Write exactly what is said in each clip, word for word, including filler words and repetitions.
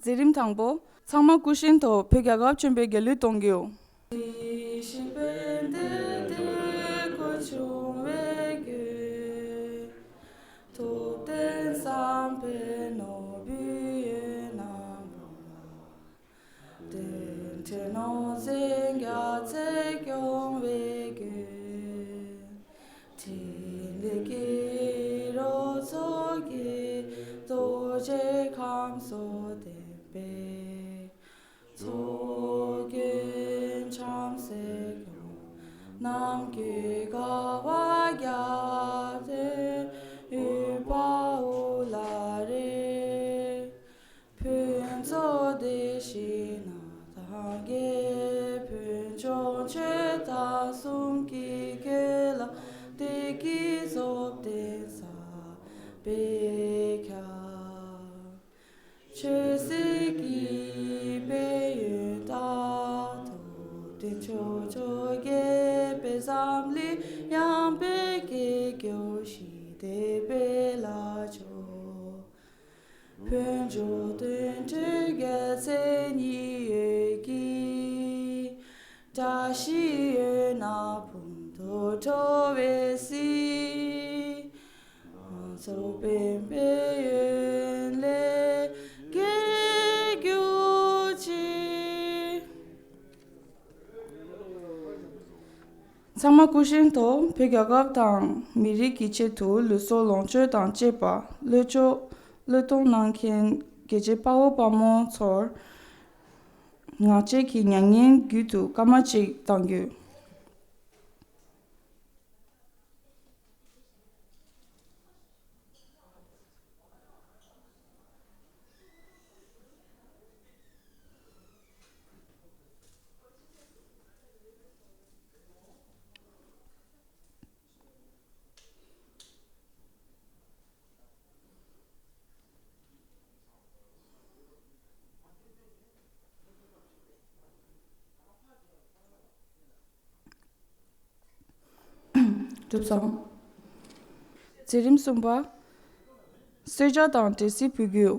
མཛད་རིམ་དང་པོ། ཚང་མ་སྐུ་བཞེངས་ཐོག་བོད་རྒྱལ་ཁབ་ཆེན་པོའི་རྒྱལ་གླུ་གཏོང་རྒྱུ། དེ་བཞིན་དཔལ་ལྡན་འདིར་སྐུ་འབྱུང་བའི་མགོན། ཐུབ་བསྟན་བསམ་འཕེལ་ནོར་བུའི་ཡོན་ནམ་པ། དེ་འཕྲལ་ནོར་འཛིན་རྒྱལ་མཚན་སྐྱོང་བའི་མགོན། ཕྲིན་ལས་ཀྱི་རོ་ཚོགས་ཀྱིས་རྡོ་རྗེ་ཁམས་གསུམ་ལྡན་པའི། ཚོགས་ཀྱི་བྱང་སེམས་ཀྱང་ནམ་མཁའི་དགའ་བ་རྒྱལ་མཚན་ཡོད་པའོ་ལགས་རེད། ཕུན་ཚོགས་དེ་བཞིན་ནམ་མཁའི་ཕུན་ཚོགས་ཆོས་དང་གསུམ་གྱི་རྒྱུད་ལ། བདེ་སྐྱིད་གཟུགས་ལྡན་བསམ་པས་ཁྱབ། ཆོས་སྲིད་ཀྱི་དཔལ་ཡོན་དང་། ཐུབ་བསྟན་ཕྱོགས་བཅུར་རྒྱས་པའི་བསམ་ལས། ཡངས་པའི་གེགས་གྱུར་ཞི་བདེ་འཕེལ་ལ་སྤྱོད། ཕུན་ཚོགས་དོན་གྲུབ་རྒྱལ་མཚན་ཉི་འོད་ཀྱིས། བཀྲ་ཤིས་འོད་སྣང་ཕུང་དུ་འགྲོ་བའི་གཟིས། མང་ཚོགས་ཕན་པའི་ཡོན་ལས་རྒྱས་གྱུར་ཅིག། ཚང་མ་སྐུ་བཞེངས་ཐོག་བོད་རྒྱལ་ཁབ་དང་མི་རིགས་ཀྱི་ཆེད་དུ་ལུས་སྲོག་ལོངས་སྤྱོད་དང་བཅས་པ་བློས་བཅོལ་བློས་གཏོང་གནང་མཁན་རྒྱལ་གཅེས་དཔའ་བོ་དཔའ་མོ་ཚོར་ངག་བཅད་ཀྱི་མྱ་ངན་རྒྱུད་དུ་སྐར་མ་གཅིག་གཏང་རྒྱུ། གྲུབ་སོང་། མཛད་རིམ་གསུམ་པ། གསོལ་ཇ་དང་འབྲས་སིལ་ཕུལ་རྒྱུ།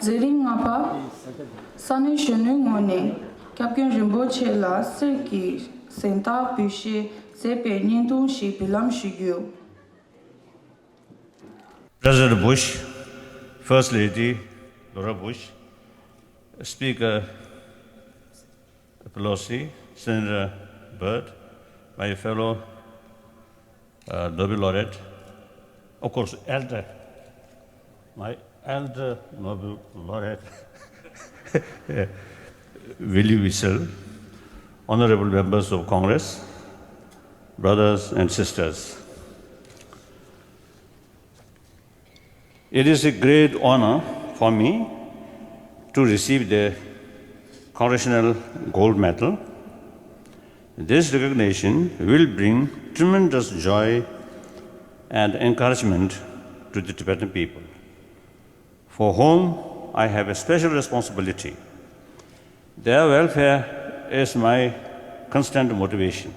མཛད་རིམ་ལྔ་པ། ས་གནས་གཞོན་ནུའི་ངོས་ནས་སྐྱབས་མགོན་རིན་པོ་ཆེ་ལ་གསེར་གྱི་གཟེངས་རྟགས་འབུལ་བཞེས་མཛད་པའི་བརྙན་ཐུང་ཞིག་འབུལ་ལམ་ཞུ་རྒྱུ། President Bush, First Lady Laura Bush, Speaker Pelosi, Senator Byrd, my fellow uh, Nobel laureate, of course, elder, my elder Nobel laureate, Willie Wiesel, honorable members of Congress, brothers and sisters. It is a great honor for me to receive the Congressional Gold Medal. This recognition will bring tremendous joy and encouragement to the Tibetan people, for whom I have a special responsibility. Their welfare is my constant motivation,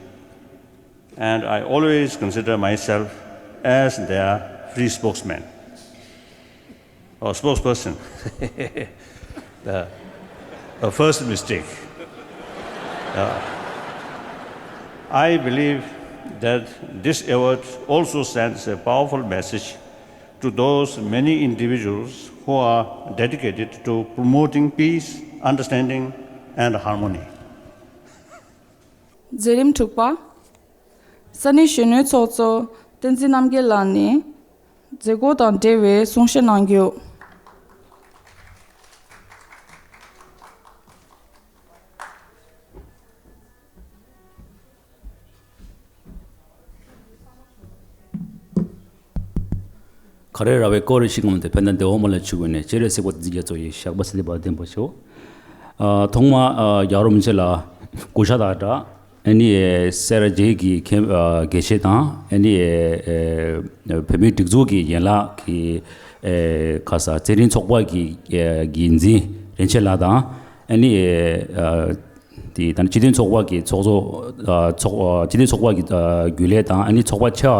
and I always consider myself as their free spokesman or spokesperson. The, the first mistake. Uh, I believe that this award also sends a powerful message to those many individuals who are dedicated to promoting peace, understanding, and harmony. མཛད་རིམ་དྲུག་པ། ས་གནས་གཞོན་ནུའི་ཚོགས་གཙོ་བསྟན་འཛིན་རྣམ་རྒྱལ་ལགས་ནས་མཛད་སྒོ་དང་འབྲེལ་བའི་གསུང་བཤད་གནང་རྒྱུ། ག་རེ་ར་བའི་སྐོར་རེ་ཞིག་ངམ་དེ་ཕན་དང་བདེ་བ་མ་ལ་ཆུ་བོ་ནས་སྤྱན་རས་གཟིགས་པ་འཛིན་རྒྱ་མཚོ་ཡི་ཞགས་པ་སེ་ལི་པ་ལྡན་པ་ཆོ། ཐོག་མ་རྒྱལ་བ་རིན་པོ་ཆེ་ལ་སྐུ་ཕྱག་དང་སྦྲགས་ཨ་ནི་སེར་བྱེས་ཀྱི་མཁན་དགེ་བཤེས་དང་ཨ་ནི་བོད་མིའི་སྒྲིག་འཛུགས་ཀྱི་ཡན་ལག་གི་ཁ་ས་རྩེད་འགྲན་ཚོགས་པ་གི་འགན་འཛིན་རིན་ཆེན་ལགས་དང་ཨ་ནི། དེ་ད་ནི་སྤྱི་མཐུན་ཚོགས་པ་གི་ཚོགས་གཙོ་ཚོགས་སྤྱི་མཐུན་ཚོགས་པ་གི་རྒྱུན་ལས་དང་ཨ་ནི་ཚོགས་པ་ཆེ་བ་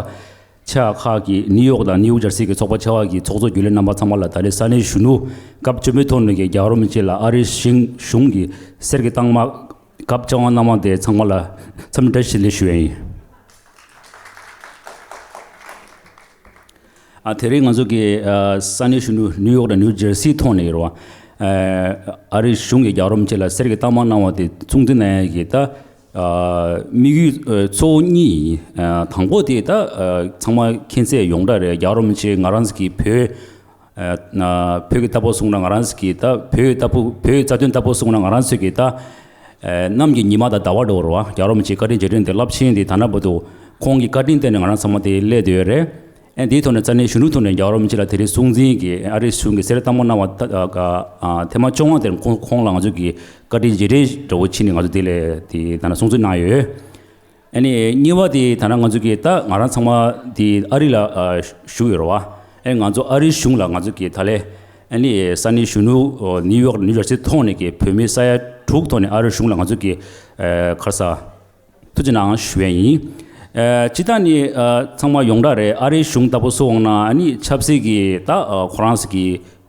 ཆེ་བ་ཁག་གི་ནིའུ་ཡོག་དང་ནིའུ་ཇར་སི་གི་ཚོགས་པ་ཆེ་བ་གི་ཚོགས་གཙོ་རྒྱུན་ལས་རྣམ་པ་ཚང་མ་ལ་ད་རེས་ས་གནས་གཞོན་ནུ་སྐབས་བཅོ་ལྔ་པའི་ཐོག་ནས་ཀྱི་རྒྱལ་བ་རིན་པོ་ཆེ་ལ་ཨ་རིའི་གཞུང་གཞུང་གི་གསེར་གྱི་རྟགས་མ་སྐབས་བཅོ་ལྔ་གནང་བ་དེ་ཚང་མ་ལ་འཚམས་འདྲི་བཀྲ་ཤིས་བདེ་ལེགས་ཞུ་ཡ་ཡིན། ཨ་དེ་རིང་ང་ཚོ་གི་ཨ་ས་གནས་གཞོན་ནུ་ནིའུ་ཡོག་དང་ནིའུ་ཇར་སི་ཐོག་ནས་ཡོད་རེད་བ། ཨ་ཨ་རིའི་གཞུང་གིས་རྒྱལ་བ་རིན་པོ་ཆེ་ལ་གསེར་གྱི་རྟགས་མ་གནང་བ་དེ་སྲུང་བརྩི་གནང་ཡ་གི་ད་ཨ་དམིགས་ཡུལ་ཨ་གཙོ་བོ་གཉིས་ཡིན། ཨ་དང་པོ་དེ་ད་ཨ་ཚང་མ་མཁྱེན་གསལ་ཡོངས་གྲགས་རེད། རྒྱལ་བ་རིན་པོ་ཆེ་ང་རང་ཚོ་གི་བོད་ཨ་ན་བོད་ཀྱི་རྟ་ཕོ་བསྲུང་ན་ང་རང་ཚོ་གི་ད་བོད་རྟ་ཕོ་བོད་རྩ་དོན་རྟ་ཕོ་བསྲུང་ན་ང་རང་ཚོ་གི་ད་ཨ་གནམ་གྱི་ཉི་མ་དང་ཟླ་བ་འདྲ་བོ་རེད་བ། རྒྱལ་བ་རིན་པོ་ཆེའི་བཀའ་དྲིན་རྗེས་དྲན་དེ་རླབས་ཆེན་དེ་ད་ལྟ་བར་དུ་ཁོང་གི་བཀའ་དྲིན་བརྟེན་ནས་ང་རང་ཚང་མ་དེ་སླེབས་བསྡད་ཡོད་རེད། ཨ་འདིའི་ཐོག་ནས་ས་གནས་གཞོན་ནུ་ཐོག་ནས་རྒྱལ་བ་རིན་པོ་ཆེ་ལ་དེ་རིང་སྲུང་བརྩི་གི་ཨ་རིའི་གཞུང་གིས་གསེར་རྟགས་མ་གནང་བ་ད་ཨ་ཨ་ཐེངས་མ་བཅོ་ལྔ་དེར་ཁོང་ཁོང་ལ་ང་ཚོ་གི་བཀའ་དྲིན་རྗེས་དྲན་འདྲ་བོ་བྱས་ནས་ང་ཚོ་དེ་ལས་དེ་ད་ནང་སྲུང་བརྩི་གནང་ཡོད། ཨ་ནི་གཉིས་པ་དེ་ད་ནང་ང་ཚོ་གི་ད་ང་རང་ཚང་མ་དེ་ཨ་རི་ལ་ཨ་བཞུགས་ཡོད་རེད་བ། ཨ་ང་ཚོ་ཨ་རིའི་གཞུང་ལ་ང་ཚོ་གི་ད་ལས་ཨ་ནི་ས་གནས་གཞོན་ནུ་ནིའུ་ཡོག་ནིའུ་ཇར་སི་ཐོག་ནས་གི་བོད་མི་ས་ཡ་དྲུག་ཐོག་ནས་ཨ་རིའི་གཞུང་ལ་ང་ཚོ་གི་ཨ་ཁ་ས། ཐུགས་རྗེ་གནང་ཞུ་ཡས་ཡིན། ཨ་སྤྱིར་བཏང་ནི་ཨ་ཚང་མ་ཡོངས་གྲགས་རེད། ཨ་རིའི་གཞུང་ལྟ་བུ་སོང་ན་ཨ་ནི་ཆབ་སྲིད་ཀྱི་ད་ཨ་ཁོ་རང་ཚོ་གི་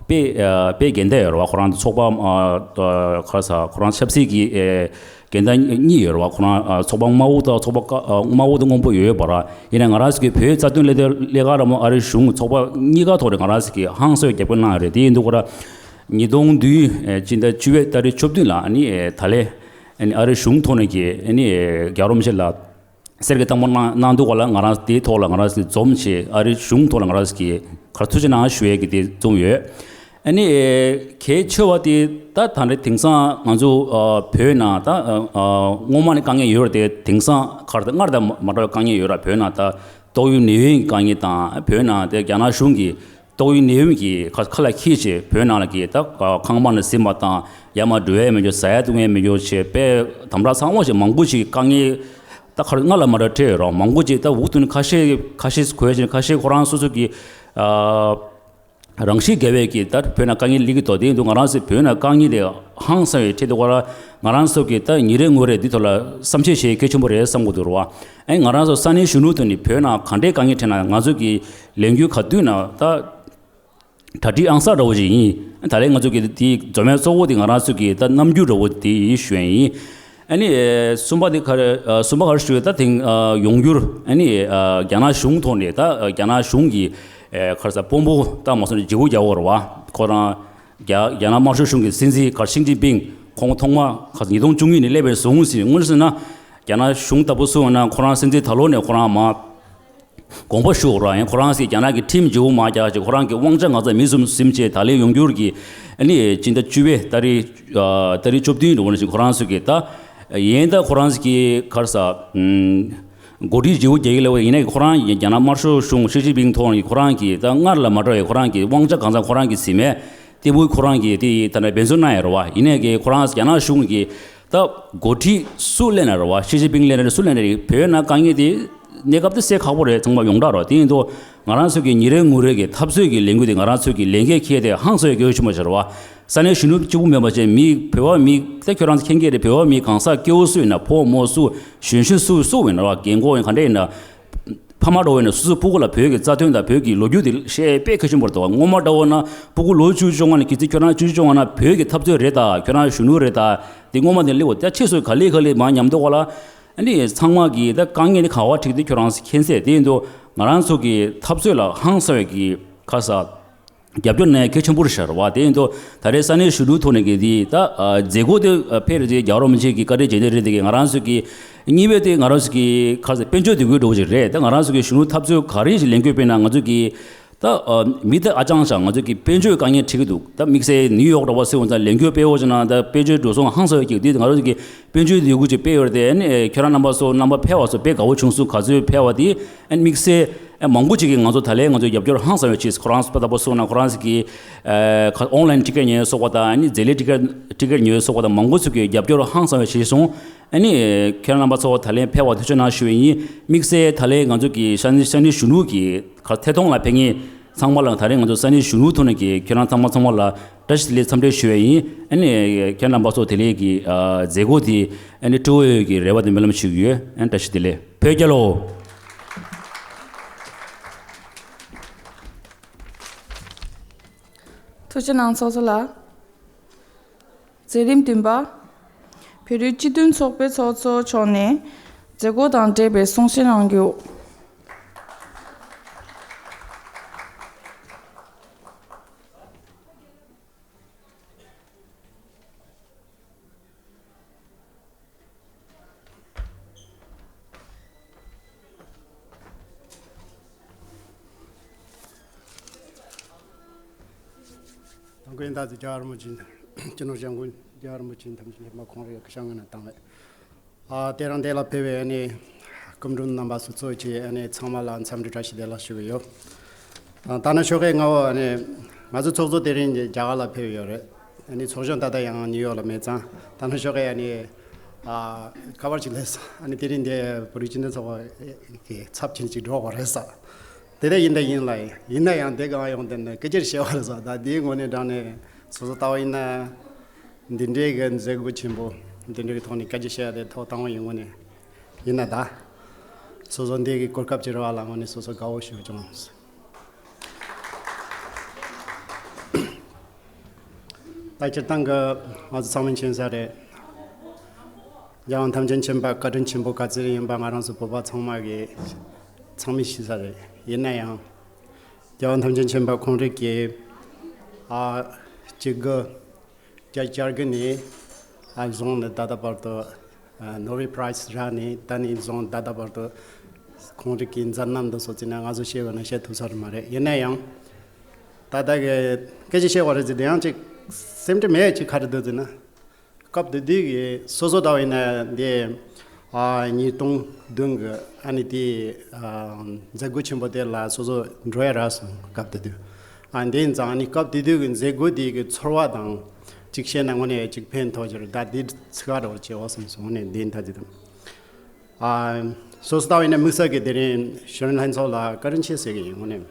དཔེ་ཨ་དཔེ་འགན་ཟླ་ཡོད་རེད་བ། ཁོ་རང་ཚོ་ཚོགས་པ་ཨ་ཨ་ག་རེ་ཟ་ཁོ་རང་ཆབ་སྲིད་ཀྱི་ཨ་འགན་ཟླ་གཉིས་ཡོད་རེད་བ། ཁོ་རང་ཨ་ཚོགས་པ་དམར་པོ་དང་ཚོགས་པ་ཀ་ཨ་དམར་པོ་དང་སྔོན་པོ་ཡོད་ཡོད་པ་ར། ཡིན་ན་ང་རང་ཚོ་གི་བོད་རྩ་དོན་ལས་དོན་ལས་ཀ་ར་མོ་ཨ་རིའི་གཞུང་ཚོགས་པ་གཉིས་ཀ་ཐོག་ནས་ང་རང་ཚོ་གི་ཧང་སངས་རྒྱབ་སྐྱོར་གནང་ཡོད་རེད། དེ་ཡིན་དུས་ཁོ་ར་ཉིས་སྟོང་བདུན་ཨ་སྤྱི་ཟླ་བཅུ་པའི་ཏ་རིག་བཅུ་བདུན་ལ་ཨ་ནི་ཨ་ད་ལས། ཨ་ནི་ཨ་རིའི་གཞུང་ཐོག་ནས་ཀྱི་ཨ་ནི་རྒྱལ་བ་རིན་པོ་ཆེ་ལ་གསེར་གྱི་རྟགས་མ་གནང་གནང་འདུག་ག་ལ། ང་རང་དེའི་ཐོག་ལ་ང་རང་ཚོ་འཛོམས་བྱས་ཨ་རིའི་གཞུང་ཐོག་ལ་ང་རང་ཚོ་གི་ག་རེ་ཐུགས་རྗེ་གནང་ཞུ་ཡས་ཀྱི་དེ་འཛོམས་ཡོད། ཨ་ནི་གལ་ཆེ་བ་དེ་ད་ད་རེས་དེང་སང་ང་ཚོ་ཨ་བོད་ནང་ད་ཨ་ཨ་སྔོན་མ་ནས་དཀའ་ངལ་ཡོད་རེད་དེ། དེང་སང་ག་རེ་ད་སྔར་དང་མ་འདྲ་བའི་དཀའ་ངལ་ཡོད་ར། བོད་ནང་ད་ཏོག་དབྱིབས་ནད་ཡམས་ཀྱི་དཀའ་ངལ་དང་བོད་ནང་དེ་རྒྱ་ནག་གཞུང་གིས་ཏོག་དབྱིབས་ནད་ཡམས་ཀྱི་ཁ་ཁ་ལ་འཁྱེར་བྱས་བོད་ནང་ལ་གི་ད་ཁང་པ་ནང་ཟིན་པ་དང་ཡར་མར་འགྲོ་ཡས་མེད་རྒྱུ་ཟ་ཡས་འཐུང་ཡས་མེད་རྒྱུ་བྱས་དཔེ་དམ་དྲག་ཚང་མ་བྱས་མང་པོ་ཞིག་དཀའ་ངལ་ད་ཁར་སྔར་ལས་མ་འདྲ་འཕྲད་ཡོད་རོགས། མང་པོ་ཅིག་ད་འུ་ཐུག་ནས་ཁ་ཤས་ཁ་ཤས་གོ་ཡས་ཤིག་ཁ་ཤས་ཁོ་རང་སོ་སོ་གི་ཨ་རང་ཤི་རྒྱ་བས་ཀྱི་ད་བོད་ནང་དཀའ་ངལ་སླེབས་ཀྱི་འདུག་དེ་ཡིན་དུས་ང་རང་ཚོས་བོད་ནང་དཀའ་ངལ་དེ་ཧང་སང་བའི་ཁྲིད་དུ་ཁོ་རང་ང་རང་ཚོ་གི་ད་ཉིན་རེ་ངོ་རེ་འདི་ཐོག་ལ་བསམ་ཤེས་བྱེད་གལ་ཆེན་པོ་རེད་བསམ་གྱི་འདུག་རོགས། ཨ་ནི་ང་རང་ཚོ་ས་གནས་གཞོན་ནུ་ཐོག་ནས་བོད་ནང་ག་འདྲའི་དཀའ་ངལ་འཕྲད་ན་ང་ཚོ་གི་ལས་འགུལ་ག་དུས་ན་ད། གྲ་སྒྲིག་ཨང་གསར་འདྲ་བོ་ཞིག་ཡིན། ད་རེས་ང་ཚོ་གི་དེ་རྫོང་མའི་གཙོ་བོ་དེ་ང་རང་ཚོ་གི་ད་རྣམ་འགྱུར་འདྲ་བོ་དེ་ཞུ་ཡ་ཡིན། ཨ་ནི་གསུམ་པ་དེ་ག་རེ་གསུམ་པ་ག་རེ་ཞུ་ད་དེང་ཡོང་འགྱུར་ཨ་ནི་རྒྱ་ནག་གཞུང་ཐོག་ནས་ད་རྒྱ་ནག་གཞུང་གི་ག་རེ་ཟ་དཔོན་པོ་ད་མ་སོང་ནས་བརྗེ་པོ་རྒྱག་འོར་བ་ཁོ་རང་རྒྱ་རྒྱ་ནག་དམར་ཤོག་གཞུང་གི་སྲིད་འཛིན་ག་རེ་ཞི་ཅིན་ཕིང་ཁོང་ཐོག་མ་ག་རེ་ཉིས་སྟོང་བཅུ་གཉིས་ནས་སླེབས་པའི་བཟུང་ཟིན་དངོས་སུ་ན་རྒྱ་ནག་གཞུང་ལྟ་བུ་སུ་ཡང་ན་ཁོ་རང་སྲིད་འཛིན་ད་ལོ་ནས་ཁོ་རང་མ། དགོངས་པ་ཞུ་རོགས་ཡིན། ཁོ་རང་ཚོས་རྒྱ་ནག་གི་ཁྲིམས་བརྗེ་པོ་མ་རྒྱག་ཅིག་ཁོ་རང་གི་དབང་ཆ་གང་ཚ་མི་ཟུམ་ཟིམ་བྱས་ད་ལན་ཡོང་འགྱུར་གྱི་ཨ་ནི་སྤྱི་ཟླ་བཅུ་པའི་ཏ་རིག་ཨ་ཏ་རིག་བཅུ་བདུན་འགྲོ་བ་ནས་ཁོ་རང་ཚོས་གི་ད་ཡིན་ད་ཁོ་རང་ཚོས་གི་ག་རེ་ཟ་འགོ་ཁྲིད་བརྗེ་པོ་རྒྱག་གི་ལབ་པ་ཡིན་ན་ཁོ་རང་རྒྱ་ནག་དམར་ཤོག་གཞུང་ཞི་ཅིན་ཕིང་ཐོག་ནས་ཁོ་རང་གི་ད་སྔར་ལ་མ་འགྲོ་བའི་ཁོ་རང་གི་དབང་ཆ་གང་ཚ་ཁོ་རང་གི་ཟིན་མེད། ཏེ་བུ་ཁོ་རང་གིས་དེ་ད་ནས་འབད་བརྩོན་གནང་ཡ་རེད་བ། ཡིན་ནའི་གི་ཁོ་རང་རྒྱ་ནག་གཞུང་གིས་ད་འགོ་ཁྲིད་སུ་སླེབས་ན་རེད་བ། ཞི་ཅིན་ཕིང་སླེབས་ན་རེད། སུ་སླེབས་ན་རེད། བོད་ནང་དཀའ་ངལ་དེ་གནས་སྐབས་དེ་སེལ་ཁག་པོ་རེད། ཚང་མ་ཡོངས་གྲགས་རེད། དེ་ཡིན་དུས་ང་རང་ཚོ་གི་ཉིན་རེ་ངུ་རེ་གི་འཐབ་རྩོད་ཀྱི་ལས་འགུལ་དེ་ང་རང་ཚོ་གི་ལས་འགན་འཁྱེར་ཏེ་ཧང་སང་ཡ་སྐྱོ་ཤོས་མ་ཞིག་རེད་བ། ས་གནས་གཞོན་ནུ་གཅིག་པུ་མེད་པ་བྱས་མི་བོད་པ་མི་ད་ཁྱོད་རང་ཚོ་མཁྱེན་གྱི་རེད། བོད་པ་མི་གང་ཟག་སྐྱེ་བོ་སུ་ཡིན་ན་ཕོ་མོ་སུ་གཞོན་གཞོན་སུ་སུ་ཡིན་ན་རེད་བ། རྒན་གོག་ཡིན་ག་འདྲ་ཡིན་ན། ཕ་མ་འགྲོ་བས་ན་སོ་སོ་སྤུ་གུ་ལ་བོད་ཀྱི་རྩ་དོན་དང་བོད་ཀྱི་ལོ་རྒྱུས་དེ་བཤད་དཔེ་གལ་ཆེན་པོ་རེད་དོ། སྔོན་མ་འདྲ་བོ་ན་སྤུ་གུ་ལོ་བཅུ་བཅོ་ལྔ་ནས་གལ་སྲིད་ཁྱོད་རང་བཅུ་བཅོ་ལྔ་ན་བོད་ཀྱི་འཐབ་རྩོད་རེད་ད། ཁྱོད་རང་གཞོན་ནུ་རེད་ད། དེ་སྔོན་མ་དེ་སླེབས་འོ་ད་ཕྱིས་སུ་ག་ལེ་ག་ལེ་མ་མཉམ་དུ་བ་ལ་ཨ་ནི་ཚང་མ་གི་ད་དཀའ་ངལ་དེ་ག་བ་འཁྲིག་དེ་ཁྱོད་རང་མཁྱེན་གསལ། དེ་ཡིན་དུས་ང་རང་ཚོ་གི་འཐབ་རྩོད་ལ་ཧང་སང་བའི་གི་ཁ་ས། རྒྱབ་སྐྱོར་གནང་ཡ་གལ་ཆེན་པོ་རེད་ཤག་རེད་བ། དེ་ཡིན་དུས་ད་རེས་ས་གནས་གཞོན་ནུ་ཐོག་ནས་གི་དེ་ད་མཛད་སྒོ་དེ་ཕེབས་རེད་དེ་རྒྱལ་བ་རིན་པོ་ཆེ་གི་བཀའ་དྲིན་རྗེས་དྲན་རེད་དེ་གི་ང་རང་ཚོ་གི་གཉིས་པའི་དེ་ང་རང་ཚོ་གི་ཁ་ས་དཔལ་འབྱོར་དེ་གུས་འགྲོ་བ་ཞིག་རེད། ད་ང་རང་ཚོ་གི་གཞོན་ནུ་འཐབ་རྩོད་ག་རེ་ཞིག་ལས་འགུལ་སྤེལ་ན་ང་ཚོ་གི་ད་མི་ད་ཨ་ཅང་ཤག་ང་ཚོ་གི་དཔལ་འབྱོར་དཀའ་ངལ་འཕྲད་གི་འདུག་ད་དམིགས་བསལ་ནིའུ་ཡོག་འདྲ་བ་སེ་འོང་ཙང་ལས་འགུལ་སྤེལ་འོ་ཅེ་ན་ད་དཔལ་འབྱོར་འགྲོ་སོང་ཧང་སང་བའི་གི་དུས་ང་རང་ཚོ་གི་དཔལ་འབྱོར་ལས་འགུལ་ཅིག་སྤེལ་ཡོད་རེད་དེ། ཨ་ནི་ཁྱོད་རང་རྣམ་པ་ཚོ་རྣམ་པ་ཕེབས་པ་ཚོ་དཔེ་དགའ་བོ་བྱུང་སོང་། ག་ཚོད་ཕེབས་པ་དེ་ཨ་ནི་དམིགས་བསལ། ཨ་མང་པོ་ཅིག་གིས་ང་ཚོ་ད་ལན་ང་ཚོ་རྒྱབ་སྐྱོར་ཧང་སང་བའི་ཆེད་ཁོ་རང་ཚོ་ད་པོ་སོང་ན་ཁོ་རང་ཚོ་གི་ཨ་ཁ་ཨོན་ལན་ཊི་ཀེ་ཊི་ཉོས་སོགས་པ་དང་ཨ་ནི་རྫས་ལས་ཊི་ཀེ་ཊི་ཊི་ཀེ་ཊི་ཉོས་སོགས་པ་དང་མང་པོ་ཚོ་གི་རྒྱབ་སྐྱོར་ཧང་སང་བའི་ཆེད་སོང་། ཨ་ནི་ཁྱེད་རང་རྣམ་པ་ཚོ་ད་ལན་ཕེབས་པ་ཐུགས་རྗེ་གནང་ཞུ་བའི་ཡིན། དམིགས་བསལ་ད་ལན་ང་ཚོ་གི་ས་གནས་ས་གནས་གཞོན་ནུ་གི་ཁ་ཐད་གཏོང་ལ་ཕེབས་མཁན་ཚང་མ་ལ་ད་རེས་ང་ཚོ་ས་གནས་གཞོན་ནུ་ཐོག་ནས་ཀྱི་ཁྱེད་རང་ཚང་མ་ཚང་མ་ལ་བཀྲ་ཤིས་བདེ་ལེགས་འཚམས་འདྲི་ཞུ་བའི་ཡིན། ཨ་ནི་ཁྱེད་རྣམ་པ་ཚོ་དེ་ལས་ཀྱི་ཨ་མཛད་སྒོ་དེ་ཨ་ནི་སྤྲོ་བོ་ཡོད་ཀྱི་རེ་བ་དང་སྨོན་ལམ་ཞུ་གི་ཡོད། ཨ་ནི་བཀྲ་ཤིས་བདེ་ལེགས། བོད་རྒྱལ་ལོ། ཐུགས་རྗེ་གནང་ཚོགས་གཙོ་ལགས། མཛད་རིམ་བདུན་པ། བོད་རིགས་སྤྱི་མཐུན་ཚོགས་པའི་ཚོགས་གཙོ་མཆོག་ནས་མཛད་སྒོ་དང་འབྲེལ་བའི་གསུང་བཤད་གནང་རྒྱུ། དང་ཀུན་ད་ཚོ་རྒྱལ་བ་རིན་པོ་ཆེ་སྤྱི་ནོར་སྐྱབས་མགོན་རྒྱལ་བ་རིན་པོ་ཆེ་ཐམས་ཅད་མཁྱེན་པ་ཁོང་རའི་སྐུ་ཞབས་ངོས་ནས་བཏང་བས། ཨ་དེ་རིང་འདི་ལ་ཕེབས་པའི་ཨ་ནི་སྐུ་མགྲོན་རྣམ་པ་སོ་སོ་བཅས་ཨ་ནི་ཚང་མ་ལ་འཚམས་འདྲི་བཀྲ་ཤིས་བདེ་ལེགས་ཞུ་གི་ཡོད། ད་ནི་ཞོགས་ཀས་སྔ་བོ་ཨ་ནི་ང་ཚོ་ཚོགས་གཙོ་དེ་རིང་རྒྱ་གར་ལ་ཕེབས་ཡོད་རེད། ཨ་ནི་ཚོགས་གཞོན་ད་ལྟ་ཡང་ནིའུ་ཡོག་ལ་མེད་ཙང་ད་ནི་ཞོགས་ཀས་ཨ་ནི་ཨ་ག་པར་ཅིག་སླེབས་སོང་། ཨ་ནི་དེ་རིང་འདི་བོད་རིགས་སྤྱི་མཐུན་ཚོགས་པ་གི་ཚབ་བྱས་ཅིག་འགྲོ་དགོས་རེད་ས། དེ་འདྲ་ཡིན་ད་ཡིན་ལ་ཡིན་ན་ཡང་དེ་གང་ཡོང་དེ་ནི་སྐད་ཆ་བཤད་པ་རེད་ས། ད་དེའི་ངོས་ནས་དྲང་ནས་སོ་སོ་ལྟ་བ་ཡིན་ན། འདི་འདྲའི་གི་མཛད་སྒོ་ཆེན་པོ་འདི་འདྲའི་གི་ཐོག་ནས་སྐད་ཆ་བཤད་ཡ་དེ་ཐོག་དང་པོ་ཡིན་ངོ་ནས་ཡིན་ན་ད། སོ་སོ་འདི་གི་གོ་སྐབས་ཅིག་རག་པ་ལ་ངོ་ནས་སོ་སོ་དགའ་བོ་ཞིག་བྱུང་། ད་སྤྱིར་བཏང་གི་ང་ཚོ་ཚང་མས་མཁྱེན་ས་རེད། རྒྱལ་དབང་ཐམས་ཅད་མཁྱེན་པ་བཀའ་དྲིན་ཆེན་པོ་ག་ཚོད་ཡིན་པ་ང་རང་ཚོ་བོད་པ་ཚང་མ་གི་ཚང་མས་ཤེས་ས་རེད། ཡིན་ན་ཡང་རྒྱལ་དབང་ཐམས་ཅད་མཁྱེན་པ་ཁོང་རང་གི་ཨ་གཅིག་དགུ། བརྒྱད་ཅུ་གྱ་དགུ་ནས་ཨ་བཟུང་ནས་ད་ལྟ་བར་དུ་ཨ་ནོ་བེལ་པ་རའི་ཛི་རག་ནས་ད་ནས་བཟུང་ད་ལྟ་བར་དུ་ཁོང་རང་གི་མཛད་རྣམ་འདི་ཚོ་བརྩིས་ན་ང་ཚོ་བཤད་པ་ན་བཤད་ཐུབ་ས་རེད་མ་རེད། ཡིན་ན་ཡང་ད་ལྟ་གི་སྐད་ཆ་བཤད་པ་རེད་ཟེར་དེ་ཡང་ཅིག་སེམས་ཁྲལ་མེད་ཅིག་ག་རེ་འདུག་ཟེར་ན། སྐབས་དེ་དུས་ཀྱི་སོ་སོ་ལྟ་བ་ཡིན་ན་འདི་ཨ་ཉིས་སྟོང་བདུན་གྱི་ཨ་ནི་དེ་ཨ་མཛད་སྒོ་ཆེན་པོ་དེ་ལ་སོ་སོ་འགྲོ་ཡ་རག་སོང་། སྐབས་དེ་དུས་ཨ་འདི་ཡིན་ཙང་ཨ་ནི་སྐབས་དེ་དུས་ཀྱི་མཛད་སྒོ་དེ་གི་ཚོར་བ་དང་ཅིག་བཤད་ན་དངོས་གནས་ཅིག་ཕན་ཐོགས་ཀྱི་རེད། ད་འདི་ཚིག་ཁ་རོགས་བྱེད་འོ་བསམ་སོང་། དངོས་གནས་འདི་ཡིན་ད་ཅི་དང་ཨ་སོ་སོ་ལྟ་བ་ཡིན་ན་དམིགས་བསལ་གྱི་དེ་རིང་གཞོན་ནུ་ལྷན་ཚོགས་ལ་བཀའ་དྲིན་ཆེ་ཟེར་གི་ཡིན། དངོས་གནས།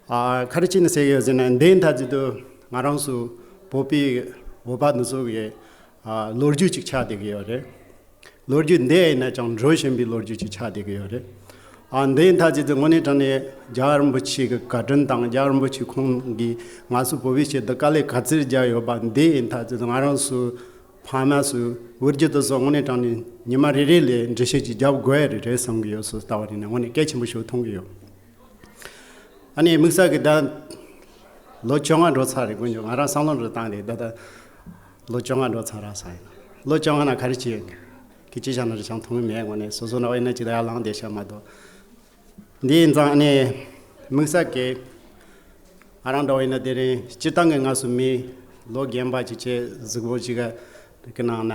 ཨ་ག་རེ་བྱས་ནས་ཟེར་གི་ཡོད་ཟེར་ན་འདི་ད་ཅི་དུས་ང་རང་ཚོ་བོད་པའི་བོད་པ་འདི་ཚོ་གི་ཨ་ལོ་རྒྱུས་ཅིག་ཆགས་བསྡད་ཀྱི་ཡོད་རེད། ལོ་རྒྱུས་འདི་ཡིན་ན་ཅང་འགྲོ་བཞིན་པའི་ལོ་རྒྱུས་ཅིག་ཆགས་བསྡད་ཀྱི་ཡོད་རེད། ཨ་འདི་ཡིན་ཐག་ཆོད་དུ་དངོས་གནས་དྲང་གནས་རྒྱལ་བ་རིན་པོ་ཆེ་གི་བཀའ་དྲིན་དང་རྒྱལ་བ་རིན་པོ་ཆེ་ཁོང་གིས་ང་ཚོ་བོད་པའི་ཆེད་དུ་དཀའ་ལས་ག་ཚོད་རྒྱག་ཡོད་པ་འདི་ཡིན་ཐག་ཆོད་དུ་ང་རང་ཚོ་ཕ་མ་ཚོ་བུ་རྒྱུད་དུ་སོགས་དངོས་གནས་དྲང་གནས་ཉི་མ་རེ་རེ་ལས་འགྲེལ་བཤད་ཅིག་རྒྱབ་དགོས་ཡ་རེད་རེད་བསམ་གི་ཡོད་སོ་ལྟ་བ་རེད་ན་དངོས་གནས་གལ་ཆེན་པོ་ཞིག་མཐོང་གི་ཡོད། ཨ་ནི་དམིགས་བསལ་གྱི་ད་ལོ་བཅོ་ལྔ་འགྲོ་ཚར་རེད་དགོས་འཇོག་ང་རང་བསམ་བློ་འདྲ་བཏང་རེད་ད་ད་ལོ་བཅོ་ལྔ་འགྲོ་ཚར་ར་ས་ཡིན། ལོ་བཅོ་ལྔ་ན་ག་རེ་བྱེད་ཡོད་གི་ཅི་བྱ་ན་རེ་ཅང་མཐོང་གི་མེད་དངོས་གནས་སོ་སོ་ན་བ་ཡིན་ན་ཅི་ད་ཡར་ལངས་བསྡད་ཤག་མ་གཏོགས། འདི་ཡིན་ཙང་ཨ་ནི་དམིགས་བསལ་གྱི་ང་རང་འདྲ་བ་ཡིན་ན་དེ་རིང་སྤྱིར་བཏང་གི་ང་ཚོ་མི་ལོ་རྒན་པ་ཅིག་བྱས་གཟུགས་པོ་ཅིག་གི་ནང་ན་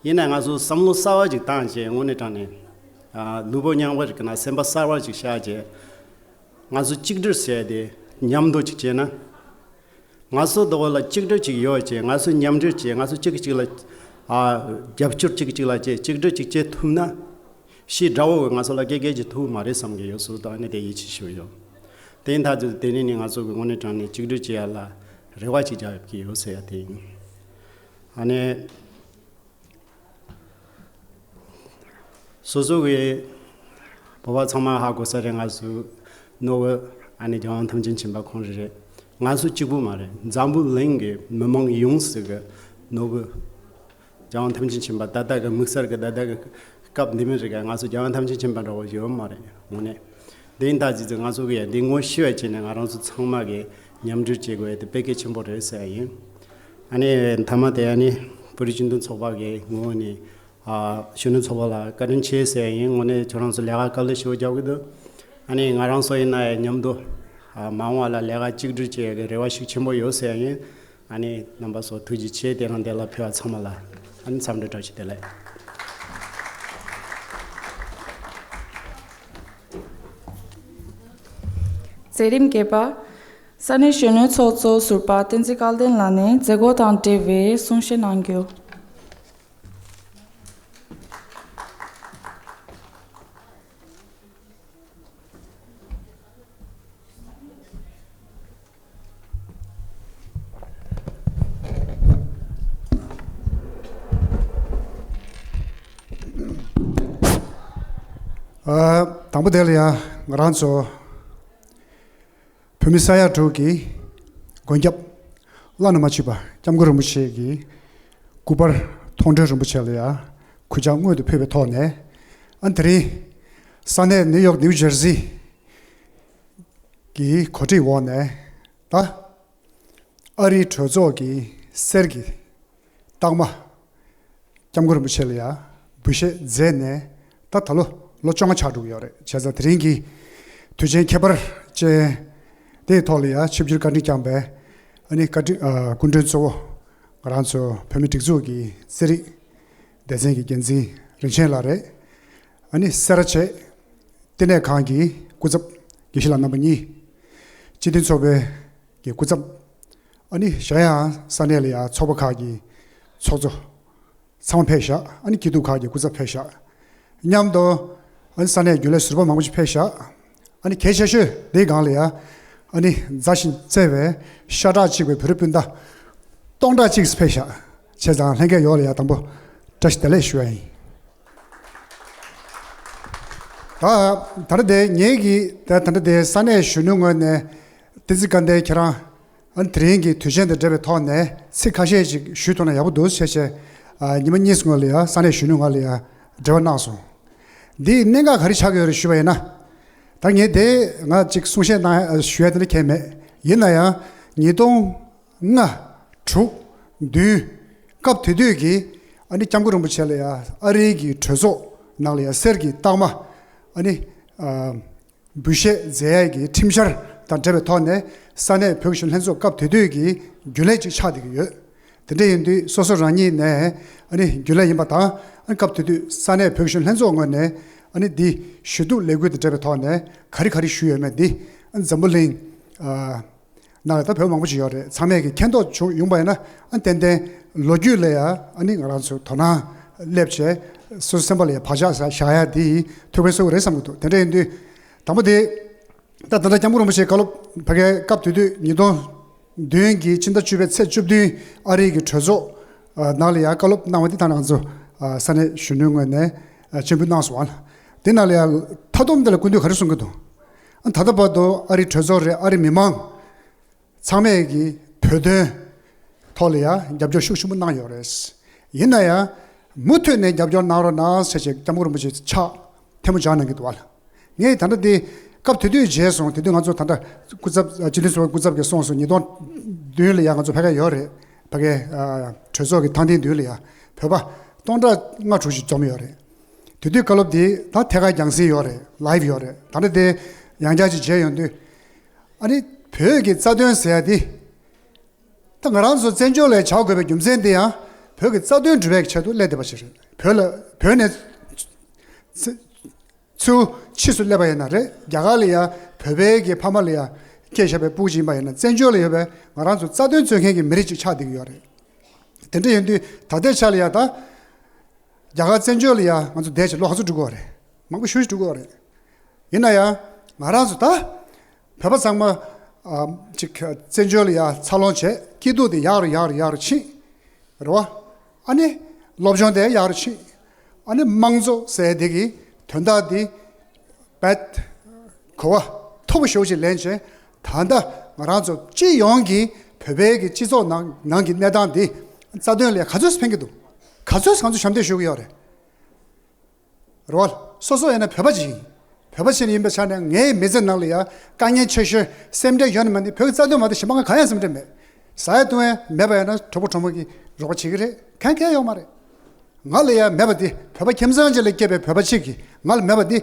ཡིན་ན་ང་ཚོ་བསམ་བློ་གསར་བ་ཅིག་བཏང་བྱས་དངོས་གནས་དྲང་གནས་ལུས་པོ་རྙིང་པ་ཅིག་གི་ནང་སེམས་པ་གསར་བ་ཅིག་བཞག་བྱས་ང་ཚོ་གཅིག་སྒྲིལ་བྱས་ཏེ་མཉམ་དུ་ཅིག་བྱས་ན། ང་ཚོ་དོ་ལ་གཅིག་སྒྲིལ་ཅིག་ཡོད་ཅེས་ང་ཚོ་མཉམ་འབྲེལ་བྱས་ང་ཚོ་གཅིག་གིས་གཅིག་ལ་ཨ་རྒྱབ་སྐྱོར་གཅིག་གིས་གཅིག་ལ་བྱས་གཅིག་སྒྲིལ་ཅིག་བྱེད་ཐུབ་ན་ཤི་དགྲ་བོ་གིས་ང་ཚོ་ལ་སྐད་སྐད་ཅིག་ཐུབ་མ་རེད་བསམ་གྱི་ཡོད་སོ་ད་ནི་དེ་ཡིད་ཆེས་ཞུ་ཡོད། དེ་ཡིན་ཐག་ཆོད་དེ་ནི་ནི་ང་ཚོ་གི་དངོས་གནས་དྲང་གནས་གཅིག་སྒྲིལ་བྱེད་ཡ་ལ་རེ་བ་ཅིག་རྒྱག་ཡོད་ཀྱི་ཡོད་ཟེར་ཡ་དེ་ཡིན། ཨ་ནི། སོ་སོ་གི་བོད་པ་ཚང་མ་ཧ་གོ་ས་རེད་ང་ཚོ་ནོར་བུ་ཨ་ནི་རྒྱལ་དབང་ཐམས་ཅད་མཁྱེན་པ་ཁོང་རེ་རེད། ང་ཚོ་གཅིག་པུ་མ་རེད་འཛམ་བུ་གླིང་གི་མི་མང་ཡོངས་སུ་གི་ནོར་བུ་རྒྱལ་དབང་ཐམས་ཅད་མཁྱེན་པ་ད་ལྟ་གི་དམིགས་བསལ་གི་ད་ལྟ་གི་སྐབས་འདི་མི་རིགས་ང་ཚོ་རྒྱལ་དབང་ཐམས་ཅད་མཁྱེན་པ་འདྲ་བོ་ཡོད་མ་རེད་དངོས་གནས། དེ་ཡིན་ད་ཅི་ཚེ་ང་ཚོ་གི་ཡ་འདི་ངོ་ཤེས་པ་བྱས་ནས་ང་རང་ཚོ་ཚང་མ་གི་མཉམ་འབྲེལ་བྱེད་དགོས་ཡ་དེ་དཔེ་གལ་ཆེན་པོ་རེད་ཟེར་ཡ་ཡིན། ཨ་ནི་མཐའ་མ་དེ་ཨ་ནི་བོད་རིགས་སྤྱི་མཐུན་ཚོགས་པ་གི་ངོས་ནས་ཨ་གཞོན་ནུ་ཚོགས་པ་ལ་བཀའ་དྲིན་ཆེ་ཟེར་ཡ་ཡིན། དངོས་གནས་ཁྱོད་རང་ཚོ་ལས་ཀ་དཀའ་ལས་ཞེ་པོ་རྒྱབ་གི་འདུག་ཨ་ནི་ང་རང་ཚོ་ཡིན་ན་ཡང་མཉམ་དུ་ཨ་མ་འོངས་པ་ལ་ལས་ཀ་གཅིག་སྒྲིལ་བྱེད་ཡ་གི་རེ་བ་ཤུགས་ཆེན་པོ་ཡོད་ཟེར་ཡ་ཡིན། ཨ་ནི་རྣམ་པ་ཚོ་ཐུགས་རྗེ་ཆེ། དེ་རིང་འདི་ལ་ཕེབས་པ་ཚང་མ་ལ་ཨ་ནི་འཚམས་འདྲི་བཀྲ་ཤིས་བདེ་ལེགས། མཛད་རིམ་བརྒྱད་པ། ས་གནས་གཞོན་ནུའི་ཚོགས་གཙོ་ཟུར་པ་བསྟན་འཛིན་སྐལ་ལྡན་ལགས་ནས་མཛད་སྒོ་དང་འབྲེལ་བའི་གསུང་བཤད་གནང་རྒྱུ། ཨ། དང་པོ་དེ་ལ་ཡང་ང་རང་ཚོ་བོད་མི་ས་ཡ་དྲུག་གི་མགོན་སྐྱབས་བླ་ན་མ་མཆིས་པ་སྐྱབས་མགོན་རིན་པོ་ཆེ་གི་སྐུ་པར་མཐོང་གྲོལ་རིན་པོ་ཆེ་ལ་ཡང་གུས་ཕྱག་སྔོན་དུ་ཕུལ་བའི་ཐོག་ནས། ཨ་དེ་རིང་ས་གནས་ནིའུ་ཡོག་ནིའུ་ཇར་སི་གི་གོ་སྒྲིག་འོག་ནས་ད་ཨ་རིའི་གྲོས་ཚོགས་ཀྱི་གསེར་གྱི་རྟགས་མ་སྐྱབས་མགོན་རིན་པོ་ཆེ་ལ་ཡང་འབུལ་བཞེས་མཛད་ནས་ད་ད་ལོ་ལོ་བཅོ་ལྔ་ཆགས་འགྲོ་གི་ཡོད་རེད། བྱས་ཙང་དེ་རིང་གི་དུས་ཆེན་ཁྱད་པར་ཅན་དེའི་ཐོག་ལ་ཡང་ཆིབས་བསྒྱུར་བཀའ་དྲིན་བསྐྱངས་པའི་ཨ་ནི་བཀའ་དྲིན་ཨ་སྐུ་མགྲོན་གཙོ་བོ་ང་རང་ཚོ་བོད་མི་སྒྲིག་འཛུགས་ཀྱི་རྩེད་རིགས་སྡེ་ཚན་གྱི་འགན་འཛིན་རིན་ཆེན་ལགས་རེད། ཨ་ནི་སེ་ར་བྱེས་བསྟི་གནས་ཁང་གི་སྐུ་ཚབ་དགེ་བཤེས་ལགས་རྣམ་པ་གཉིས། སྤྱི་མཐུན་ཚོགས་པའི་གི་སྐུ་ཚབ། ཨ་ནི་གཞན་ཡང་ས་གནས་ལ་ཡང་ཚོགས་པ་ཁག་གི་ཚོགས་གཙོ་ཚང་མ་ཕེབས་ཤག་ཨ་ནི་སྐྱིད་སྡུག་ཁག་གི་སྐུ་ཚབ་ཕེབས་ཤག་མཉམ་དུ་ཨ་ནི་ས་གནས་རྒྱུན་ལས་ཟུར་པ་མང་པོ་ཞིག་ཕེབས་ཤག་ཨ་ནི་གལ་ཆེ་ཤོས་འདིའི་སྒང་ལ་ཡང་ཨ་ནི་མཛའ་ཞིང་བརྩེ་བའི་ཤ་ཁྲག་གཅིག་པའི་བོད་རིགས་སྤུན་ཟླ་སྟོང་ཕྲག་གཅིག་ཕེབས་ཤག་བྱས་ཙང་ལྷན་རྒྱས་ཡོངས་ལ་ཡང་དང་པོ་བཀྲ་ཤིས་བདེ་ལེགས་ཞུ་བ་ཡིན། ད་ད་ལྟ་དེ་ངེད་ཀྱིས་ད་ད་ལྟ་དེ་ས་གནས་གཞོན་ནུ་ངོས་ནས་བསྟན་འཛིན་སྐལ་ལྡན་ཁྱེད་རང་ཨ་ནི་དེ་རིང་གི་དུས་ཆེན་དང་འབྲེལ་བའི་ཐོག་ནས་ཚིག་ཁ་ཤས་ཤིག་ཞུས་ཐུབ་ན་ཡག་པོ་འདུག་ཟེར་བྱས་ཨ་ཉི་མ་གཉིས་སྔོན་ལ་ཡང་ས་གནས་གཞོན་ནུ་ངོས་ལ་ཡང་འབྲེལ་བ་གནང་སོང་། འདིའི་གནད་འགག་ག་རེ་ཆགས་ཀྱི་ཡོད་རེད་ཞུས་པ་ཡིན་ན། ད་ངས་དེ་ང་ཅིག་གསུང་བཤད་གནང་ཞུ་ཡ་དེ་འདྲ་གང་ཡང་མེད། ཡིན་ན་ཡང་ཉིས་སྟོང་ལྔ། དྲུག་བདུན། སྐབས་དེ་དུས་ཀྱི་ཨ་ནི་སྐྱབས་མགོན་རིན་པོ་ཆེ་ལ་ཡང་ཨ་རིའི་གི་གྲོས་ཚོགས་ནང་ལ་ཡང་གསེར་གྱི་རྟགས་མ་ཨ་ནི་ཨ་འབུལ་བཞེས་མཛད་ཡས་ཀྱི་ཁྲིམས་འཆར་དང་འབྲེལ་བའི་ཐོག་ནས་ས་གནས་བོད་ཀྱི་གཞོན་ལྷན་ཚོགས་སྐབས་དེ་དུས་ཀྱི་རྒྱུན་ལས་ཅིག་ཆགས་བསྡད་ཀྱི་ཡོད། དེ་འདྲ་ཡིན་དུས་སོ་སོ་རང་ཉིད་ནས་ཨ་ནི་རྒྱུན་ལས་ཡིན་པ་དང་ཨ་ནི་སྐབས་དེ་དུས་ས་གནས་བོད་ཀྱི་གཞོན་ལྷན་ཚོགས་ངོས་ནས་ཨ་ནི་འདི་ཞུ་གཏུག་ལས་འགུལ་དང་འབྲེལ་བའི་ཐོག་ནས་ག་རེ་ག་རེ་ཞུས་ཡོད་མེད་འདི་ཨ་ནི་འཛམ་བུ་གླིང་ཨ། ནང་ལ་ད་བོད་མང་པོ་ཞིག་ཡོད་རེད། ཚང་མས་ཀྱི་མཁྱེན་རྟོགས་བྱུང་ཡོང་པ་ཡིན་ན་ཨ་ཏན་ཏན་ལོ་རྒྱུས་ལ་ཡང་ཨ་ནི་ང་རང་ཚོ་དོ་སྣང་སླེབས་བྱས་སོ་སོ་སེམས་པ་ལ་ཡང་བག་ཆགས་བཞག་ཡ་དེ་ཐུགས་ཕན་གསོས་ཀྱི་རེད་བསམ་གྱི་འདུག་དེ་འདྲ་ཡིན་དུས་དང་པོ་དེ་ད་ད་ལྟ་སྐྱབས་མགོན་རིན་པོ་ཆེའི་བཀའ་སློབ་ཕ་གའི་སྐབས་དེ་དུས་ཉིས་སྟོང་བདུན་གྱི་ཕྱི་ཟླ་བཅུ་པའི་ཚེས་བཅུ་བདུན་ཨ་རིའི་གི་གྲོས་ཚོགས་ནང་ལ་ཡང་བཀའ་སློབ་གནང་བ་དེ་ད་ང་ཚོ་ས་གནས་གཞོན་ནུའི་ངོས་ནས་སྤྱན་འབུལ་གནང་སོང་བ། དེ་ནང་ལ་ཡང་མཐའ་སྡོམ་དེ་ལ་སྐུ་མདུན་ག་རེ་གསུང་གི་འདུག་ཨ། ད་ལྟ་བར་དུ་ཨ་རིའི་གྲོས་ཚོགས་རེད། ཨ་རིའི་མི་མང་ཚང་མས་ཀྱི་བོད་དོན་ཐོག་ལ་ཡང་རྒྱབ་སྐྱོར་ཤུགས་ཆེན་པོ་གནང་ཡོད་རེད། ཡིན་ན་ཡང་མུ་མཐུད་ནས་རྒྱབ་སྐྱོར་གནང་རོགས་གནང་ཟེར་བྱས་སྐྱབས་མགོན་རིན་པོ་ཆེ་ཕྱག་ཐལ་མོ་སྦྱར་གནང་གི་འདུག་བ། ངས་ད་ལྟ་འདི་སྐབས་དེ་དུས་བརྗེད་སོང་། དེ་དུས་ང་ཚོ་ད་ལྟ་སྐུ་ཚབ་སྤྱི་འཐུས་ཟུར་པ་སྐུ་ཚབ་ཀྱིས་གསུངས་སོང་། ཉིས་སྟོང་བདུན་ལ་ཡང་ང་ཚོ་ཕ་གིར་ཡོད་རེད། ཕ་གིའི་གྲོས་ཚོགས་ཀྱི་ཐེངས་དང་པོའི་དུས་ལ་ཡང་བོད་པ་སྟོང་ཕྲག་ལྔ་དྲུག་ཅིག་འཛོམས་ཡོད་རེད། དེ་དུས་བཀའ་སློབ་དེ་ད་ཐད་ཀར་རྒྱང་སྲིང་ཡོད་རེད། ལའིབ་ཡོད་རེད། ད་ལྟ་དེ་ཡང་བསྐྱར་ཅིག་མཇལ་ཡོང་དུས། ཨ་ནི་བོད་ཀྱི་རྩ་དོན་ཟེར་ཡ་དེ། ད་ང་རང་ཚོ་བཙན་བྱོལ་ལ་བྱ་དགོས་པའི་རྒྱུ་མཚན་དེ་ཡང་བོད་ཀྱི་རྩ་དོན་སྒྲུབ་པའི་ཆེད་དུ་སླེབས་བསྡད་པ་ཞིག་རེད། བོད་ལ་བོད་ནས་ཚུར་ཕྱིས་སུ་སླེབས་པ་ཡིན་ན་རེད། རྒྱ་གར་ལ་ཡང་བོད་པའི་གི་ཕ་མ་ལ་ཡང་སྐྱེས་བཞག་པའི་སྤུ་གུ་ཅིག་ཡིན་པ་ཡིན་ན། བཙན་བྱོལ་ལ་ཡོད་པའི་ང་རང་ཚོ་རྩ་དོན་རྩོད་མཁན་གྱི་མི་རིགས་ཅིག་ཆགས་བསྡད་ཀྱི་ཡོད་རེད། དེ་འདྲ་ཡིན་དུས་ད་ལྟའི་ཆ་ལ་ཡང་ད་རྒྱ་གར་བཙན་བྱོལ་ལ་ཡང་ང་ཚོ་བསྡད་བྱས་ལོ་ག་ཚོད་འགྲོ་གི་ཡོད་རེད། མང་པོ་ཞེ་པོ་ཅིག་འགྲོ་གི་ཡོད་རེད། ཡིན་ན་ཡང་ང་རང་ཚོ་ད་བོད་པ་ཚང་མ་ཨ་ཅིག་བཙན་བྱོལ་ལ་ཡང་འཚར་ལོངས་བྱས། སྐྱིད་སྡུག་དེ་ཡག་རུ་ཡག་རུ་ཡག་རུ་ཕྱིན། རེད་བ། ཨ་ནི་སློབ་སྦྱོང་དེ་ཡག་རུ་ཕྱིན། ཨ་ནི་དམངས་གཙོ་ཟེར་དེ་གི་དོན་དག་དེ་བད་གོ་བ་མཐོ་པོ་ཞེ་པོ་ཅིག་ལེན་བྱས། ད་ལྟ་ང་རང་ཚོ་སྤྱི་ཡོངས་ཀྱི་བོད་པའི་གི་སྤྱི་ཚོགས་ནང་ནང་གི་གནས་སྟངས་དེ་རྩ་དོན་ལ་ག་ཚོད་ཕན་གྱི་འདུག་ག་ཚོད་ང་ཚོ་ཞབས་འདེགས་ཞུ་གི་ཡོད་རེད། རེད་བ། སོ་སོ་ཡིན་ན་བོད་པ་ཅིག་ཡིན། བོད་པ་ཞིག་ཡིན་པའི་ཆ་ནས་ངའི་མི་ཚེ་ནང་ལ་ཡང་དཀའ་ངལ་ཆེ་ཤོས་སེམས་ཁྲལ་ཡོད་ན་མེད་ན་བོད་ཀྱི་རྩ་དོན་མ་གཏོགས་གཞན་པ་ང་གང་ཡང་སེམས་ཁྲལ་མེད། ཟ་ཡ་བཏུང་ཡ་མེད་པ་ཡིན་ན་གྲོགས་པོ་གྲོགས་མོ་གིས་རོགས་པ་བྱེད་ཀྱི་རེད། གང་གང་ཡོད་མ་རེད། ང་ལ་ཡང་མེད་པ་དེ། བོད་པ་ཁྱིམ་ཚང་གཅིག་ལ་སྐྱེས་པའི་བོད་པ་གཅིག་གིས་ང་ལ་མེད་པ་དེ།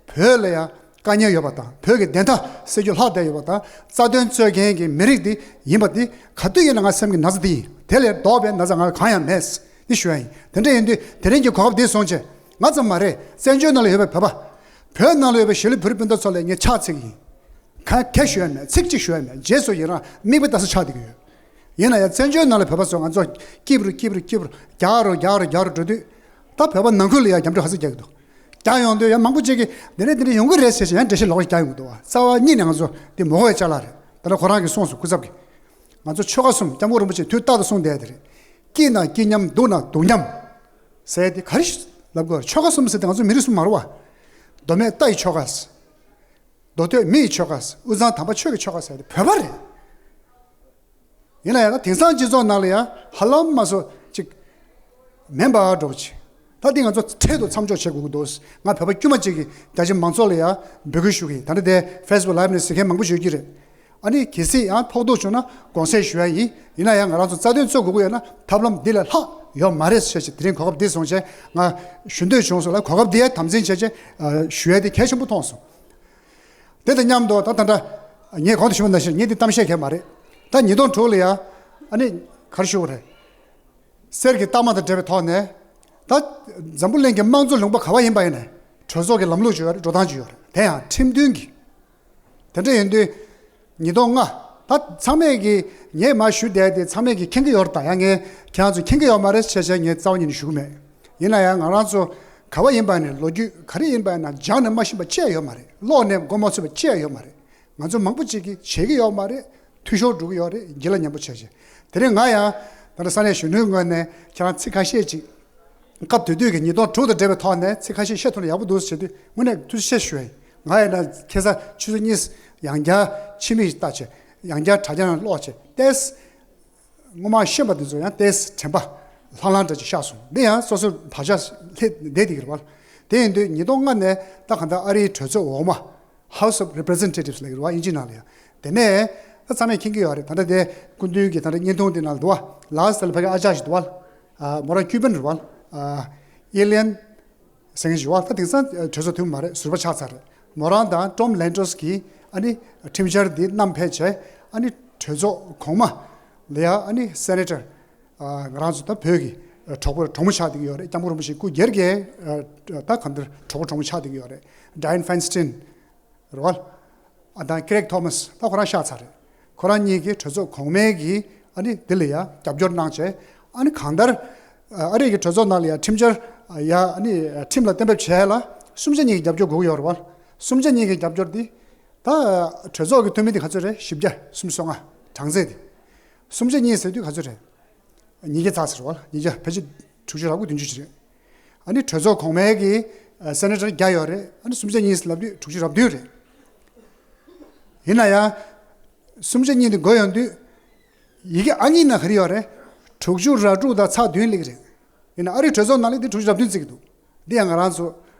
བོད་ལ་ཡང་དཀའ་ངལ་ཡོད་པ་དང་། བོད་ཀྱི་བདེན་མཐའ་གསལ་རྒྱུ་ལྷག་བསྡད་ཡོད་པ་དང་། རྩ་དོན་རྩོད་མཁན་གྱི་མི་རིགས་དེ་ཡིན་པ་དེ་ག་དུས་ཡིན་ན་ང་སེམས་ཀྱི་ན་ཚ་དེ་ཡིན། དེ་ལས་ལྡོག་པའི་ན་ཚ་ང་ལ་གང་ཡང་མེད། འདི་ཞུ་ཡ་ཡིན། དེ་འདྲ་ཡིན་དུས་དེ་རིང་གི་གོ་སྐབས་འདི་བཟུང་བྱས། ང་ཙམ་མ་རེད། བཙན་བྱོལ་ནང་ལ་ཡོད་པའི་བོད་པ། བོད་ནང་ལ་ཡོད་པའི་གཞིས་ལུས་བོད་རིགས་སྤུན་ཟླ་ཚོ་ལ་ངས་ཕྱག་འཚལ་གྱི་ཡིན། གང་ག་ཞུ་ཡ་མེད། ཚིག་གཅིག་ཞུ་ཡ་མེད། རྗེས་སུ་ཡི་རང་མིག་དཔེ་ལྟ་ས་ཆགས་བསྡད་ཀྱི་ཡོད། ཡིན་ན་ཡང་བཙན་བྱོལ་ནང་ལ་བོད་པ་ཚོ་ང་ཚོ་སྐྱིད་པོ་སྐྱིད་པོ་སྐྱིད་པོ་རྒྱག་རོགས་རྒྱག་རོགས་རྒྱག་རོགས་འགྲོ་དུས། ད་བོད་པ་ནང་ཁུལ་ལ་ཡང་རྒྱབ་སྐྱོར་ག་ཚོད་རྒྱག་གི་འདུག་རྒྱག་ཡོང་དུས་ཡང་མང་པོ་ཅིག་གིས་འདི་ནས་འདི་འདྲ་ཡོང་གི་རེད་ཟེར་བྱས་ཡང་འགྲེལ་བཤད་ལོག་རྒྱག་ཡོང་གི་འདུག་བ། རྩ་བ་ཉིད་ནས་ང་ཚོ་འདི་མ་གོ་བའི་ཅ་ལག་རེད། ད་ནི་ཁོ་རང་གིས་གསུངས་སོང་། སྐུ་ཚབ་ཀྱིས། ང་ཚོ་ཆོལ་ཁ་གསུམ། སྐྱབས་མགོན་རིན་པོ་ཆེས་དུས་རྟག་ཏུ་གསུངས་བསྡད་དེ་རེད། སྐྱིད་ན་སྐྱིད་མཉམ། སྡུག་ན་སྡུག་མཉམ་ཟེར་དེ་ག་རེ་ལབ་དགོས་རེད། ཆོལ་ཁ་གསུམ་ཟེར་དེ་ང་ཚོ་མི་རིགས་གསུམ་མ་རེད་བ། མདོ་སྨད་རྟ་ཡི་ཆོལ་ཁ་ཟེར། མདོ་སྟོད་མི་ཡི་ཆོལ་ཁ་ཟེར། དབུས་གཙང་དམ་པ་ཆོས་ཀྱི་ཆོལ་ཁ་ཟེར་དེ་བོད་པ་རེད། ཡིན་ན་ཡང་ན་དེང་སང་སྤྱི་ཚོགས་ནང་ལ་ཡང་ཧ་ལམ་མ་སོ་ཅིག་མེད་པ་འགྲོ་བ་ཅིག་ད་འདི་ང་ཚོ་འཕྲལ་དུ་མཚམས་འཇོག་བྱེད་དགོས་ཀྱི་འདུག་ང་བོད་པ་དཀྱུས་མ་ཅིག་གིས་རྒྱ་ཆེ་མང་ཚོགས་ལ་ཡང་འབོད་སྐུལ་ཞུ་གི་ཡིན། ད་ནི་དེ་ཕེ་སི་བུག་ལའིབ་ནས་གཟིགས་མཁན་མང་པོ་ཡོད་ཀྱི་རེད། ཨ་ནི་གལ་སྲིད་ཡང་ཕོག་ཐུག་བྱུང་ན་དགོངས་སེལ་ཞུ་ཡ་ཡིན། ཡིན་ན་ཡང་ང་རང་ཚོ་རྩ་དོན་རྩོད་དགོས་ཀྱི་ཡོད་ན་ཐབས་ལམ་འདི་ལས་ལྷག་ཡོད་མ་རེད་ཟེར་བྱས། དེ་རིང་གོ་སྐབས་འདི་བཟུང་བྱས་ང་ཞུ་འདོད་བྱུང་སོང་ལ། གོ་སྐབས་འདི་ཡང་དམ་འཛིན་བྱས་བྱས་ཞུ་ཡ་དེ་གལ་ཆེན་པོ་མཐོང་སོང་། དེ་དང་མཉམ་དུ་ད་ད་ལྟ་ངས་གོང་དུ་ཞུས་པ་ནང་བཞིན་ངས་འདི་གཏམ་བཤད་གང་ཡང་མ་རེད། ད་ཉིས་སྟོང་དྲུག་ལ་ཡ་ཨ་ནི་ག་རེ་ཞུ་དགོས་རེད། གསེར་གྱི་རྟགས་མ་དང་འབྲེལ་བའི་ཐོག་ནས་ད་འཛམ་བུ་གླིང་གི་དམངས་གཙོ་ལུང་པ་ག་བ་ཡིན་པ་ཡིན་ནའི་གྲོས་ཚོགས་ཀྱི་ལམ་ལུགས་ཅིག་ཡོད་རེད། འགྲོ་སྟངས་ཅིག་ཡོད་རེད། དེ་ཡང་ཁྲིམས་མཐུན་གྱི། དེ་འདྲ་ཡིན་དུས་ཉིས་སྟོང་ལྔ། ད་ཚང་མས་ཀྱིས་ངས་མར་ཞུ་བསྡད་དེ་ཚང་མས་ཀྱིས་མཁྱེན་གྱི་ཡོད་རེད། ད་ཡང་ངས་ཁྱེད་རང་ཚོས་མཁྱེན་གྱི་ཡོད་མ་རེད་ཟེར་བྱས་ངས་རྩ་བ་ཉིད་ནས་ཞུ་གི་མེད། ཡིན་ན་ཡང་ང་རང་ཚོ་ག་བ་ཡིན་པ་ནས་ལོ་རྒྱུས་ག་རེ་ཡིན་པ་ན་སྦྱངས་ནས་མ་ཤེས་པ་ཅི་ཡང་ཡོད་མ་རེད། ཀློག་ནས་མགོ་མ་ཚོས་པ་ཅི་ཡང་ཡོད་མ་རེད། ང་ཚོ་མང་པོ་ཅིག་གིས་བྱེད་ཀྱི་ཡོད་མ་རེད། འཐུས་ཤོར་འགྲོ་གི་ཡོད་རེད། རྒྱུས་ལ་ཉམས་པོ་བྱས་བྱས། དེ་རིང་ང་ཡང་ད་ལྟ་ས་གནས་གཞོན་ནུའི་ངོས་ནས་ཁྱེད་རང་ཚིག་ཁ་ཤས་ཅིག་སྐབས་དེ་དུས་ཀྱི་ཉིས་སྟོང་དྲུག་དང་འབྲེལ་བའི་ཐོག་ནས་ཚིག་ཁ་ཤས་བཤད་ཐུབ་ན་ཡག་པོ་འདུག་ཟེར་དུས་དངོས་གནས་ཐུགས་རྗེ་ཆེ་ཞུ་ཡ་ཡིན། ང་ཡིན་ན་ཁ་སང་ཆུ་ཚོད་གཉིས་ཡང་བསྐྱར་ཕྱི་མིག་བལྟས་བྱས། ཡང་བསྐྱར་དྲ་རྒྱ་ནང་ཀློག་བྱས་ཏེས། སྔོན་མ་ཤེས་པ་དེ་ཚོ་ཡང་ཏེས་དྲན་པ་ལྷང་ལྷང་འདྲ་ཅིག་ཤར་སོང་། འདི་ཡང་སོ་སོའི་བག་ཆགས་སླེབས་བསྡད་དེ་གི་རེད་བ། དེ་ཡིན་དུས་ཉིས་སྟོང་ལྔ་ནས་ད་གང་ལྟར་ཨ་རིའི་གྲོས་ཚོགས་འོག་མ། House of Representatives ལབ་ཀྱི་རེད་བ། དབྱིན་ཇི་ནང་ལ་ཡང་། དེ་ནས་ད་ཚང་མས་མཁྱེན་གྱི་ཡོད་རེད། ད་ལྟ་དེ་སྐུ་མདུན་གྱི་ད་ལྟ་བརྙན་ཐུང་དེ་ནང་ལ་འདུག་བ། ལ་དྭགས་ལ་ཕ་གི་ཨ་ཅག་ཞིག་འདུག་བ། མོ་རང་ཀུའུ་བན་རེད་བ། ཨེ་ལི་ཡན་ཟེར་མཁན་ཞིག་བ། ད་དེང་སང་གྲོས་ཚོགས་འཐུས་མི་མ་རེད། ཟུར་པ་ཆགས་ཚར་རེད། མོ་རང་དང་ཊོམ་ལན་ཊོས་ཀྱིས་ཨ་ནི་ཁྲིམས་འཆར་འདི་བསྣམས་ཕེབས་བྱས། ཨ་ནི་གྲོས་ཚོགས་གོང་མ་ལ་ཡ་ཨ་ནི་སེ་ནེ་ཊར། ང་རང་ཚོ་ད་བོད་ཀྱི་གྲོགས་པོ་གྲོགས་མོ་ཆགས་བསྡད་ཀྱི་ཡོད་རེད། སྐྱབས་མགོན་རིན་པོ་ཆེ་སྐུ་སྒེར་གྱི་ད་གང་ལྟར་གྲོགས་པོ་གྲོགས་མོ་ཆགས་བསྡད་ཀྱི་ཡོད་རེད། ཌ་ཡན་ཕའིན་སི་ཊིན་རེད་བ། ཨ་དང་ཀེ་རེག་ཐོ་མཱས་ད་ཁོ་རང་ཤག་ཚར་རེད། ཁོ་རང་གཉིས་ཀྱིས་གྲོས་ཚོགས་གོང་མའི་གི་ཨ་ནི་འདི་ལ་ཡ་རྒྱབ་སྐྱོར་གནང་བྱས། ཨ་ནི་གང་ལྟར་ཨ་རིའི་གི་གྲོས་ཚོགས་ནང་ལ་ཡ་ཁྲིམས་འཆར་ཡ་ཨ་ནི་ཁྲིམས་ལ་གཏན་འབེབས་བྱས་ལ་གསུམ་ཆ་གཉིས་ཀྱི་རྒྱབ་སྐྱོར་དགོས་ཀྱི་ཡོད་རེད་བ། གསུམ་ཆ་གཉིས་ཀྱི་རྒྱབ་སྐྱོར་འདི་ད་གྲོས་ཚོགས་ཀྱི་འཐུས་མི་འདི་ག་ཚོད་རེད། བཞི་བརྒྱ་སུམ་ཅུ་སོ་ལྔ་གྲངས་ཚད་དེ། གསུམ་ཆ་གཉིས་ཟེར་དུས་ག་ཚོད་རེད། ཉིས་བརྒྱ་ཙམ་ཟེར་བ་ལ། ཉིས་བརྒྱ་ཕལ་ཆེར་དྲུག་ཅུ་རེ་དགུ་བདུན་ཅུ་ཅིག་རེད། ཨ་ནི་གྲོས་ཚོགས་གོང་མའི་གི་ སེ་ནེ་ཊར་བརྒྱ་ཡོད་རེད། ཨ་ནི་སུམ་ཆ་གཉིས་ལབ་དུས་དྲུག་ཅུ་རེ་བདུན་རེད། ཡིན་ན་ཡང་། སུམ་ཆ་གཉིས་དེ་བགོས་ཡོང་དུས། ཡི་གེ་ཨ་གཉིས་ནང་ག་རེ་ཡོད་རེད། དྲུག་ཅུ་རེ་དྲུག་དང་ཚེག་བདུན་སླེབས་ཀྱི་རེད། ཡིན་ན་ཨ་རིའི་གྲོས་ཚོགས་ནང་ལ་དེ་དྲུག་ཅུ་རེ་བདུན་བརྩི་གི་འདུག་འདི་ཡང་ང་རང་ཚོ་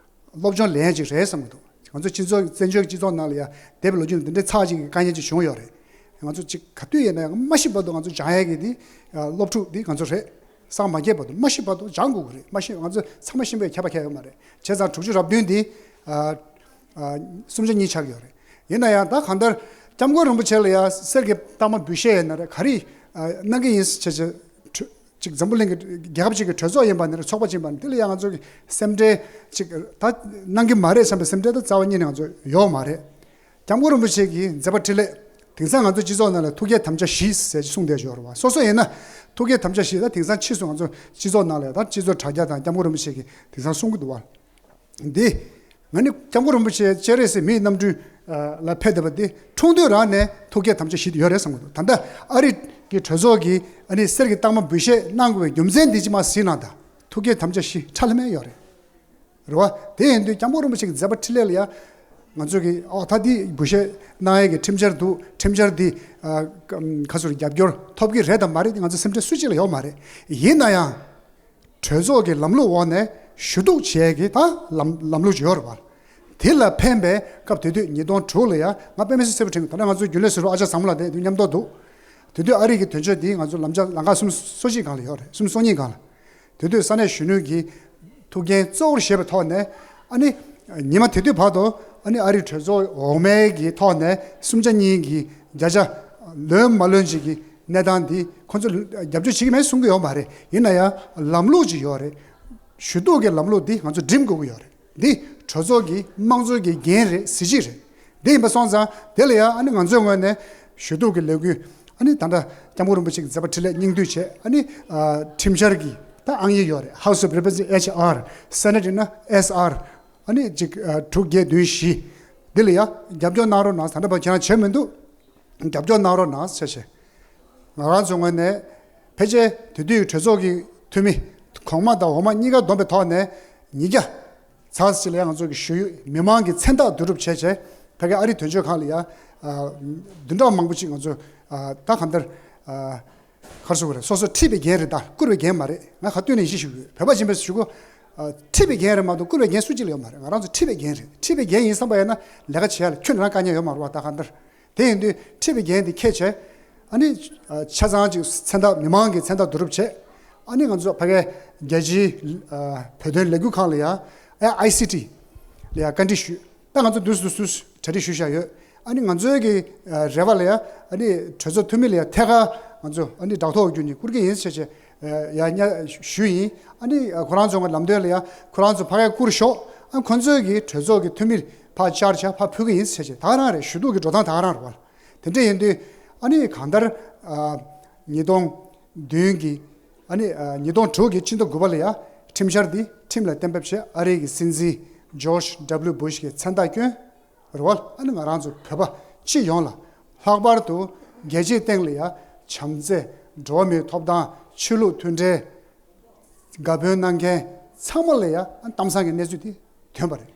སློབ་སྦྱོང་ལེན་ཡ་ཅིག་རེད་བསམ་གྱི་འདུག་ང་ཚོ་སྤྱི་ཚོགས་བཙན་བྱོལ་སྤྱི་ཚོགས་ནང་ལ་ཡང་འདས་པའི་ལོ་རྒྱུས་ལ་འདི་འདྲའི་ཚེག་ཅིག་གི་དཀའ་ངལ་ཅིག་བྱུང་ཡོད་རེད། ང་ཚོ་ཅིག་ག་དུས་ཡིན་ན་ཡང་མ་ཤི་བར་དུ་ང་ཚོ་སྦྱང་ཡ་གི་འདི་སློབ་ཕྲུག་འདི་ང་ཚོ་རེད། སངས་མ་རྒྱས་བར་དུ་མ་ཤི་བར་དུ་སྦྱང་དགོས་ཀྱི་རེད། མ་ཤི་ང་ཚོ་ཚང་མ་ཤི་བའི་ཁྱད་པར་གང་ཡང་ཡོད་མ་རེད། བྱས་ཙང་དྲུག་ཅུ་རེ་བདུན་འདི་ཨ་ཨ་སུམ་ཆ་གཉིས་ཆགས་ཀྱི་ཡོད་རེད། ཡིན་ན་ཡང་ད་གང་ལྟར་སྐྱབས་མགོན་རིན་པོ་ཆེ་ལ་ཡང་གསེར་གྱི་རྟགས་མ་འབུལ་བཞེས་ཡིན་ན་རེད། ག་རེ་ཨ་གནང་གི་ཡིན་ཟེར་བྱས་བྱས་ཅིག་འཛམ་བུ་གླིང་གི་རྒྱལ་ཁབ་ཅིག་གི་གྲོས་ཚོགས་ཡིན་པ་ནི་རེད། ཚོགས་པ་ཅིག་ཡིན་པ་ནི་དེ་ལ་ཡང་ང་ཚོ་གི་སེམས་ཁྲལ་ཅིག་ད་གནང་གི་མ་རེད་བསམ་པའི་སེམས་ཁྲལ་ད་རྩ་བ་ཉིད་ནས་ང་ཚོ་ཡོད་མ་རེད། སྐྱབས་མགོན་རིན་པོ་ཆེ་གི་མཛད་པ་འཕྲིན་ལས་དེང་སང་ང་ཚོ་སྤྱི་ཚོགས་ནང་ལ་ཐུགས་བསྐྱེད་དམ་བཅའ་བཞི་ཟེར་གྱི་གསུངས་བསྡད་ཡོད་རེད་བ། སོ་སོ་ཡིན་ན་ཐུགས་བསྐྱེད་དམ་བཅའ་བཞི་ད་དེང་སང་ཕྱིས་སུ་ང་ཚོ་སྤྱི་ཚོགས་ནང་ལ་ད་སྤྱི་ཚོགས་དྲ་རྒྱ་དང་སྐྱབས་མགོན་རིན་པོ་ཆེ་གི་དེང་སང་གསུང་གི་འདུག་བ། འདི་ང་ནི་སྐྱབས་མགོན་རིན་པོ་ཆེ་སྤྱན་རས་གཟིགས་མིའི་རྣམ་སྤྲུལ་ལ་ཕེབས་བསྡད་པ་འདི་འཁྲུངས་དུས་རང་ནས་ཐུགས་བསྐྱེད་དམ་བཅའ་བཞི་དེ་ཡོད་རེད་བསམ་གི་འདུག་ད་ལྟ་ཨ་རི་གི་གྲོས་ཚོགས་ཀྱིས་ཨ་ནི་གསེར་གྱི་རྟགས་མ་འབུལ་བཞེས་གནང་དགོས་པའི་རྒྱུ་མཚན་འདི་ཅི་མ་ཟིན་ན་ད་ཐུགས་བསྐྱེད་དམ་བཅའ་བཞི་ཁྲ་ལྷམ་ཡོད་རེད། རེད་བ། དེ་ཡིན་དུས་སྐྱབས་མགོན་རིན་པོ་ཆེ་གི་མཛད་པ་འཕྲིན་ལས་ལ་ཡང་ང་ཚོ་གི་ཨོ་ད་འདི་འབུལ་བཞེས་གནང་ཡས་ཀྱི་ཁྲིམས་འཆར་འདུག་ཁྲིམས་འཆར་འདི་ཁ་སོར་རྒྱབ་སྐྱོར་ཐོབ་ཀྱི་རེད་དམ་མ་རེད་དེ་ང་ཚོ་སེམས་ཁྲལ་སུ་གཅིག་ལ་ཡོད་མ་རེད། ཡིན་ན་ཡང་གྲོས་ཚོགས་ཀྱི་ལམ་ལུགས་འོག་ནས་ཞུ་གཏུག་བྱེད་ཡས་ཀྱི་ད་ལམ་ལམ་ལུགས་ཅིག་ཡོད་རེད་བ། དེ་ལ་ཕན་པའི་སྐབས་དེ་དུས་ཉིས་སྟོང་དྲུག་ལ་ཡང་ང་དཔེ་མི་སྲིད་གསལ་པོ་དྲན་གི་འདུག་ད་ནས་ང་ཚོ་རྒྱུན་ལས་ཟུར་པ་ཨ་ཅག་བཟང་མོ་ལགས་དེ་དུས་མཉམ་དུ་འདུག་དེ་དུས་ཨ་རི་གི་དོན་གཅོད་འདིས་ང་ཚོ་ལམ་ལམ་ཁ་གསུམ་སོ་གཅིག་སྒང་ལ་ཡོད་རེད། གསུམ་སོ་གཉིས་སྒང་ལ། དེ་དུས་ས་གནས་གཞོན་ནུ་གི་ཐུགས་འགན་གཙོ་བོར་བཞེས་པའི་ཐོག་ནས་ཨ་ནི་ཉི་མ་དེ་དུས་བར་དུ་ཨ་ནི་ཨ་རིའི་གྲོས་ཚོགས་འོག་མའི་གི་ཐོག་ནས་གསུམ་ཆ་གཉིས་ཀྱི་བརྒྱ་ཆ་ལོན་མ་ལོན་ཅིག་གི་གནས་སྟངས་འདི་ཁོ་ཚོ་རྒྱབ་སྐྱོར་བྱེད་ཀྱི་མེད་གསུང་གི་ཡོད་མ་རེད། ཡིན་ན་ཡང་ལམ་ལུགས་ཅིག་ཡོད་རེད། ཞུ་གཏུག་གི་ལམ་ལུགས་འདི་ང་ཚོ་འགྲིམ་དགོས་ཀྱི་ཡོད་རེད། འདི་གྲོས་ཚོགས་ཀྱི་དམངས་གཙོ་གི་འགན་རེད། གཟི་བརྗིད་རེད། འདི་ཡིན་པ་སོང་ཙང་དེ་ལ་ཡང་ཨ་ནི་ང་ཚོའི་ངོས་ནས་ཞུ་གཏུག་གི་ལས་འགུལ་ཨ་ནི་ད་ལྟ་སྐྱབས་མགོན་རིན་པོ་ཆེ་གི་མཛད་པ་འཕྲིན་ལས་སྙིང་བསྡུས་བྱས་ཨ་ནི་ཁྲིམས་འཆར་གྱི་ད་ཨང་ཡིག་ཡོད་རེད། House of Representatives H R Senate ཡིན་ན་S R ཨ་ནི་གཅིག་དྲུག་བརྒྱད་བདུན་བཞི། འདི་ལ་ཡང་རྒྱབ་སྐྱོར་གནང་རོགས་གནང་། ད་ལྟ་བར་ཁྱེད་རང་བྱས་མི་འདུག་རྒྱབ་སྐྱོར་གནང་རོགས་གནང་ཟེར་བྱས། ང་རང་ཚོའི་ངོས་ནས་ཕལ་ཆེར་དེ་དུས་གྲོས་ཚོགས་ཀྱི་འཐུས་མི་གོང་མ་དང་འོག་མ་གཉིས་ཀ་བསྡོམས་པའི་ཐོག་ནས་ཉིས་བརྒྱ་ཚར་ཅིག་ལ་ཡང་ང་ཚོ་གི་ཞུ་ཡིག་མི་མང་གི་མཚན་རྟགས་བསྡུ་རུབ་བྱས་བྱས་ཕ་གི་ཨ་རི་དོན་གཅོད་ཁང་ལ་ཡང་བདུན་ཕྲག་མང་པོ་ཅིག་ང་ཚོ་ད་གང་ལྟར་ག་རེ་ཟེར་དགོས་རེད། སོ་སོ་ཁྲིད་པའི་འགན་རེད། ད་བསྐུར་བའི་འགན་མ་རེད། ང་ག་དུས་ནས་ཡིན་ཞུ་གི་ཡོད། བོད་པ་ཡིན་པས་ཞུ་གོ་ཁྲིད་པའི་འགན་རེད་མ་གཏོགས་བསྐུར་བའི་འགན་སུ་གཅིག་ལ་ཡོད་མ་རེད། ང་རང་ཚོ་ཁྲིད་པའི་འགན་རེད། ཁྲིད་པའི་འགན་ཡིན་བསམ་པ་ཡིན་ན་ལས་ཀ་བྱེད་ཡ་ལ་ཁྱོན་ནས་རང་དཀའ་ངལ་ཡོད་མ་རེད་བ། ད་གང་ལྟར། དེ་ཡིན་དུས་ཁྲིད་པའི་འགན་དེ་འཁྱེར་བྱས། ཨ་ནི་ཆ་ཚང་ཅིག་མཚན་རྟགས་མི་མང་གི་མཚན་རྟགས་བསྡུ་རུབ་བྱས། ཨ་ནི་ང་ཚོ་ཕ་གའི་རྒྱལ་སྤྱིའི་བོད་དོན་ལས་འགུལ་ཁང་ལ་ཡང་ཨ་ཨའི་སི་ཊི་ལ་ཡང་བཀའ་འདྲི་ཞུས། ད་ང་ཚོ་དུས་སུ་དུས་སུ་གྲ་སྒྲིག་ཞུས་བཞག་ཡོད། ཨ་ནི་ང་ཚོའི་གི་རེ་བ་ལ་ཡང་ཨ་ནི་གྲོས་ཚོགས་འཐུས་མི་ལ་ཡང་ཐད་ཀར་ང་ཚོ་ཨ་ནི་བརྡ་ཐོ་བརྒྱུད་ནས་བསྐུར་གི་ཡིན་ཟེར་བྱས་ཡང་ཞུས་ཡིན། ཨ་ནི་ཁོ་རང་ཚོ་ལམ་སྟོན་ལ་ཡང་ཁོ་རང་ཚོ་ཕ་གའི་བསྐུར་ཞོག་ཨ་ཁོ་ཚོའི་གི་གྲོས་ཚོགས་ཀྱི་འཐུས་མི་ཕར་བཅར་བྱས་ཕར་ཕུལ་གི་ཡིན་ཟེར་བྱས། ད་ག་རང་རེད། ཞུ་གཏུག་གི་འགྲོ་སྟངས་ད་ག་རང་རེད་བ། དེ་འདྲ་ཡིན་དུས་ཨ་ནི་གང་ལྟར་ཉིས་སྟོང་བདུན་གྱི་ཨ་ནི་ཉིས་སྟོང་དྲུག་གི་ཕྱི་ཟླ་དགུ་པ་ལ་ཡང་ཁྲིམས་འཆར་འདི་ཁྲིམས་ལ་གཏན་འབེབས་བྱས། ཨ་རིའི་གི་སྲིད་འཛིན་ཇོརྗ་ཌབ་ལིའུ་བྷུཤ་གི་མཚན་རྟགས་བསྐྱོན། རེད་བ། ཨ་ནི་ང་རང་ཚོ་བོད་པ་སྤྱི་ཡོངས་ལ་ལྷག་པར་དུ་རྒྱལ་སྤྱིའི་སྟེང་ལ་ཡང་བྱམས་བརྩེ། འགྲོ་བ་མིའི་ཐོབ་ཐང་། ཆོས་ལུགས་མཐུན་འབྲེལ། དགའ་སྤོན་གནང་མཁན་ཚང་མ་ལ་ཡང་གཏམ་བཟང་གི་གནས་ཚུལ་དེ་ཐོན་པ་རེད།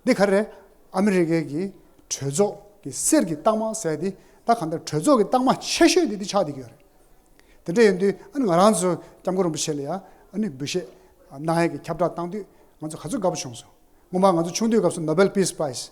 འདི་ག་རེ་རེད། ཨ་མི་རི་ཀའི་གི་གྲོས་ཚོགས་ཀྱི་གསེར་གྱི་རྟགས་མ་ཟེར་དེ་ད་གང་ལྟར་གྲོས་ཚོགས་ཀྱི་རྟགས་མ་ཆེ་ཤོས་དེ་འདི་ཆགས་བསྡད་ཀྱི་ཡོད་རེད། དེ་འདྲ་ཡིན་དུས་ཨ་ནི་ང་རང་ཚོ་སྐྱབས་མགོན་རིན་པོ་ཆེ་ལ་ཡང་ཨ་ནི་འབུལ་བཞེས་གནང་ཡས་ཀྱི་ཁྱབ་བསྒྲགས་བཏང་དུས་ང་ཚོ་ག་ཚོད་དགའ་པོ་བྱུང་སོང་། སྔོན་མ་ང་ཚོ་ཆུང་དུས་སྐབས་སུ་ནོ་བེལ་ཕིས་པ་རའི་ཛི་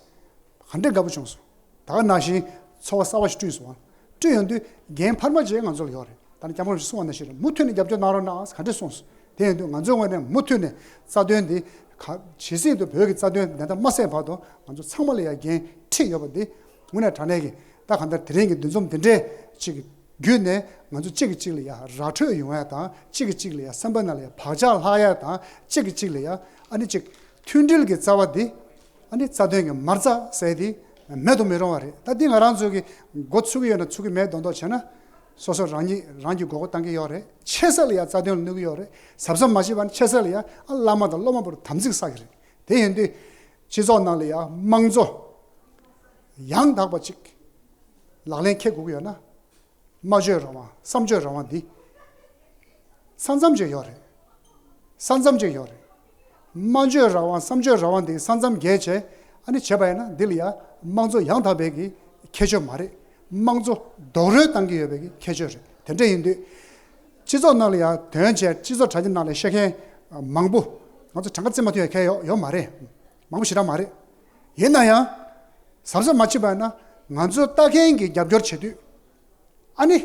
ག་འདྲ་དགའ་པོ་བྱུང་སོང་། ད་ག་ནང་བཞིན་ཚོར་བ་གསར་པ་ཞིག་བསྐྲུན་སོང་། བསྐྲུན་ཡོང་དུས་འགན་འཕར་མ་ཅིག་ང་ཚོ་ལ་ཡོད་རེད། ད་ནི་སྐྱབས་མགོན་རིན་པོ་ཆེས་གསུངས་པ་ནང་བཞིན་རེད། མུ་མཐུད་ནས་རྒྱབ་སྐྱོར་གནང་རོགས་གནང་ག་འདྲ་གསུངས་སོང་། དེ་ཡིན་དུས་ང་ཚོའི་ངོས་ནས་མུ་མཐུད་ནས་རྩ་དོན་འདི་ག་ཇི་སྲིད་དུ་བོད་ཀྱི་རྩ་དོན་བདེན་མཐའ་མ་གསལ་བར་དུ་ང་ཚོ་ཚང་མ་ལ་ཡང་འགན་འཁྲི་ཡོད་པ་འདི་དངོས་གནས་དྲང་གནས་ཀྱི་ད་གང་ལྟར་དེ་རིང་གི་འདུ་འཛོམས་འདི་འདྲས་ཅིག་བརྒྱུད་ནས་ང་ཚོ་གཅིག་གིས་གཅིག་ལ་ཡང་ར་འཕྲོད་ཡོང་ཡ་དང་། གཅིག་གིས་གཅིག་ལ་ཡང་སེམས་པ་ནང་ལ་ཡང་བག་ཆགས་ལྷག་ཡ་དང་། གཅིག་གིས་གཅིག་ལ་ཡང་ཨ་ནི་ཅིག་མཐུན་སྒྲིལ་གྱི་རྩ་བ་འདི་ཨ་ནི་རྩ་དོན་གྱི་མ་རྩ་ཟེར་དེ་མེད་དུ་མི་རུང་བ་རེད། ད་འདི་ང་རང་ཚོ་གི་འགོ་ཚུགས་ཀྱི་ཡོད་ན་ཚུགས་ཀྱི་མེད་མདོག་མདོག་བྱས་ན་སོ་སོ་རང་ཉིད་རང་གི་མགོ་སྐོར་བཏང་གི་ཡོད་རེད། ཆེ་ས་ལ་ཡང་རྩ་དོན་ལ་གནོད་ཀྱི་ཡོད་རེད། གཟབ་གཟབ་མ་བྱས་པ་ན་ཆེ་ས་ལ་ཡང་ཨ་བླ་མ་དང་སློབ་མ་བར་དམ་ཚིག་བསགས་ཀྱི་རེད། དེ་ཡིན་དུས་སྤྱི་ཚོགས་ནང་ལ་ཡང་དམངས་གཙོ་ཡང་དག་པ་ཅིག་ལག་ལེན་འཁེལ་དགོས་ཀྱི་ཡོད་ན། སྨྲ་བརྗོད་རང་དབང་། བསམ་བརྗོད་རང་དབང་འདི་ས་མཚམས་ཅིག་ཡོད་རེད། ས་མཚམས་ཅིག་ཡོད་རེད། སྨྲ་བརྗོད་རང་དབང་། བསམ་བརྗོད་རང་དབང་དེ་ས་མཚམས་བརྒལ་བྱས་ཨ་ནི་བྱས་པ་ཡིན་ན། འདི་ལ་ཡང་དམངས་གཙོ་ཡང་དག་པའི་གི་ཁྱད་ཆོས་མ་རེད། དམངས་གཙོ་རྡོག་རོལ་བཏང་གི་ཡོད་པའི་གི་ཁྱད་ཆོས་རེད། དེ་འདྲ་ཡིན་དུས་སྤྱི་ཚོགས་ནང་ལ་ཡང་དོན་བྱས། སྤྱི་ཚོགས་དྲ་རྒྱ་ནང་ལ་བཤད་མཁན་མང་པོ། ང་ཚོ་གྲངས་ཀ་བརྩི་མ་ཐུབ་ཡ་གང་ཡང་ཡོད་མ་རེད། མང་པོ་ཞེ་དྲག་མ་རེད། ཡིན་ན་ཡང་གཟབ་གཟབ་མ་བྱས་པ་ཡིན་ན། ང་ཚོ་ལྟ་མཁན་གྱིས་རྒྱབ་སྐྱོར་བྱེད་དུས་ཨ་ནི་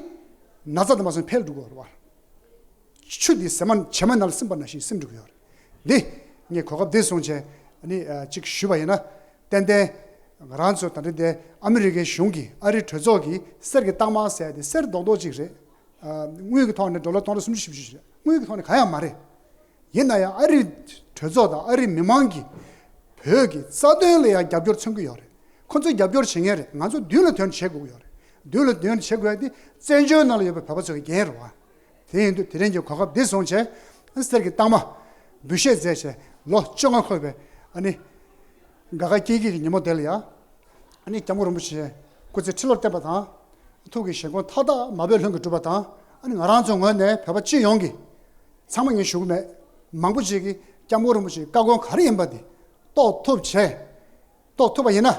ན་ཚ་དེ་མ་སོང་འཕེལ་འགྲོ་གི་ཡོད་རེད་བ། ཆུ་དེ་ཟེ་མ་བྱེ་མ་ནང་ལ་སིམ་པ་ནང་བཞིན་སིམ་འགྲོ་གི་ཡོད་རེད། འདི་ངས་གོ་སྐབས་འདི་བཟུང་བྱས་ཨ་ནི་ཨ་གཅིག་ཞུས་པ་ཡིན་ན། ཏན་ཏན་ང་རང་ཚོ་ད་ལྟ་འདི་ཨ་མི་རི་ཀའི་གཞུང་གིས། ཨ་རིའི་གྲོས་ཚོགས་ཀྱིས་གསེར་གྱི་རྟགས་མ་ཟེར་དེ་གསེར་རྡོག་རྡོག་ཅིག་རེད། ཨ་དངུལ་གྱི་ཐོག་ནས་ཌོ་ལར་སྟོང་ཕྲག་སུམ་ཅུ་བཞི་བཅུ་ཞིག་རེད། དངུལ་གྱི་ཐོག་ནས་གང་ཡང་མ་རེད། ཡིན་ན་ཡང་ཨ་རིའི་གྲོས་ཚོགས་དང་ཨ་རིའི་མི་མང་གིས་བོད་ཀྱི་རྩ་དོན་ལ་ཡང་རྒྱབ་སྐྱོར་མཚོན་གྱི་ཡོད་རེད། ཁོ་ཚོས་རྒྱབ་སྐྱོར་བྱེད་མཁན་རེད། ང་ཚོ་མདུན་ལ་དོན་བྱེད་དགོས་ཀྱི་ཡོད་རེད། མདུན་ལ་དོན་བྱེད་དགོས་ཡ་དེ་བཙན་བྱོལ་ནང་ལ་ཡོད་པའི་བོད་པ་ཚོ་གི་འགན་རེད་བ། དེ་ཡིན་དུས་དེ་རིང་གི་གོ་སྐབས་འདི་བཟུང་བྱས་གསེར་གྱི་རྟགས་མ་འབུལ་བཞེས་མཛད་བྱས་ལོ་བཅོ་ལྔ་འཁོར་བའི་ཨ་ནི་དགའ་དགའ་སྐྱིད་སྐྱིད་ཀྱི་ཉིན་མོ་དེ་ལ་ཡ། ཨ་ནི་སྐྱབས་མགོན་རིན་པོ་ཆེ་སྐུ་ཚེ་ཁྲི་ལོར་བརྟན་པ་དང་། ཐུགས་ཀྱི་བཞེད་དགོངས་མཐའ་དག་མ་བོས་ལྷུན་གྱིས་གྲུབ་པ་དང་། ཨ་ནི་ང་རང་ཚོའི་ངོས་ནས་བོད་པ་སྤྱི་ཡོངས་ཀྱིས། ཚང་མ་ངས་ཞུ་གི་མེད། མང་པོ་ཅིག་གིས་སྐྱབས་མགོན་རིན་པོ་ཆེའི་བཀའ་དགོངས་ག་རེ་ཡིན་པ་དེ་རྟོགས་ཐུབ་བྱས། རྟོགས་ཐུབ་པ་ཡིན་ན།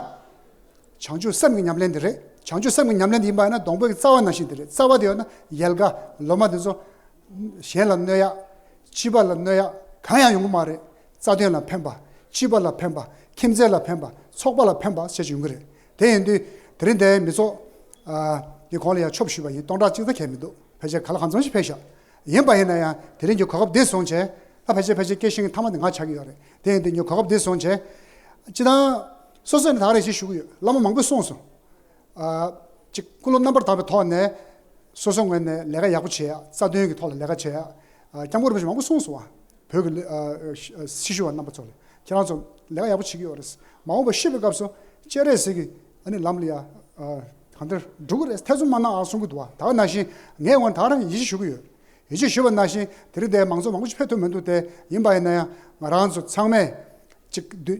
བྱང་ཆུབ་སེམས་ཀྱི་ཉམས་ལེན་དེ་རེད། བྱང་ཆུབ་སེམས་ཀྱི་ཉམས་ལེན་དེ་ཡིན་པ་ཡིན་ན། སྡོང་པོའི་རྩ་བ་ནང་བཞིན་དེ་རེད། རྩ་བ་དེ་ཡོད་ན་ཡལ་ག་ལོ་མ་དེ་ཚོ་གཞན་ལ་གནོད་ཡག་སྤྱི་པ་ལ་གནོད་ཡག་གང་ཡང་ཡོང་གི་མ་རེད། རྩ་དོན་ལ་ཕན་པ། སྤྱི་པ་ལ་ཕན་པ། ཁྱིམ་མཚེས་ལ་ཕན་པ། ཚོགས་པ་ལ་ཕན་པ་བྱས་ཡོང་གི་རེད། དེ་ཡིན་དུས་དེ་རིང་འདིར་མི་ཚོགས་ཀྱི་གོང་ལ་ཡང་ཆོབ་ཞུས་པ་ཡིན། སྟོང་ཕྲག་གཅིག་ཙམ་གང་མི་འདུག་ཕལ་ཆེར་ག་ལ་གང་འཚམ་ཞིག་ཕེབས་ཤག་ཡིན་པ་ཡིན་ན་ཡང་དེ་རིང་གི་གོ་སྐབས་འདི་བཟུང་བྱས། ད་ཕལ་ཆེར་ཕལ་ཆེར་སྐད་ཤེས་མཁན་ཐ་མ་དེ་ང་ཆགས་ཀྱི་ཡོད་རེད། དེ་ཡིན་དུས་ངས་གོ་སྐབས་འདི་བཟུང་བྱས། སྤྱིར་བཏང་སོ་སོ་ནས་ད་ག་རེ་ཞིག་ཞུ་གི་ཡོད། བླ་མ་མང་པོས་གསུངས་སོང་། ཨ། གཅིག་ཀུན་སློང་རྣམ་པར་དག་པའི་ཐོག་ནས་སོ་སོའི་ངོས་ནས་ལས་ཀ་ཡག་པོ་བྱེད་ཡ། རྩ་དོན་གྱི་ཐོག་ལ་ལས་ཀ་བྱེད་ཡ། ཨ། སྐྱབས་མགོན་རིན་པོ་ཆེ་མང་པོ་གསུངས་སོང་བ། བོད་ཀྱི་ལས། ཨ། ཨ། སྲི་ཞུ་བ་རྣམ་པ་ཚོ་ལ་ཁྱེད་རང་ཚོ་ལས་ཀ་ཡག་པོ་བྱེད་ཀྱི་ཡོད་རེད། མ་འོངས་པ་ཤི་བའི་སྐབས་སུ་སྤྱན་རས་གཟིགས་ཀྱི་ཨ་ནི་ལམ་ལ་ཡ། ཨ། གང་ལྟར་འགྲོ་གི་རེད། ཐེ་ཚོམ་མ་གནང་ཨ་གསུང་གི་འདུག་བ། ད་ག་ནང་བཞིན་ངས་འོ་ན་ད་ག་རང་ཡིད་ཆེས་ཞུ་གི་ཡོད། ཡིད་ཆེས་ཞུས་པ་ནང་བཞིན་དེ་རིང་འདིར་མང་ཚོགས་མང་པོ་ཞིག་ཕེབས་ཐུབ་མི་འདུག་སྟེ། ཡིན་པ་ཡིན་ན་ཡང་ང་རང་ཚོ་ཚང་མས་ཅིག་དུས་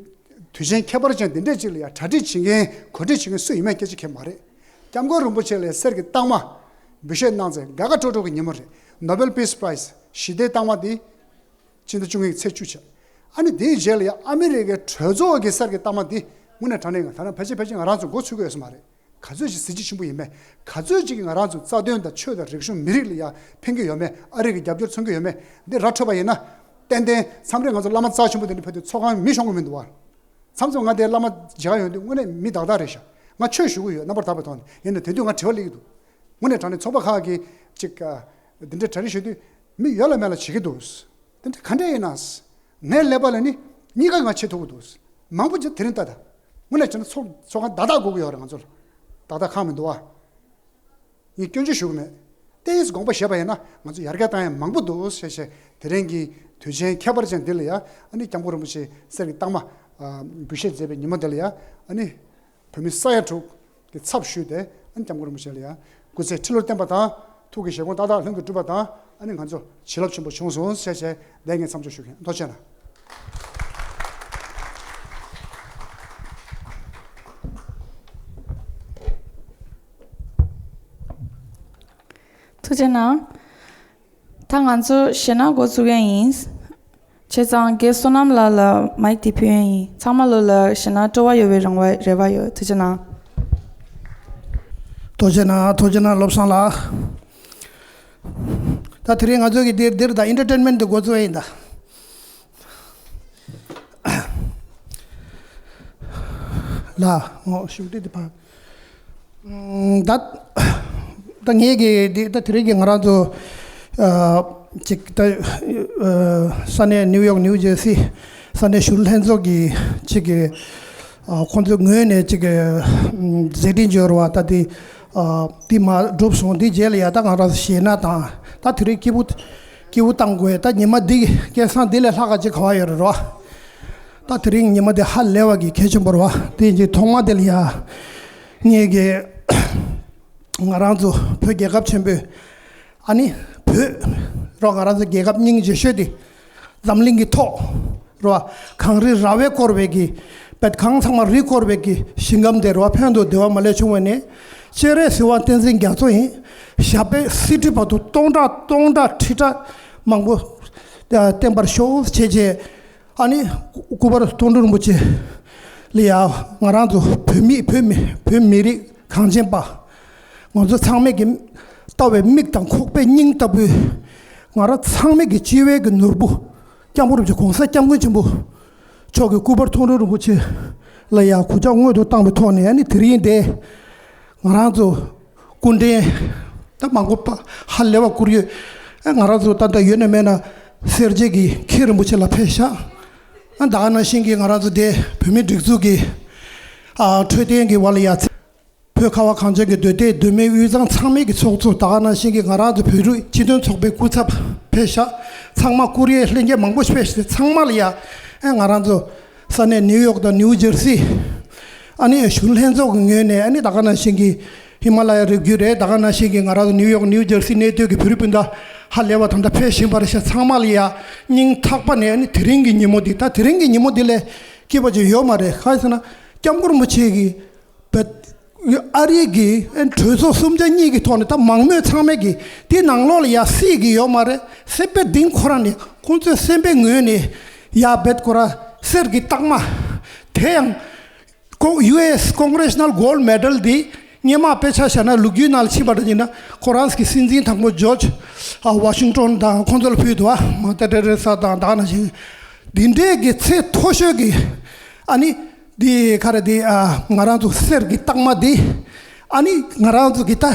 དུས་ཆེན་ཁྱད་པར་ཅན་འདི་འདྲས་ཅིག་ལ་ཡང་གྲ་སྒྲིག་བྱེད་མཁན་གོ་སྒྲིག་བྱེད་མཁན་སུ་ཡིན་མིན་སྐད་ཆ་གང་ཡང་མ་རེད། སྐྱབས་མགོན་རིན་པོ་ཆེ་ལ་གསེར་གྱི་རྟགས་མ་འབུལ་བཞེས་གནང་ཚེ་དགའ་དགའ་སྤྲོ་སྤྲོ་གི་ཉིན་མོ་རེད། Nobel Peace Prize ཞི་བདེའི་རྟགས་མ་འདི་ཕྱི་ཟླ་བཅུ་གཉིས་ཀྱི་ཚེས་བཅུ་བྱས། ཨ་ནི་དེའི་རྗེས་ལ་ཡང་ཨ་མི་རི་ཀའི་གྲོས་ཚོགས་ཀྱི་གསེར་གྱི་རྟགས་མ་འདི་དངོས་གནས་དྲང་གནས་ང་ད་ནང་ཕལ་ཆེར་ཕལ་ཆེར་ང་རང་ཚོ་མགོ་ཚོད་ཀྱི་ཡོད་ས་མ་རེད། ག་ཚོད་ཅིག་གཟི་བརྗིད་ཆེན་པོ་ཡིན་མིན། ག་ཚོད་ཅིག་གིས་ང་རང་ཚོ་རྩ་དོན་དང་ཆོས་དང་རིག་གཞུང་མི་རིགས་ལ་ཡང་ཕན་གྱི་ཡོད་མེད། ཨ་རི་གི་རྒྱབ་སྐྱོར་མཚོན་གྱི་ཡོད་མེད་འདི་ར་འཕྲོད་པ་ཡིན་ན། ཏན་ཏན་མཚམས་རེ་ང་ཚོ་བླ་མ་རྩ་ཆེན་པོ་དེ་འདྲ་ཕེབས་དུས་ཚོགས་ཁང་མི་ཤོང་གི་མི་འདུག་བ། མཚམས་མཚམས་ང་དེ་བླ་མ་མཇལ་ཁ་ཡོང་དུས་དངོས་གནས་མི་དག་དག་རེད་ཤག་ང་ཆོས་ཞུ་གི་ཡོད། རྣམ་པར་དག་པའི་ཐོག་ནས། ཡིན་ནའི་དེ་དུས་ང་དྲི་བ་སླེབས་ཀྱི་འདུག་དངོས་གནས་དྲང་གནས་ཚོགས་པ་ཁག་གིས་ཅིག་ཨ། འདི་འདྲའི་གྲ་སྒྲིག་ཞུ་དུས་མི་ཡོད་ལ་མེད་ལ་བྱེད་ཀྱི་འདུག་དེ་འདྲ་ག་འདྲ་ཡིན་ན། ངའི་ཀླད་པ་ལ་ནི་གཉིས་ཀ་ང་བྱེད་ཐུབ་ཀྱི་འདུག་མང་པོ་ཅིག་དེ་རིང་ལྟ་ད། དངོས་གནས་བྱས་ན་ཚོགས་ཚོགས་ཁང་བདག་བདག་དགོས་ཀྱི་ཡོད་རེད། ང་ཚོ་ལ་བདག་བདག་ཁག་མི་འདུག་བ། ངས་སྐྱོན་བརྗོད་ཞུ་གི་མེད། ཏོག་ཙམ་དགོངས་པ་བཞེས་པ་ཡིན་ན་ང་ཚོ་ཡར་རྒྱས་བཏང་ཡ་མང་པོ་འདུག་ཞེས་བཤད། དེ་རིང་གི་དུས་ཆེན་ཁྱད་པར་ཅན་འདི་ལ་ཡ། ཨ་ནི་སྐྱབས་མགོན་རིན་པོ་ཆེའི་གསེར་གྱི་རྟགས་མ་འབུལ་བཞེས་མཛད་པའི་ཉིན་མོ་འདི་ལ་ཡ། ཨ་ནི་བོད་མི་ས་ཡ་དྲུག་གི་ཚབ་ཞུས་ཏེ། ཨ་ནི་སྐྱབས་མགོན་རིན་པོ་ཆེ་ལ་ཡ་སྐུ་ཚེ་ཁྲི་ལོར་བརྟན་པ་དང་། ཐུགས་ཀྱི་བཞེད་དགོངས་ཏག་ཏག་ལྷུན་གྱིས་གྲུབ་པ་དང་། ཨ་ནི་ང་ཚོ་བྱིན་རླབས་ཆེན་པོ་བྱུང་སོང་ཞེས་བྱས། ལས་ངས་མཚམས་འཇོག་ཞུ་གི་ཡིན། ཐུགས་རྗེ་གནང་། ཐུགས་རྗེ་གནང་། ད་ང་ཚོ་གཞས་སྣ་འགོ་ཚུགས་ཡ་ཡིན། བྱས་ཙང་རྒན་བསོད་ནམས་ལགས་ལ་མའིག་དེ་ཕུལ་ཡ་ཡིན། ཚང་མ་ལོ་ལ་གཞས་སྣ་སྤྲོ་བ་ཡོད་པའི་རང་བ་རེ་བ་ཡོད། ཐུགས་རྗེ་གནང་། ཐུགས་རྗེ་གནང་། ཐུགས་རྗེ་གནང་། བློ་བཟང་ལགས། ད་དེ་རིང་ང་ཚོ་གི་འདིར་འདིར་ད་ཨེན་ཊར་ཊེན་མེན་ཊི་འདི་འགོ་བཙུགས་ཡ་ཡིན་ད། ལ་ངོ་ཤུགས་དེ་དེ་ཕ། ད་ད་ངས་གི་འདི་ད་དེ་རིང་གི་ང་རང་ཚོ་ཨ་ཅིག་ད་ཨ་ས་གནས་ནིའུ་ཡོག་ནིའུ་ཇར་སི་ས་གནས་གཞོན་ལྷན་ཚོགས་ཀྱི་ཅིག་གི་ཨ་ཁོང་ཚོའི་ངོས་ནས་ཅིག་གི་མཛད་འཕྲིན་འབྱོར་བ་ད་དེ་ཨ་དེ་མ་གྲུབ་སོང་། དེ་རྗེས་ལ་ཡ་ད་ང་རང་ཚོ་གཞས་སྣ་དང་། ད་དེ་རིང་སྐྱིད་པོ་སྐྱིད་པོ་བཏང་དགོས། ད་ཉི་མ་འདི་སྐལ་བཟང་འདི་ལས་ལྷག་ག་ཅིག་ག་བ་ཡོད་རེད་རོ། ད་དེ་རིང་ཉི་མ་འདི་ཧ་ལས་པ་གི་གལ་ཆེན་པོ་རེད་བ། དེ་ཡིན་གྱི་ཐོག་མ་དེ་ལ་ཡ་ངས་གི་ང་རང་ཚོ་བོད་རྒྱལ་ཁབ་ཆེན་པོའི་ཨ་ནི་བོད་རོ། ང་རང་ཚོ་རྒྱལ་ཁབ་སྙིང་རྗེ་ཤོས་དེ་འཛམ་གླིང་གི་ཐོག་རོ། གངས་རི་ར་བས་བསྐོར་བའི་གི་བེད་གངས་ཚང་མ་རི་བསྐོར་བའི་གི་ཞིང་ཁམས་དེ་རོ། ཕན་དུ་བདེ་བ་མ་ལས་བྱུང་བ་ནི་སྤྱན་རས་གཟིགས་དབང་བསྟན་འཛིན་རྒྱ་མཚོ་ཡིན། ཞབས་པད་སྲིད་ཁྲི་བར་དུ་སྟོང་ཕྲག་སྟོང་ཕྲག་ཁྲི་ཕྲག་མང་པོ་བརྟན་པར་ཤོག་བྱས་བྱས། ཨ་ནི་སྐུ་པར་མཐོང་གྲོལ་རིན་པོ་ཆེ་ལ་ཡ་ང་རང་ཚོ་བོད་མི་བོད་མི་བོད་མི་རིགས་གངས་ཅན་པ་ང་ཚོ་ཚང་མས་ཀྱི་ལྟ་བའི་མིག་དང་ཁོག་པའི་སྙིང་ལྟ་བུའི་ང་རང་ཚང་མས་ཀྱི་སྤྱི་བའི་གི་ནོར་བུ་སྐྱབས་མགོན་རིན་པོ་ཆེ་གོང་ས་སྐྱབས་མགོན་ཆེན་པོ་མཆོག་གི་སྐུ་པར་མཐོང་གྲོལ་རིན་པོ་ཆེ་ལ་ཡ་གུས་ཕྱག་སྔོན་དུ་བཏང་བའི་ཐོག་ནས། ཨ་ནི་དེ་རིང་དེ་ང་རང་ཚོ་སྐུ་མགྲོན་ད་མང་པོ་པ་ཧ་ལས་པ་བཀུར་ཡོད། ཨ་ང་རང་ཚོ་ད་ལྟ་ཡོད་ན་མེད་ན་སེར་བྱེས་ཀྱི་མཁན་རིན་པོ་ཆེ་ལ་ཕེབས་ཤག་ཨ་ད་ག་ནང་བཞིན་གྱི་ང་རང་ཚོ་དེ་བོད་མི་སྒྲིག་འཛུགས་ཀྱི་ཨ་འཕྲོད་བསྟེན་གྱི་བར་ལ་ཡ་ཚེ་བོད་ཁ་བ་གངས་ཅན་གྱི་སྡོད་སྡེ་སྡོད་མི་དབུས་གཙང་ཚང་མའི་གི་ཚོགས་གཙོ། ད་ག་ནང་བཞིན་གྱི་ང་རང་ཚོ་བོད་རིགས་སྤྱི་མཐུན་ཚོགས་པའི་སྐུ་ཚབ་ཕེབས་ཤག་ཚང་མ་བཀུར་ཡས་ལྷན་རྒྱས་མང་པོ་ཕེབས་ཤག་ཚང་མ་ལ་ཡ་ཨ་ང་རང་ཚོ་ས་གནས་ནིའུ་ཡོག་དང་ནིའུ་ཇར་སི། ཨ་ནི་གཞོན་ལྷན་ཚོགས་ཀྱི་ངོས་ནས། ཨ་ནི་ད་ག་ནང་བཞིན་གྱི་ཧི་མ་ལ་ཡ་རི་རྒྱུད་རེད། ད་ག་ནང་བཞིན་གྱི་ང་རང་ཚོ་ནིའུ་ཡོག་ནིའུ་ཇར་སི་གནས་སྡོད་ཀྱི་བོད་རིགས་སྤུན་ཟླ་ཧ་ལས་པ་ད་ལྟ་ཕེབས་བཞིན་པ་རེད་ཤག་ཚང་མ་ལ་ཡ་སྙིང་ཐག་པ་ནས། ཨ་ནི་དེ་རིང་གི་ཉིན་མོ་འདི་ད་དེ་རིང་གི་ཉིན་མོ་འདི་ལས་སྐྱིད་པ་ཅིག་ཡོད་མ་རེད། གང་ཡིན་ཟེར་ན་སྐྱབས་མགོན་རིན་པོ་ཆེ་གིས་བོད་ཨ་རི་གི་གྲོས་ཚོགས་གསུམ་ཆ་གཉིས་ཀྱི་ཐོག་ནས་ད་མང་མོས་ཚང་མས་ཀྱི་དེ་ནང་ལོགས་ལ་ཡ་སྲིད་ཀྱི་ཡོད་མ་རེད། སེམས་པའི་གཏིང་ཁོ་རང་ནས་ཁོང་ཚོའི་སེམས་པའི་ངོས་ནས་ཡ་བེད་ཁོ་ར་གསེར་གྱི་རྟགས་མ་དེ་ཡང་ཀོ་ཡུ་ཨེས་Congressional Gold Medal འདི་སྔོན་མ་དཔེ་ཆ་བཞག་ན་ལོ་རྒྱུས་ནང་ལ་ཕྱིན་པ་འདྲ་ཡིན་ན་ཁོ་རང་གི་སྲིད་འཛིན་དང་པོ་ཇོརྗ་ཨ་ཝ་ཤིང་ཊོན་དང་ཁོང་ཚོ་ལ་ཕུལ་འདུག་ཨ་མ་ཏེ་ཏེ་རེ་ས་དང་ད་ག་ནང་བཞིན་འདི་འདྲའི་གི་ཚད་མཐོ་ཤོས་ཀྱི་ཨ་ནི་འདི་ག་རེ་འདི་ཨ་ང་རང་ཚོ་གསེར་གྱི་རྟགས་མ་འདི་ཨ་ནི་ང་རང་ཚོ་གི་ད་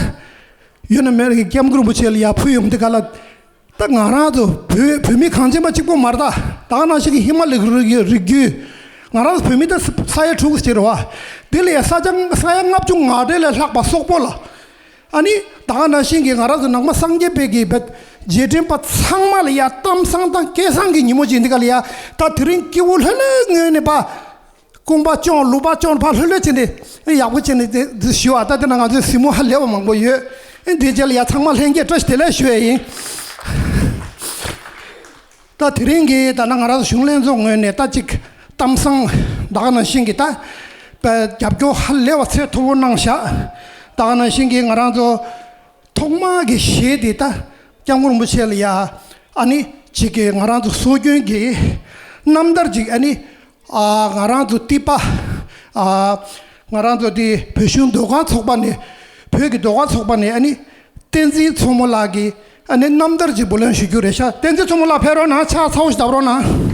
ཡོད་ན་མེད་ན་གི་སྐྱབས་མགོན་རིན་པོ་ཆེ་ལ་ཡར་ཕུལ་ཡོང་དུས་ག་ལ། ད་ང་རང་ཚོ་བོད་བོད་མི་གངས་ཅན་པ་གཅིག་པོ་མ་རེད། ད་ད་ག་ནང་བཞིན་གྱི་ཧི་མ་ལ་ཡའི་རི་རྒྱུད། ང་རང་ཚོ་བོད་མི་ད་ས་ས་ཡ་དྲུག་ཅིག་རེད་བ། དེ་ལ་ཡ་ས་ཆ་ས་ཡ་ལྔ་བཅུ་ང་གྲངས་ལས་ལྷག་པ་སོག་པོ་ལ། ཨ་ནི་ད་ག་ནང་བཞིན་གྱི་ང་རང་ཚོ་ནང་པ་སངས་རྒྱས་པའི་གི་བོད་རྗེས་དྲན་པ་ཚང་མ་ལ་ཡ་གཏམ་བཟང་དང་སྐད་བཟང་གི་ཉིན་མོ་ཅིག་འདི་ག་ལ་ཡ། ད་དེ་རིང་སྐྱིད་པོ་ལྷོད་ལྷོད་ངོས་ནས་པ། རྐང་པ་བརྐྱངས་ལག་པ་བརྐྱངས་ཕར་ལྷོད་ལྷོད་བྱས་ནས་ཡག་པོ་བྱས་ནས་དེ་དེ་ཞུ་བ། ད་དེ་ན་ང་ཚོའི་གཟིགས་མོ་ཧ་ལས་པ་མང་པོ་ཡོད། ཨེ་འདི་རྗེས་ལ་ཡ་ཚང་མ་ལྷན་རྒྱས་བཀྲ་ཤིས་བདེ་ལེགས་ཞུ་ཡས་ཡིན། ད་དེ་རིང་གི་ད་ནང་ང་རང་ཚོ་གཞོན་ལྷན་ཚོགས་ངོས་ནས་ད་ཅིག་གཏམ་བཟང་ད་ག་ནང་བཞིན་གྱི་ད་རྒྱབ་སྐྱོར་ཧ་ལས་པ་ཚད་མཐོ་པོ་གནང་བཞག་ད་ག་ནང་བཞིན་གྱི་ང་རང་ཚོ་ཐོག་མ་གི་གཞས་དེ་ད་སྐྱབས་མགོན་རིན་པོ་ཆེ་ལ་ཡ་ཨ་ནི་ཅིག་གི་ང་རང་ཚོ་སྲོལ་རྒྱུན་གྱི་རྣམ་ཐར་ཅིག་ཨ་ནི། ཨ་ང་རང་ཚོ་ཏི་པ། ཨ་ང་རང་ཚོ་དེ་བོད་གཞུང་ཟློས་གར་ཚོགས་པ་ནས་བོད་ཀྱི་ཟློས་གར་ཚོགས་པ་ནས་ཨ་ནི་བསྟན་འཛིན་མཚོ་མོ་ལགས་ཀྱིས་ཨ་ནི་རྣམ་ཐར་ཅིག་བུ་ལོན་ཞུ་རྒྱུ་རེད་ཤག་བསྟན་འཛིན་མཚོ་མོ་ལགས་ཕེབས་རོགས་གནང་། ཕྱག་ཚ་བོ་ཞིག་བརྡབ་རོགས་གནང་།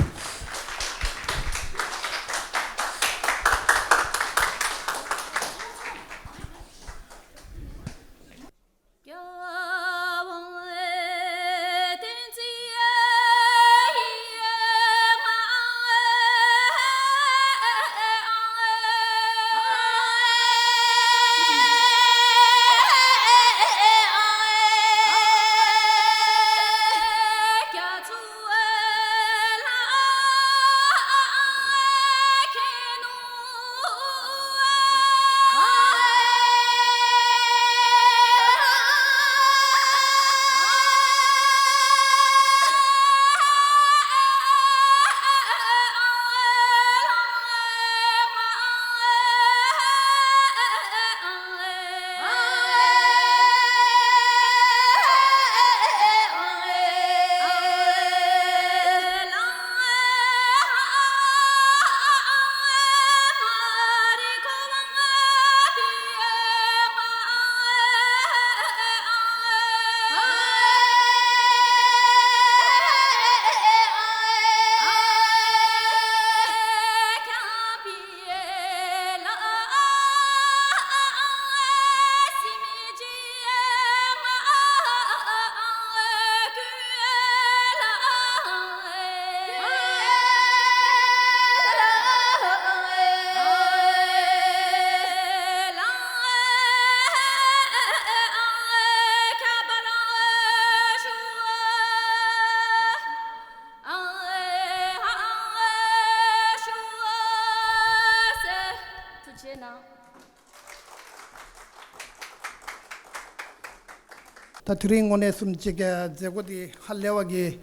ད་དེ་རིང་དངོས་གནས་སུ་ཅིག་མཛད་སྒོ་འདི་ཧ་ལས་པ་གི་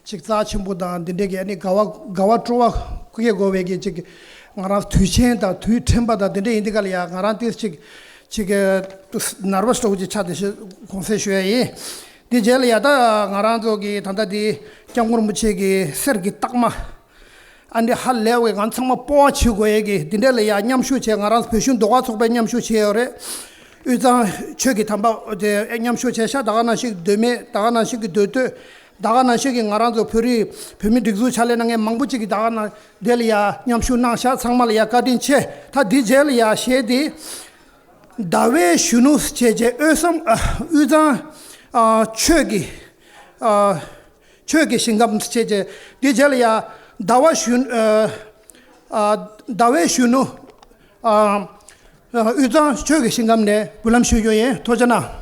ཅིག་རྩ་ཆེན་པོ་དང་འདི་འདྲའི་གི་ཨ་ནི་དགའ་བ་དགའ་བ་སྤྲོ་བ་སྐྱེ་དགོས་པའི་གི་ཅིག་ང་རང་དུས་ཆེན་དང་དུས་ཁྲིམས་པ་དང་འདི་འདྲ་ཡིན་འདི་ག་ལ་ཡ་ང་རང་ཏིས་ཅིག་ཅིག་ནར་བ་སི་འདྲ་བོ་ཅིག་ཆགས་བསྡད་ཤག་དགོངས་སེལ་ཞུ་ཡ་ཡིན། འདི་རྗེས་ལ་ཡ་ད་ང་རང་ཚོ་གི་ད་ལྟ་འདི་སྐྱབས་མགོན་རིན་པོ་ཆེ་གི་གསེར་གྱི་རྟགས་མ། ཨ་འདི་ཧ་ལས་བའི་ང་ཚང་མ་སྤོབས་པ་བྱེད་དགོས་ཡས་ཀྱི་འདི་འདྲ་ལ་ཡ་མཉམ་ཞུགས་བྱས། ང་རང་བོད་གཞུང་ཟློས་གར་ཚོགས་པའི་མཉམ་ཞུགས་བྱས་ཡོད་རེད། དབུས་གཙང་ཆོས་ཀྱི་དམ་པ་དེ་མཉམ་ཞུགས་བྱས་ཤག་ད་ག་ནང་བཞིན་མདོ་སྨད། ད་ག་ནང་བཞིན་གྱི་མདོ་སྟོད། ད་ག་ནང་བཞིན་གྱི་ང་རང་ཚོ་བོད་རིགས་བོད་མི་སྒྲིག་འཛུགས་ཕྱག་ལས་གནང་མཁན་མང་པོ་ཅིག་གིས་ད་ག་ནང་དེ་ལ་ཡ་མཉམ་ཞུགས་གནང་ཤག་ཚང་མ་ལ་ཡ་བཀའ་དྲིན་ཆེ། ད་འདི་རྗེས་ལ་ཡ་གཞས་འདི་ཟླ་བའི་གཞོན་ནུ་བྱས་རྗེས་དབུས་གཙང་ཨ་དབུས་གཙང་ཨ་ཆོས་ཀྱི་ཨ་ཆོས་ཀྱི་ཞིང་ཁམས་བྱས་རྗེས་འདི་རྗེས་ལ་ཡ་ཟླ་བ་གཞོན་ཨ་ཨ་ཟླ་བའི་གཞོན་ནུ་ཨ་ཨ་དབུས་གཙང་ཆོས་ཀྱི་ཞིང་ཁམས་ནས་འབུལ་ལམ་ཞུ་རྒྱུ་ཡིན། ཐུགས་རྗེ་གནང་།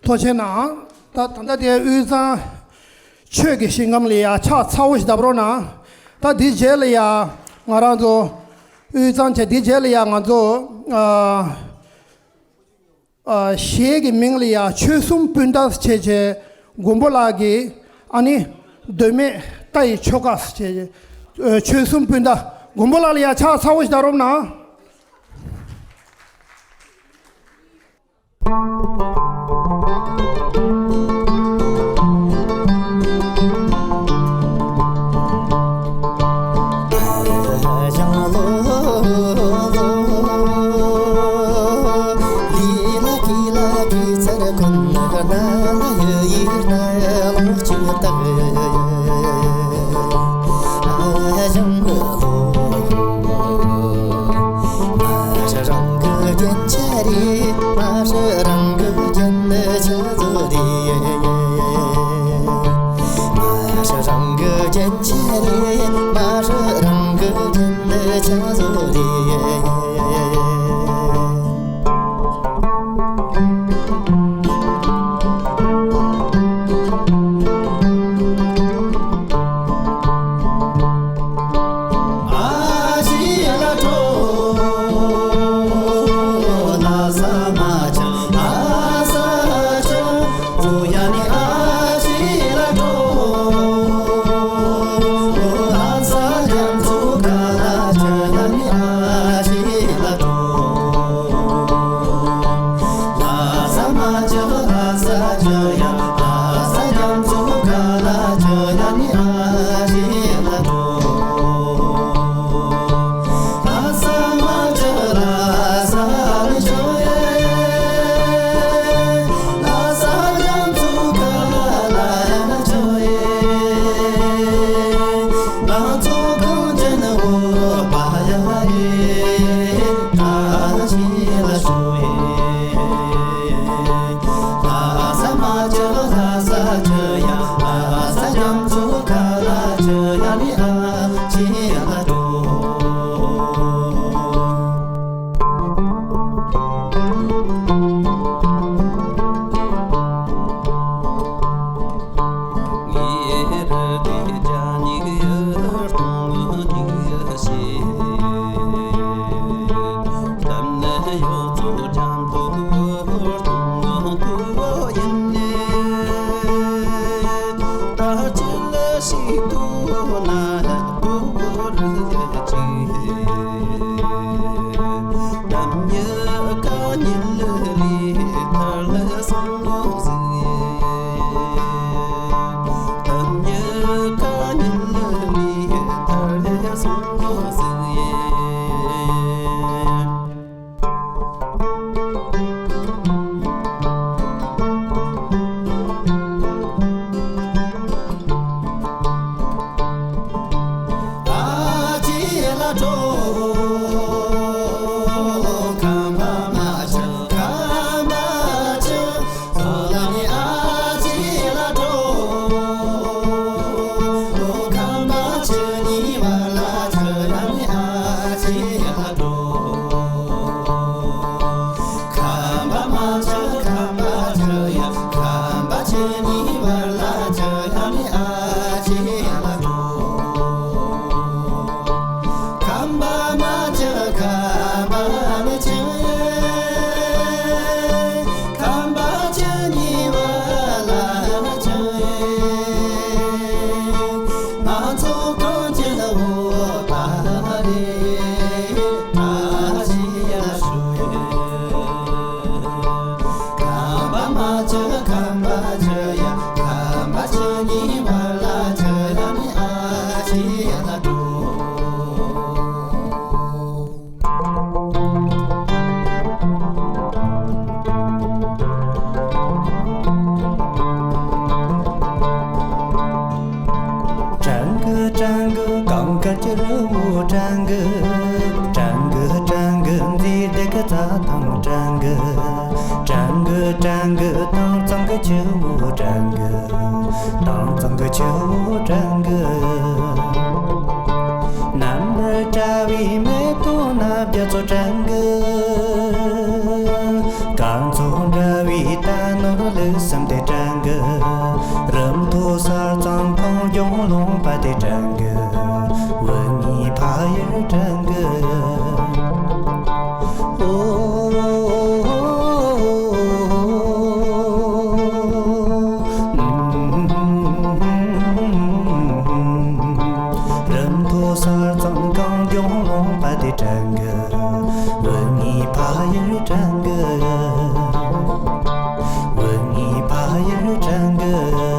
ཐུགས་རྗེ་གནང་། ད་ད་ལྟ་དེ་དབུས་གཙང་ཆོས་ཀྱི་ཞིང་ཁམས་ལ་ཡ་ཕྱག་ཚ་བོ་ཞིག་བརྡབ་རོགས་གནང་། ད་འདི་རྗེས་ལ་ཡ་ང་རང་ཚོ་དབུས་གཙང་བྱས་འདི་རྗེས་ལ་ཡ་ང་ཚོ་ཨ། ཨ། གཞས་ཀྱི་མིང་ལ་ཡ་ཆོལ་གསུམ་སྤུན་ཟླ་བྱས་བྱས་མགོན་པོ་ལགས་ཀྱི་ཨ་ནི་མདོ་སྨད་རྟ་ཡི་ཆོལ་ཁ་བྱས་བྱས་ཨ། ཆོལ་གསུམ་སྤུན་ཟླ་མགོན་པོ་ལགས་ལ་ཡ་ཕྱག་ཚ་བོ་ཞིག་བརྡབ་རོགས་གནང་། པ་དེ་དྲན་གི། བུ་ངའི་ཕ་ཡུལ་དྲན་གི། བུ་ངའི་ཕ་ཡུལ་དྲན་གི།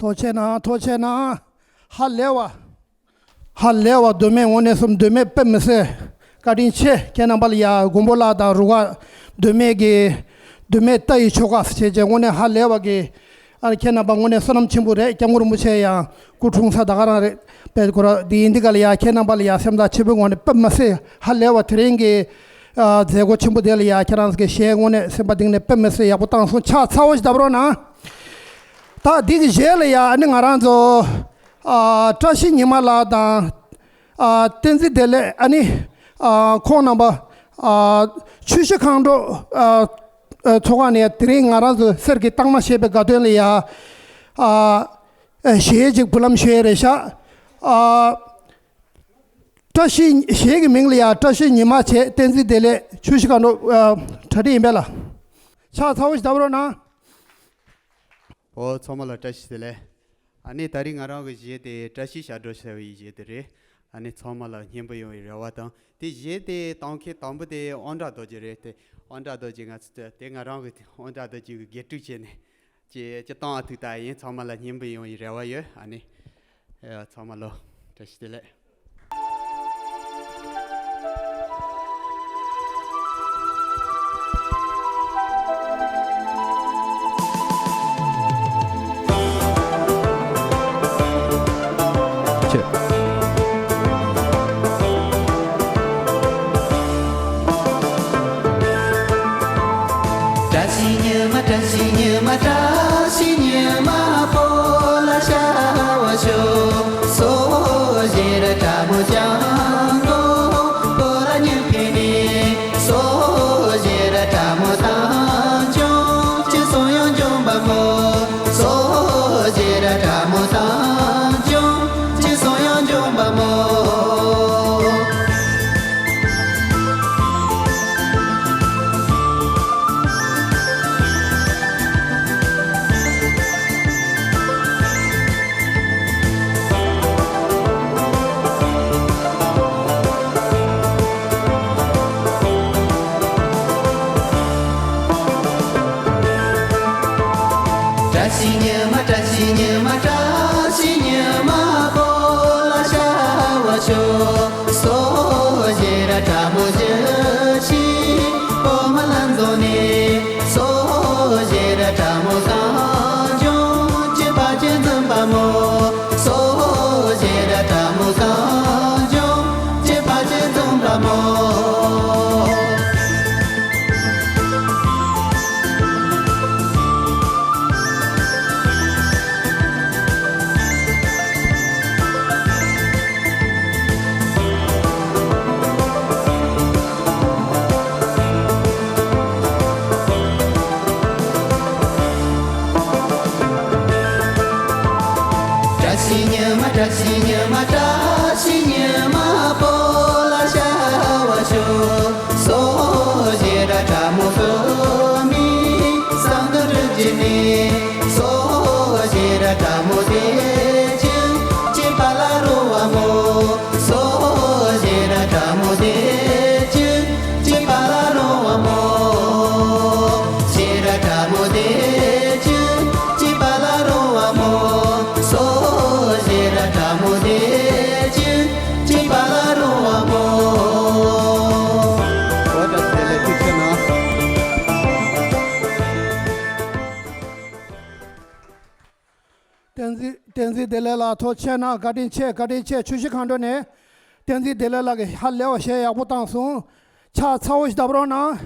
ཐུགས་རྗེ་གནང་། ཐུགས་རྗེ་གནང་། ཧ་ལས་པ། ཧ་ལས་པ། མདོ་སྨད་དངོས་གནས་སུ་མདོ་སྨད་དཔེ་མི་སྲིད། བཀའ་དྲིན་ཆེ། ཁྱེད་རྣམ་པ་ལ་ཡ་མགོན་པོ་ལགས་དང་རུ་ཁག་མདོ་སྨད་ཀྱི་མདོ་སྨད་རྟ་ཡི་ཆོལ་ཁ་ཟེར་བྱས་བྱས་དངོས་གནས་ཧ་ལས་པ་གི། ཨ་ཁྱེད་རྣམ་པ་དངོས་གནས་བསོད་ནམས་ཆེན་པོ་རེད། སྐྱབས་མགོན་རིན་པོ་ཆེ་ཡང་སྐུ་འཁྲུངས་ས་ད་ག་རང་རེད། དཔེ་ཁོ་ར་འདི་ཡིན་འདི་ག་ལ་ཡ་ཁྱེད་རྣམ་པ་ལ་ཡ་སེམས་ཐག་ཆོད་པོའི་ངང་ནས་དཔེ་མི་སྲིད་ཧ་ལས་པ། དེ་རིང་གི་ཨ་མཛད་སྒོ་ཆེན་པོ་དེ་ལ་ཡ་ཁྱེད་རང་ཚོ་གི་ཞལ་དངོས་གནས་སེམས་པ་གཏིང་ནས་དཔེ་མི་སྲིད་ཡག་པོ་བཏང་སོང་། ཕྱག་ཚ་བོ་ཞིག་བརྡབ་རོགས་གནང་། ད་འདི་གི་རྗེས་ལ་ཡ་ཨ་ནི་ང་རང་ཚོ་ཨ་བཀྲ་ཤིས་ཉི་མ་ལགས་དང་ཨ་བསྟན་འཛིན་བདེ་ལེགས། ཨ་ནི་ཨ་ཁོང་རྣམ་པ་ཨ་ཆུ་བཞི་སྒང་དྲུག་ཨ་ཨ་ཚོགས་ཁང་ནས་དེ་རིང་ང་རང་ཚོ་གསེར་གྱི་རྟགས་མ་ཞེས་པའི་དགའ་སྟོན་ལ་ཡ་ཨ་ཨ་གཞས་ཅིག་འབུལ་ལམ་ཞུ་ཡས་རེད་ཤག་ཨ་བཀྲ་ཤིས། གཞས་ཀྱི་མིང་ལ་ཡ་བཀྲ་ཤིས་ཉི་མ་བྱས། བསྟན་འཛིན་བདེ་ལེགས། ཆུ་བཞི་སྒང་དྲུག་ཨ་གྲ་སྒྲིག་ཡིན་པས་ལ། ཕྱག་ཚ་བོ་ཞིག་བརྡབ་རོགས་གནང་། ཨོ་ཚང་མ་ལ་བཀྲ་ཤིས་བདེ་ལེགས། ཨ་ནི་ད་རིང་ང་རང་གི་གཞས་དེ་བཀྲ་ཤིས་ཞབས་བྲོ་ཟེར་བའི་གཞས་དེ་རེད། ཨ་ནི་ཚང་མ་ལ་སྙན་པོ་ཡོང་བའི་རེ་བ་དང་། དེ་གཞས་དེ་བཏང་མཁན་དང་པོ་དེ་དབང་གྲགས་རྡོ་རྗེ་རེད་དེ། དབང་གྲགས་རྡོ་རྗེ་ང་ཚོ་དེ་ང་རང་གི་དབང་གྲགས་རྡོ་རྗེ་གི་དགེ་ཕྲུག་བྱས་ནས་ཅེས་ཅི་བཏང་བ་ཐུག་ད་ཡིན། ཚང་མ་ལ་སྙན་པོ་ཡོང་བའི་རེ་བ་ཡོད། ཨ་ནི་ཨེ་ཚང་མ་ལོ་བཀྲ་ཤིས་བདེ་ལེགས། སོ་ཞེས་ར་ཏྲ་མོ་ཞེས་ཤི། ཨོ་མ་ལ་འཛོ་ནེ། སོ་ཞེས་ར་ཏྲ་མོ་སང་འབྱུང་ཅེས་པ་ཅེས་འཛུམ་པ་མོ། སོ་ཞེས་ར་ཏྲ་མོ་སང་འབྱུང་ཅེས་པ་ཅེས་འཛུམ་པ་མོ། བཀྲ་ཤིས་ཉི་མ། བཀྲ་ཤིས་ཉི་མ། བཀྲ་ཤིས་ཉི་མ་བོ་ལ་ཤར་བར་ཤོག་སོ་ཞེས་ར་ཏྲ་མོ་སོ་མི་སང་དུ་རུ་ཇི་ནི། སོ་ཞེས་ར་ཏྲ་མོ་དེ་ཅུ་ཅི་པ་ལ་རོ་བ་མོ། སོ་ཞེས་ར་ཏྲ་མོ་དེ་ཅུ་ཅི་པ་ལ་རོ་བ་མོ། ཞེས་ར་ཏྲ་མོ་དེ་ཅུ་ཅི་པ་ལ་རོ་བ་མོ། སོ་ཞེས་ར་ཏྲ་མོ་དེ་ཅུ་ཅི་པ་ལ་རོ་བ་མོ། འོ་ད་དེ་ལས་ཐུགས་ཆེ་གནང་། བསྟན་འཛིན། བསྟན་འཛིན་བདེ་ལེགས་ལགས་ཐུགས་ཆེ་གནང་། བཀའ་དྲིན་ཆེ། བཀའ་དྲིན་ཆེ། ཆུ་བཞི་སྒང་དྲུག་ནས་བསྟན་འཛིན་བདེ་ལེགས་ལགས་ཀྱིས་ཧ་ལས་པ་གཞས་ཡག་པོ་བཏང་སོང་། ཕྱག་ཚ་བོ་ཞིག་བརྡབ་རོགས་གནང་།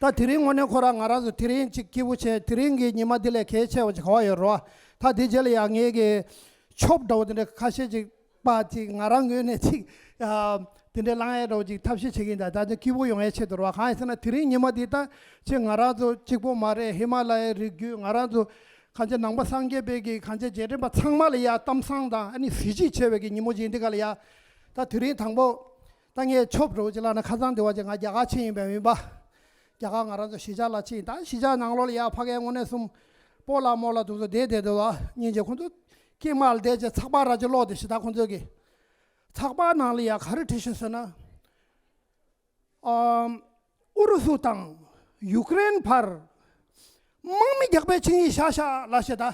ད་དེ་རིང་དངོས་གནས་ཁོ་རང་ང་རང་ཚོ་དེ་རིང་ཅིག་སྐྱིད་པོ་བྱས། དེ་རིང་གི་ཉི་མ་འདི་ལས་གལ་ཆེ་བ་ཅིག་ག་བ་ཡོད་རོ། ད་དེ་རྗེས་ལ་ཡང་ངེད་ཀྱི་ཆོབ་འདྲ་བོ་དེ་འདྲ་ཁ་ཤས་ཅིག་པ་ཅིག་ང་རང་ངོས་ནས་ཅིག་ཨ་དེ་འདྲའི་བླངས་ཡས་འདྲ་བོ་ཅིག་ཐབས་ཤེས་བྱེད་ཀྱི་ཡིན། ད་ད་ཅིག་སྐྱིད་པོ་ཡོང་ཡས་ཆེད་དུ་རོ། གང་ཡིན་ཟེར་ན་དེ་རིང་ཉི་མ་འདི་ད་ཅིག་ང་རང་ཚོ་གཅིག་པོ་མ་རེད། ཧི་མ་ལ་ཡའི་རི་རྒྱུད། ང་རང་ཚོ་གང་ཅི་ནང་པ་སངས་རྒྱས་པའི་གི་གང་ཅི་རྗེས་དྲན་པ་ཚང་མ་ལ་ཡ་གཏམ་བཟང་དང་ཨ་ནི་གཟི་བརྗིད་ཆེ་བའི་གི་ཉིན་མོ་ཅིག་ཡིན། འདི་ག་ལ་ཡ་ད་དེ་རིང་དང་པོ་ད་ངས་ཆོབ་འདྲ་བོ་ཅིག་ལབ་ན་ཁ་སང་དེ་བ་ཅིག་ང་རྒྱ་གར་ཕྱིན་ཡིན་པ་ཡིན་པ། རྒྱ་གར་ང་རང་ཚོ་གཞིས་ཆགས་ལ་ཕྱིན། ད་གཞིས་ཆགས་ནང་ལོགས་ལ་ཡ་ཕ་གའི་དངོས་གནས་གསུམ་སྤོ་ལགས་རྨོ་ལགས་དེ་ཚོ་བསྡད་བསྡད་འདུག་ལ། སྙིང་རྗེ། ཁོང་ཚོ་སྐྱེས་མ་ལ་བསྡད་བྱས་ཚགས་པར་ར་ཅིག་ཀློག་བསྡད་ཤག་ད་ཁོང་ཚོ་གི་ཚགས་པར་ནང་ལ་ཡ་ག་རེ་བྲིས་ཤག་ཟེར་ན། ཨམ། ཨུ་རུ་སུ་དང་ཡུཀ་རེན་བར་དམག་མི་རྒྱག་པའི་ཆིངས་ཡིག་བཞག་ཤག་ལབ་ཤག་ད།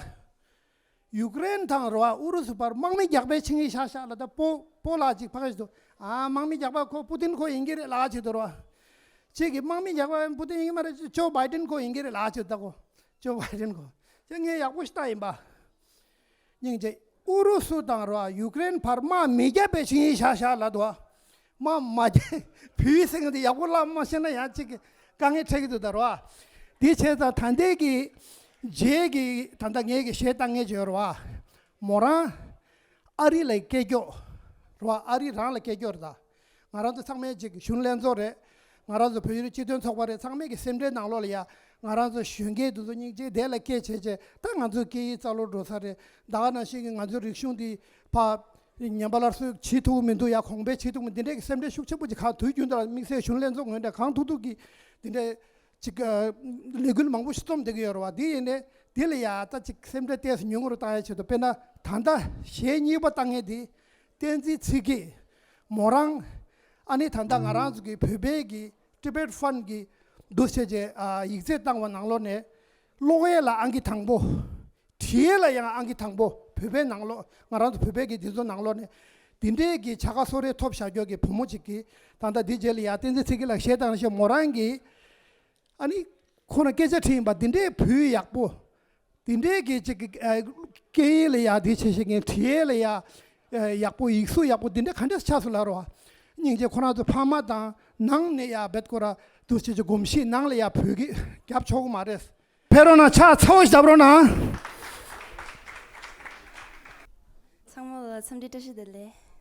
ཡུཀ་རེན་དང་རོ་ཨུ་རུ་སུ་བར་དམག་མི་རྒྱག་པའི་ཆིངས་ཡིག་བཞག་ཤག་ལབ། ད་སྤོ་སྤོ་ལགས་ཅིག་ཕ་གི་ཞིག་འདུག་ཨ་དམག་མི་རྒྱག་པ་ཁོ་པུ་ཏིན་ཁོ་ཡིན་གྱི་རེད་ལབ་བྱེད་དུ་རོ། ཅིག་གིས་དམག་མི་རྒྱག་པ་པུ་ཏིན་ཡིན་གྱི་མ་རེད། ཇོ་བྷའི་ཏིན་ཁོ་ཡིན་གྱི་རེད་ལབ་བྱེད་ད་ཁོ། ཇོ་བྷའི་ཏིན་ཁོ། ཅེས་ངས་ཡག་པོ་ཞིག་བལྟས་ཡིན་པ། སྙིང་རྗེ། ཨུ་རུ་སུ་དང་རོ་ཡུཀ་རེན་བར་དམག་མི་རྒྱག་པའི་ཆིངས་ཡིག་བཞག་ཤག་ལབ་འདུག་དམག་མ་རྒྱག་བོད་ཡིག་ཟེར་མཁན་དེ་ཡག་པོ་བསླབ་མ་ཤེས་ན་ཡང་གཅིག་གི་དཀའ་ངལ་འཕྲད་ཀྱི་འདུག་ད་རོ། དེ་བྱས་ཙང་ད་ལྟའི་གི་རྗེས་ཀྱི་ད་ལྟ་ངས་གི་གཞས་བཏང་མཁན་བརྗོད་རོ། མོ་རང་ཨ་རི་ལ་སྐད་སྐྱོགས་རོ། ཨ་རི་རང་ལ་སྐད་སྐྱོགས་རེད་ད། ང་རང་ཚོ་ཚང་མའི་ཅིག་གཞོན་ལྷན་ཚོགས་རེད། ང་རང་ཚོ་བོད་ཡུལ་སྤྱི་མཐུན་ཚོགས་པ་རེད། ཚང་མའི་གི་སེམས་ཁྲལ་ནང་ལོགས་ལ་ཡ་ང་རང་ཚོ་གཞོན་སྐྱེས་དེ་ཚོ་སྙིང་རྗེ་དེ་ལ་སྐད་བྱས་བྱས། ད་ང་ཚོའི་སྐད་ཡིག་རྩ་བརླག་འགྲོ་ས་རེད། ད་ག་ནང་བཞིན་གི་ང་ཚོའི་རིག་གཞུང་འདི་ཕ་ཉམས་པ་སླར་གསོ་བྱེད་ཐུབ་ཀྱི་མི་འདུག་ཡ་གོང་འཕེལ་བྱེད་ཐུབ་མི་འདི་འདྲའི་གི་སེམས་ཁྲལ་ཤུགས་ཆེན་པོ་ཅིག་གང་དུས་རྒྱུན་དུ་ལ་དམིགས་བསལ་གཞོན་ལྷན་ཚོགས་ངོས་ནས་གང་ཐུབ་ཐུབ་ཀྱི་འདི་འདྲའི་ཅིག་ལས་འགུལ་མང་པོ་ཞིག་རྩོམ་བསྡད་ཀྱི་ཡོད་རེད་བ། འདི་ཡིན་ནས་འདི་ལ་ཡ་ད་ཅིག་སེམས་ཁྲལ་ཏོག་ཙམ་ཉུང་ངུ་རུ་བཏང་ཡ་ཆེད་དུ། དཔེར་ན་ད་ལྟ་གཞས་གཉིས་པ་བཏང་མཁན་འདི་བསྟན་འཛིན་ཚེ་སྐྱིད། མོ་རང་། ཨ་ནི་ད་ལྟ་ང་རང་ཚོ་གི་བོད་པའི་གི་Tibet Fund གི་འདུ་བྱེད་ཅེས་ཡིག་ཚད་བཏང་བ་ནང་ལོགས་ནས་ཀློག་ཡས་ལ་ཨང་ཀི་དང་པོ། བྲིས་ཡས་ལ་ཡང་ཨང་ཀི་དང་པོ། བོད་པའི་ནང་ལོགས་ང་རང་ཚོ་བོད་པའི་གི་འདི་ཚོ་ནང་ལོགས་ནས་འདི་འདྲའི་གི་བྱ་དགའ་གསོལ་རས་ཐོབ་བཞག་རྒྱུ་གི་བུ་མོ་ཅིག་གིས་ད་ལྟ་འདི་རྗེས་ལ་ཡང་བསྟན་འཛིན་ཚེ་སྐྱིད་ལགས་གཞས་བཏང་ཞེས་མོ་རང་གིས་ཨ་ནི་ཁོ་ན་སྐད་ཆ་དྲིས་ཡིན་པ། འདི་འདྲའི་བོད་ཡིག་ཡག་པོ། དེ་འདྲའི་གི་ཅིག་གི་ཨ་སྐད་ཡིག་ལ་ཡ་དེ་བྱེད་ཤེས་མཁན། བྲིས་ཡས་ལ་ཡ་ཨ་ཡག་པོ། ཡིག་གཟུགས་ཡག་པོ། དེ་འདྲ་ག་འདྲས་ཆགས་སོང་ལབ་རོ། སྙིང་རྗེ། ཁོ་རང་ཚོ་ཕ་མ་དང་ནང་ནས་ཡ་རྦད་ཁོ་ར་འདུ་བྱེད་ཀྱི་གོམས་གཤིས་ནང་ལ་ཡ་བོད་སྐད་རྒྱབ་ཆོག་གི་མ་རེད། ཕེབས་རོགས་གནང་། ཕྱག་ཚ་བོ་ཞིག་བརྡབ་རོགས་གནང་། ཚང་མ་ལ་འཚམས་འདྲི་བཀྲ་ཤིས་བདེ་ལེགས།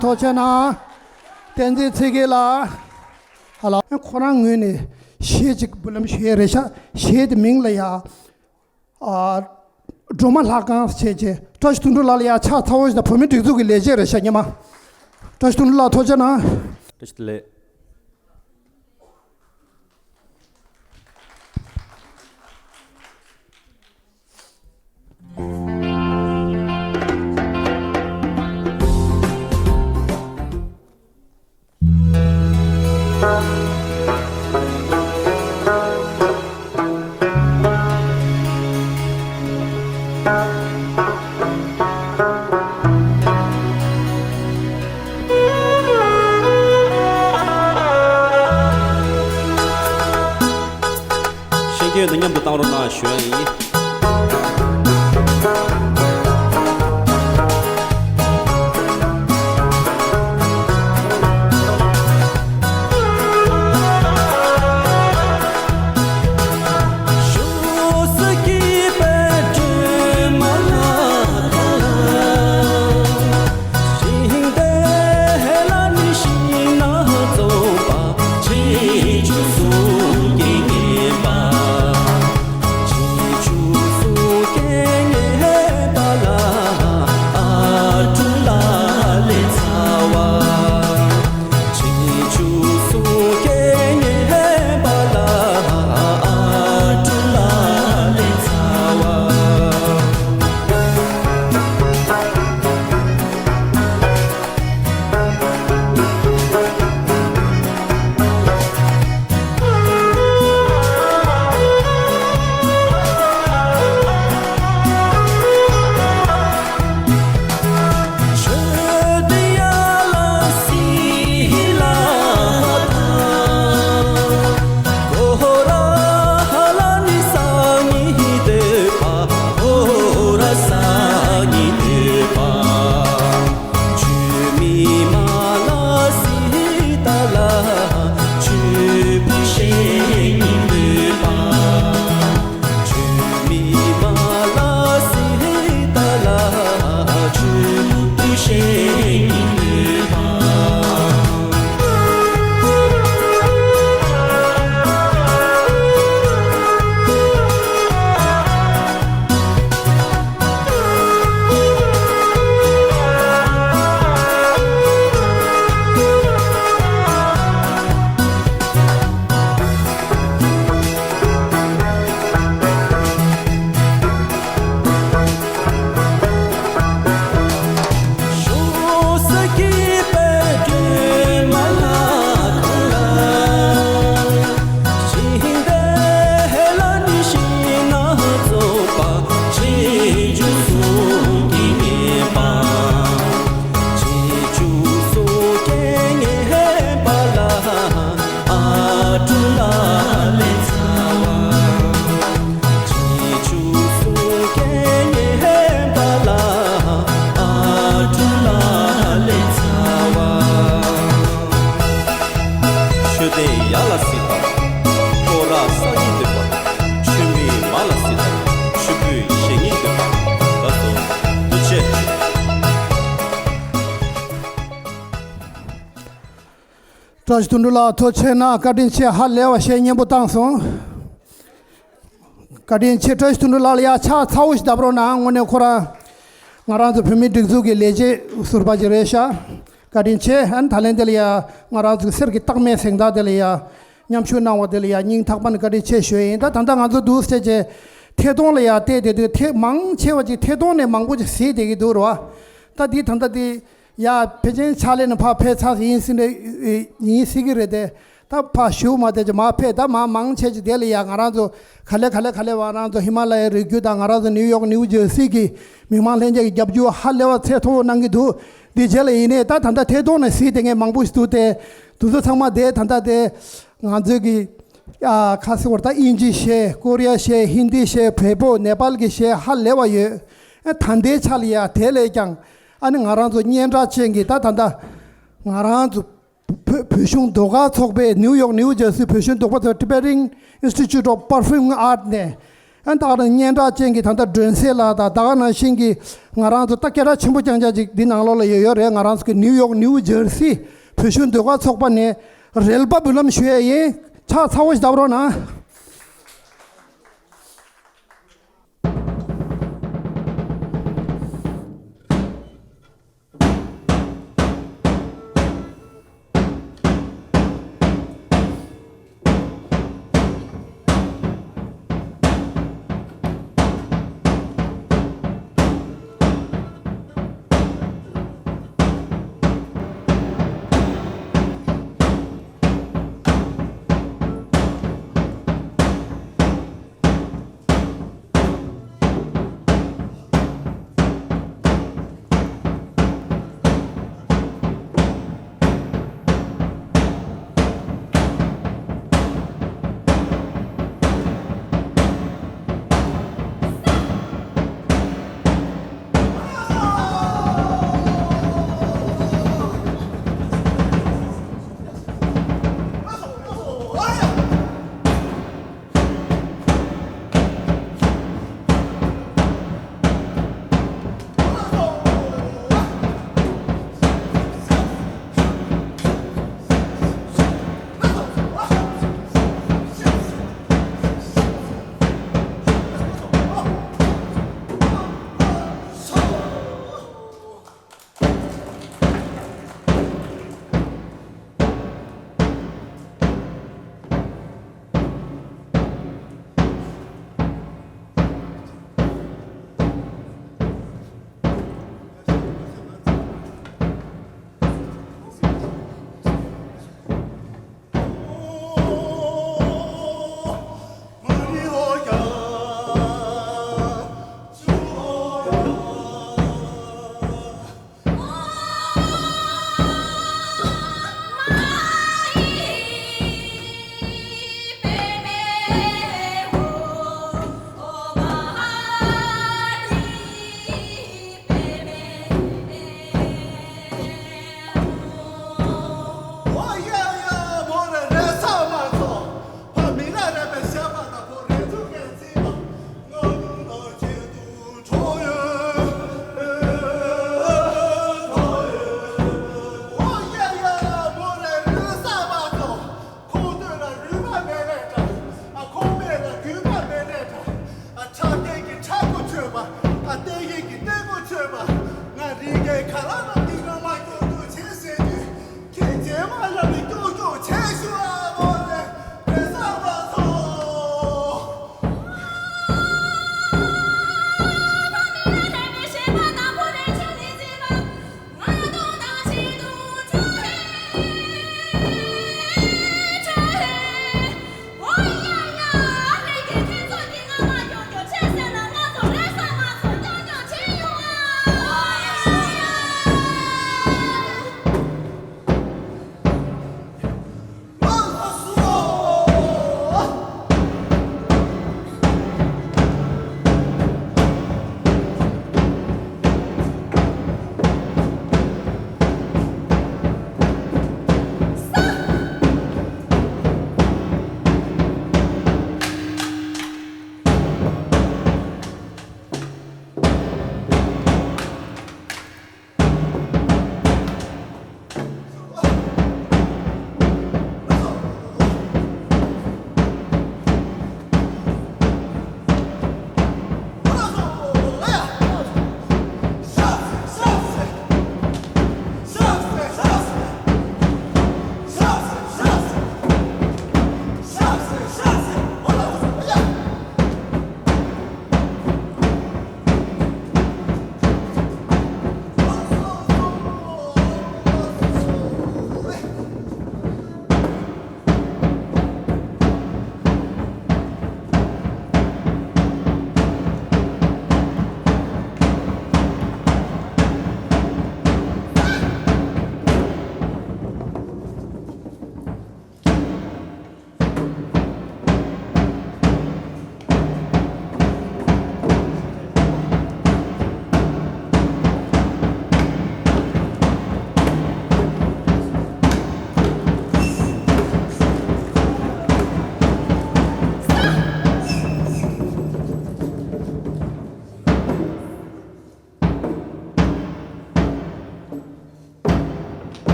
ཐུགས་རྗེ་གནང་། བསྟན་འཛིན་ཚེ་རྒྱལ་ལགས། ཧ་ལ། ཁོ་རང་ངོས་ནས་གཞས་ཅིག་འབུལ་ལམ་ཞུ་ཡས་རེད་ཤག་གཞས་དེ་མིང་ལ་ཡ། ཨ། སྒྲོལ་མ་ལྷ་ཁང་བྱས་རྗེས་བཀྲ་ཤིས་དོན་གྲུབ་ལགས་ལ་ཡ་ཕྱག་འཚལ་བོ་ཞིག་དང་བོད་མིའི་སྒྲིག་འཛུགས་ཀྱི་ལས་བྱེད་རེད་ཤག་ཉི་མ། བཀྲ་ཤིས་དོན་གྲུབ་ལགས་ཐུགས་རྗེ་གནང་། བཀྲ་ཤིས་བདེ་ལེགས། ཤེས་ཀྱི་ཡོད་ན་མཉམ་དུ་བཏང་རོགས་གནང་ཞུ་ཡ་ཡིན། མཆོད་རྟེན་ཡར་ལ་གཟིགས་དང་། སྐོར་ར་བསགས་སྙིང་འདོད་པ། མཆོད་མེ་མར་ལ་གཟིགས་དང་། མཆོད་འབུལ་བཞེས་སྙིང་འདོད་པ། ལགས་སོ། ཐུགས་རྗེ་ཆེ། བཀྲ་ཤིས་དོན་གྲུབ་ལགས་ཐུགས་རྗེ་གནང་། བཀའ་དྲིན་ཆེ། ཧ་ལས་པ་གཞས་སྙན་པོ་བཏང་སོང་། བཀའ་དྲིན་ཆེ། བཀྲ་ཤིས་དོན་གྲུབ་ལགས་ལ་ཡ་ཕྱག་འཚལ་བོ་ཞིག་བརྡབ་རོགས་གནང་། དངོས་གནས་ཁོ་རང་ང་རང་ཚོ་བོད་མིའི་སྒྲིག་འཛུགས་ཀྱི་ལས་བྱེད་ཟུར་པ་ཅིག་རེད་ཤག་བཀའ་དྲིན་ཆེ། ཨ་ནི་ད་ལན་དེ་ལ་ཡ་ང་རང་ཚོ་གསེར་གྱི་རྟགས་མའི་གཟེངས་རྟགས་དེ་ལ་ཡ་མཉམ་ཞུགས་གནང་བ་དེ་ལ་ཡ་སྙིང་ཐག་པ་ནས་བཀའ་དྲིན་ཆེ་ཞུ་ཡ་ཡིན། ད་ད་ལྟ་ང་ཚོ་འདུག་སེ་བྱས་བྱས་ཐད་གཏོང་ལ་ཡ་བལྟས་བསྡད་དུས་ཐད་མང་ཆེ་བ་ཅིག་ཐད་གཏོང་ནས་མང་པོ་ཅིག་གཟིགས་བསྡད་ཀྱི་འདུག་རེད་བ། ད་འདི་ད་ལྟ་འདི། ཡ་ཕལ་ཆེར་ཕྱག་ལས་ནས་ཕར་ཕེབས་ཚར་ཡིན་སྲིད་རེད། ཡིན་སྲིད་ཀྱི་རེད་དེ། ད་ཕར་བཞུགས་མ་བསྡད་ཀྱི་མར་ཕེབས། ད་མར་མང་ཆེ་ཅིག་དེ་ལ་ཡ་ང་རང་ཚོ་ག་ལེ་ག་ལེ་ག་ལེ་བ་ང་རང་ཚོ་ཧི་མ་ལ་ཡའི་རི་རྒྱུད་དང་ང་རང་ཚོ་ནིའུ་ཡོག་ནིའུ་ཇར་སི་གི་མི་མང་ལྷན་རྒྱས་ཀྱི་རྒྱབ་སྐྱོར་ཧ་ལས་པ་ཚད་མཐོ་བོ་གནང་གི་འདུག་འདི་རྗེས་ལ་ཡིན་ནའི་ད་ད་ལྟ་ཐད་གཏོང་ནས་གཟིགས་བསྡད་མཁན་མང་པོ་ཞིག་འདུག་སྟེ། དེ་ཚོ་ཚང་མ་དེ་ད་ལྟ་དེ་ང་ཚོའི་གི་ཨ་ཁ་སི་བར་ད་དབྱིན་ཇི་གཞས། ཀོ་རི་ཡ་གཞས། ཧིན་དི་གཞས། བལ་པོ་ནེ་པཱལ་གྱི་གཞས་ཧ་ལས་པ་ཡོད། ཨ་ད་ལྟའི་ཆ་ལ་ཡ་དེ་ལས་ཀྱང་ཨ་ནི་ང་རང་ཚོ་སྙན་གྲགས་ཅན་གྱི་ད་ད་ལྟ་ང་རང་ཚོ་བོད་བོད་གཞུང་ཟློས་གར་ཚོགས་པའི་ནིའུ་ཡོག་ནིའུ་ཇར་སི་བོད་གཞུང་ཟློས་གར་ཚོགས་པའི་Tibetan Institute of Performing Art ནས་ ཨ་ད་ག་ནང་སྙན་གྲགས་ཅན་གྱི་ད་ལྟ་སྒྲོན་གསལ་ལགས་དང་ད་ག་ནང་བཞིན་གྱི་ང་རང་ཚོ་ད་སྐད་གྲགས་ཆེན་པོ་རྐྱང་རྐྱང་ཅིག་འདི་ནང་ལོགས་ལ་ཡོད་ཡོད་རེད། ང་རང་ཚོ་གི་ནིའུ་ཡོག་ནིའུ་ཇར་སི་བོད་གཞུང་ཟློས་གར་ཚོགས་པ་ནས་རལ་པ་འབུལ་ལམ་ཞུ་ཡས་ཡིན། ཕྱག་ཚ་བོ་ཞིག་བརྡབ་རོགས་གནང་།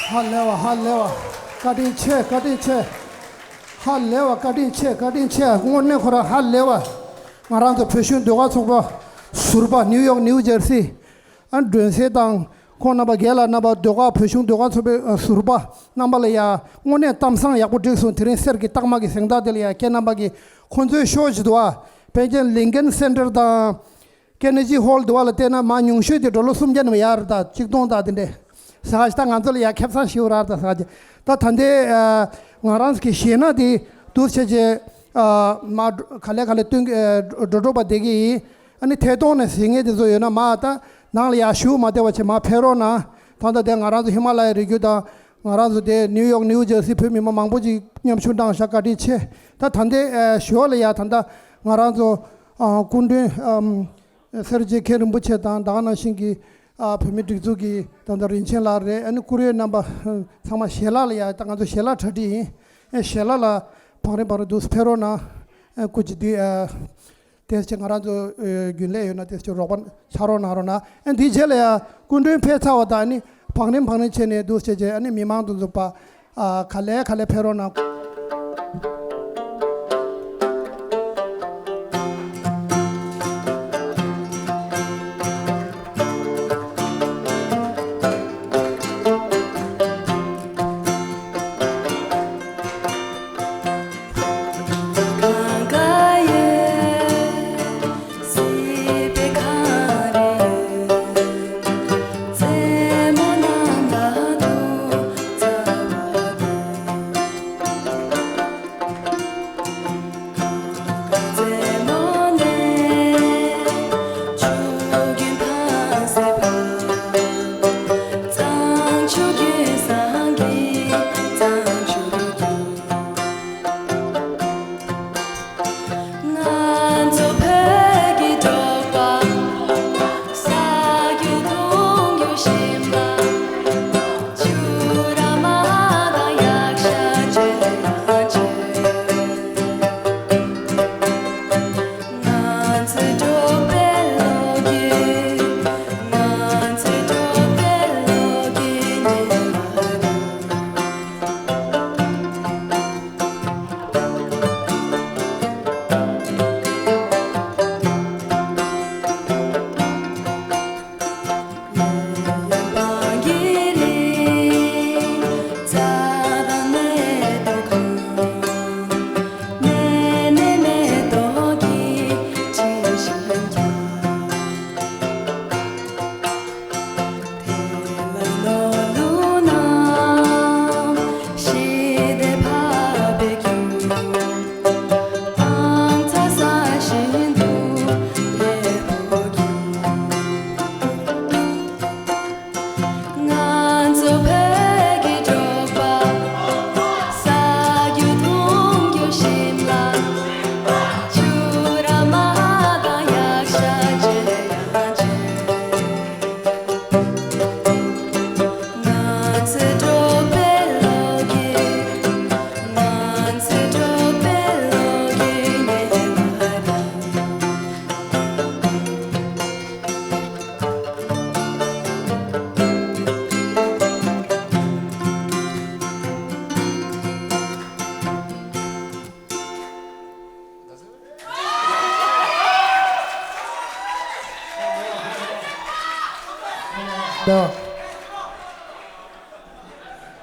ཧ་ལས་པ། ཧ་ལས་པ། བཀའ་དྲིན་ཆེ། བཀའ་དྲིན་ཆེ། ཧ་ལས་པ། བཀའ་དྲིན་ཆེ། བཀའ་དྲིན་ཆེ། དངོས་གནས་ཁོ་རང་ཧ་ལས་པ། ང་རང་ཚོ་བོད་གཞུང་ཟློས་གར་ཚོགས་པ་ཟུར་པ། ནིའུ་ཡོག་ནིའུ་ཇར་སི། ཨ། སྒྲོན་གསལ་དང་ཁོང་རྣམ་པ་རྒན་ལགས་རྣམ་པ། ཟློས་གར། བོད་གཞུང་ཟློས་གར་ཚོགས་པའི་ཨ་ཟུར་པ་རྣམ་པ་ལ་ཡ། དངོས་གནས་གཏམ་བཟང་ཡག་པོ་བསྒྲིགས་སོང་། དེ་རིང་གསེར་གྱི་རྟགས་མ་གི་གཟེངས་རྟགས་དེ་ལ་ཡ། ཁྱེད་རྣམ་པ་གིས་ཁོང་ཚོའི་ཤོ་ཞིག་འདུག་པ། པེ་ཅིན་ལིན་ཀན་སེན་ཊར་དང་། ཀེ་ནེ་ཇི་ཧོལ་དུ་བ་ལ་བལྟས་ན་མ་ཉུང་ཤོས་དེ་ཌོ་ལར་སུམ་བརྒྱ་ནས་ཡར་ད་ཆིག་སྟོང་དང་དེ་འདྲས་ཟ་ཞིག་ད་ང་ཚོ་ལ་ཡ་ཁེ་བཟང་ཞིག་རག་ད་ཟ་ཞིག་ད་ད་ལྟའི་ཨ་ང་རང་གི་ཞེད་སྣང་དེ་འདུག་བྱས་རྗེས་ཨ་མ་ག་ལེ་ག་ལེ་སྟོན་གི་ཨ་འགྲོ་འགྲོ་བ་བསྡད་ཀྱི་ཡིན། ཨ་ནི་ཐད་གཏོང་ནས་ཟིན་ངེས་དེ་ཚོ་ཡོད་ན་མ་ད་ནང་ལ་ཡ་ཞུགས་མ་བསྡད་པ་བྱས་མ་ཕེབས་རོགས་གནང་། ད་ལྟ་དེ་ང་རང་ཚོ་ཧི་མ་ལ་ཡའི་རི་རྒྱུད་དང་། ང་རང་ཚོ་དེ་ནིའུ་ཡོག་ནིའུ་ཇར་སི་བོད་མི་མང་མང་པོ་ཅིག་མཉམ་ཞུགས་གནང་ཤག་བཀའ་དྲིན་ཆེ། ད་ད་ལྟའི་ཨ་ཞོར་ལ་ཡ་ད་ལྟ་ང་རང་ཚོ་ཨ་སྐུ་མགྲོན་ཨམ་སེར་བྱེས་མཁན་རིན་པོ་ཆེ་དང་། ད་ག་ནང་བཞིན་གྱི་ཨ་བོད་མི་སྒྲིག་འཛུགས་ཀྱི་ད་ལྟ་རིན་ཆེན་ལགས་རེད། ཨ་ནི་བཀུར་འོས་རྣམ་པ་ཚང་མ། ཞལ་ལག་ལ་ཡ་ད་ང་ཚོ་ཞལ་ལག་གྲ་སྒྲིག་ཡིན། ཨ་ཞལ་ལག་ལ་བང་རིམ་བང་རིམ་འདུག་ཕེབས་རོགས་གནང་། ཨ་སྐུ་མཁྱེན་འདུག་ཨ། དེ་ཚོ་ང་རང་ཚོ་ཨ་རྒྱུན་ལས་ཡོད་ན་དེ་ཚོ་རོགས་པ་ཆགས་རོགས་གནང་རོགས་གནང་། ཨ་འདིའི་རྗེས་ལ་ཡ་སྐུ་མགྲོན་ཕེབས་ཚར་བ་དང་། ཨ་ནི་བང་རིམ་བང་རིམ་བྱས་ནས་འདུག་བྱས་བྱས། ཨ་ནི་མི་མང་དུ་འཛུགས་པ་ཨ་ག་ལེ་ག་ལེ་ཕེབས་རོགས་གནང་།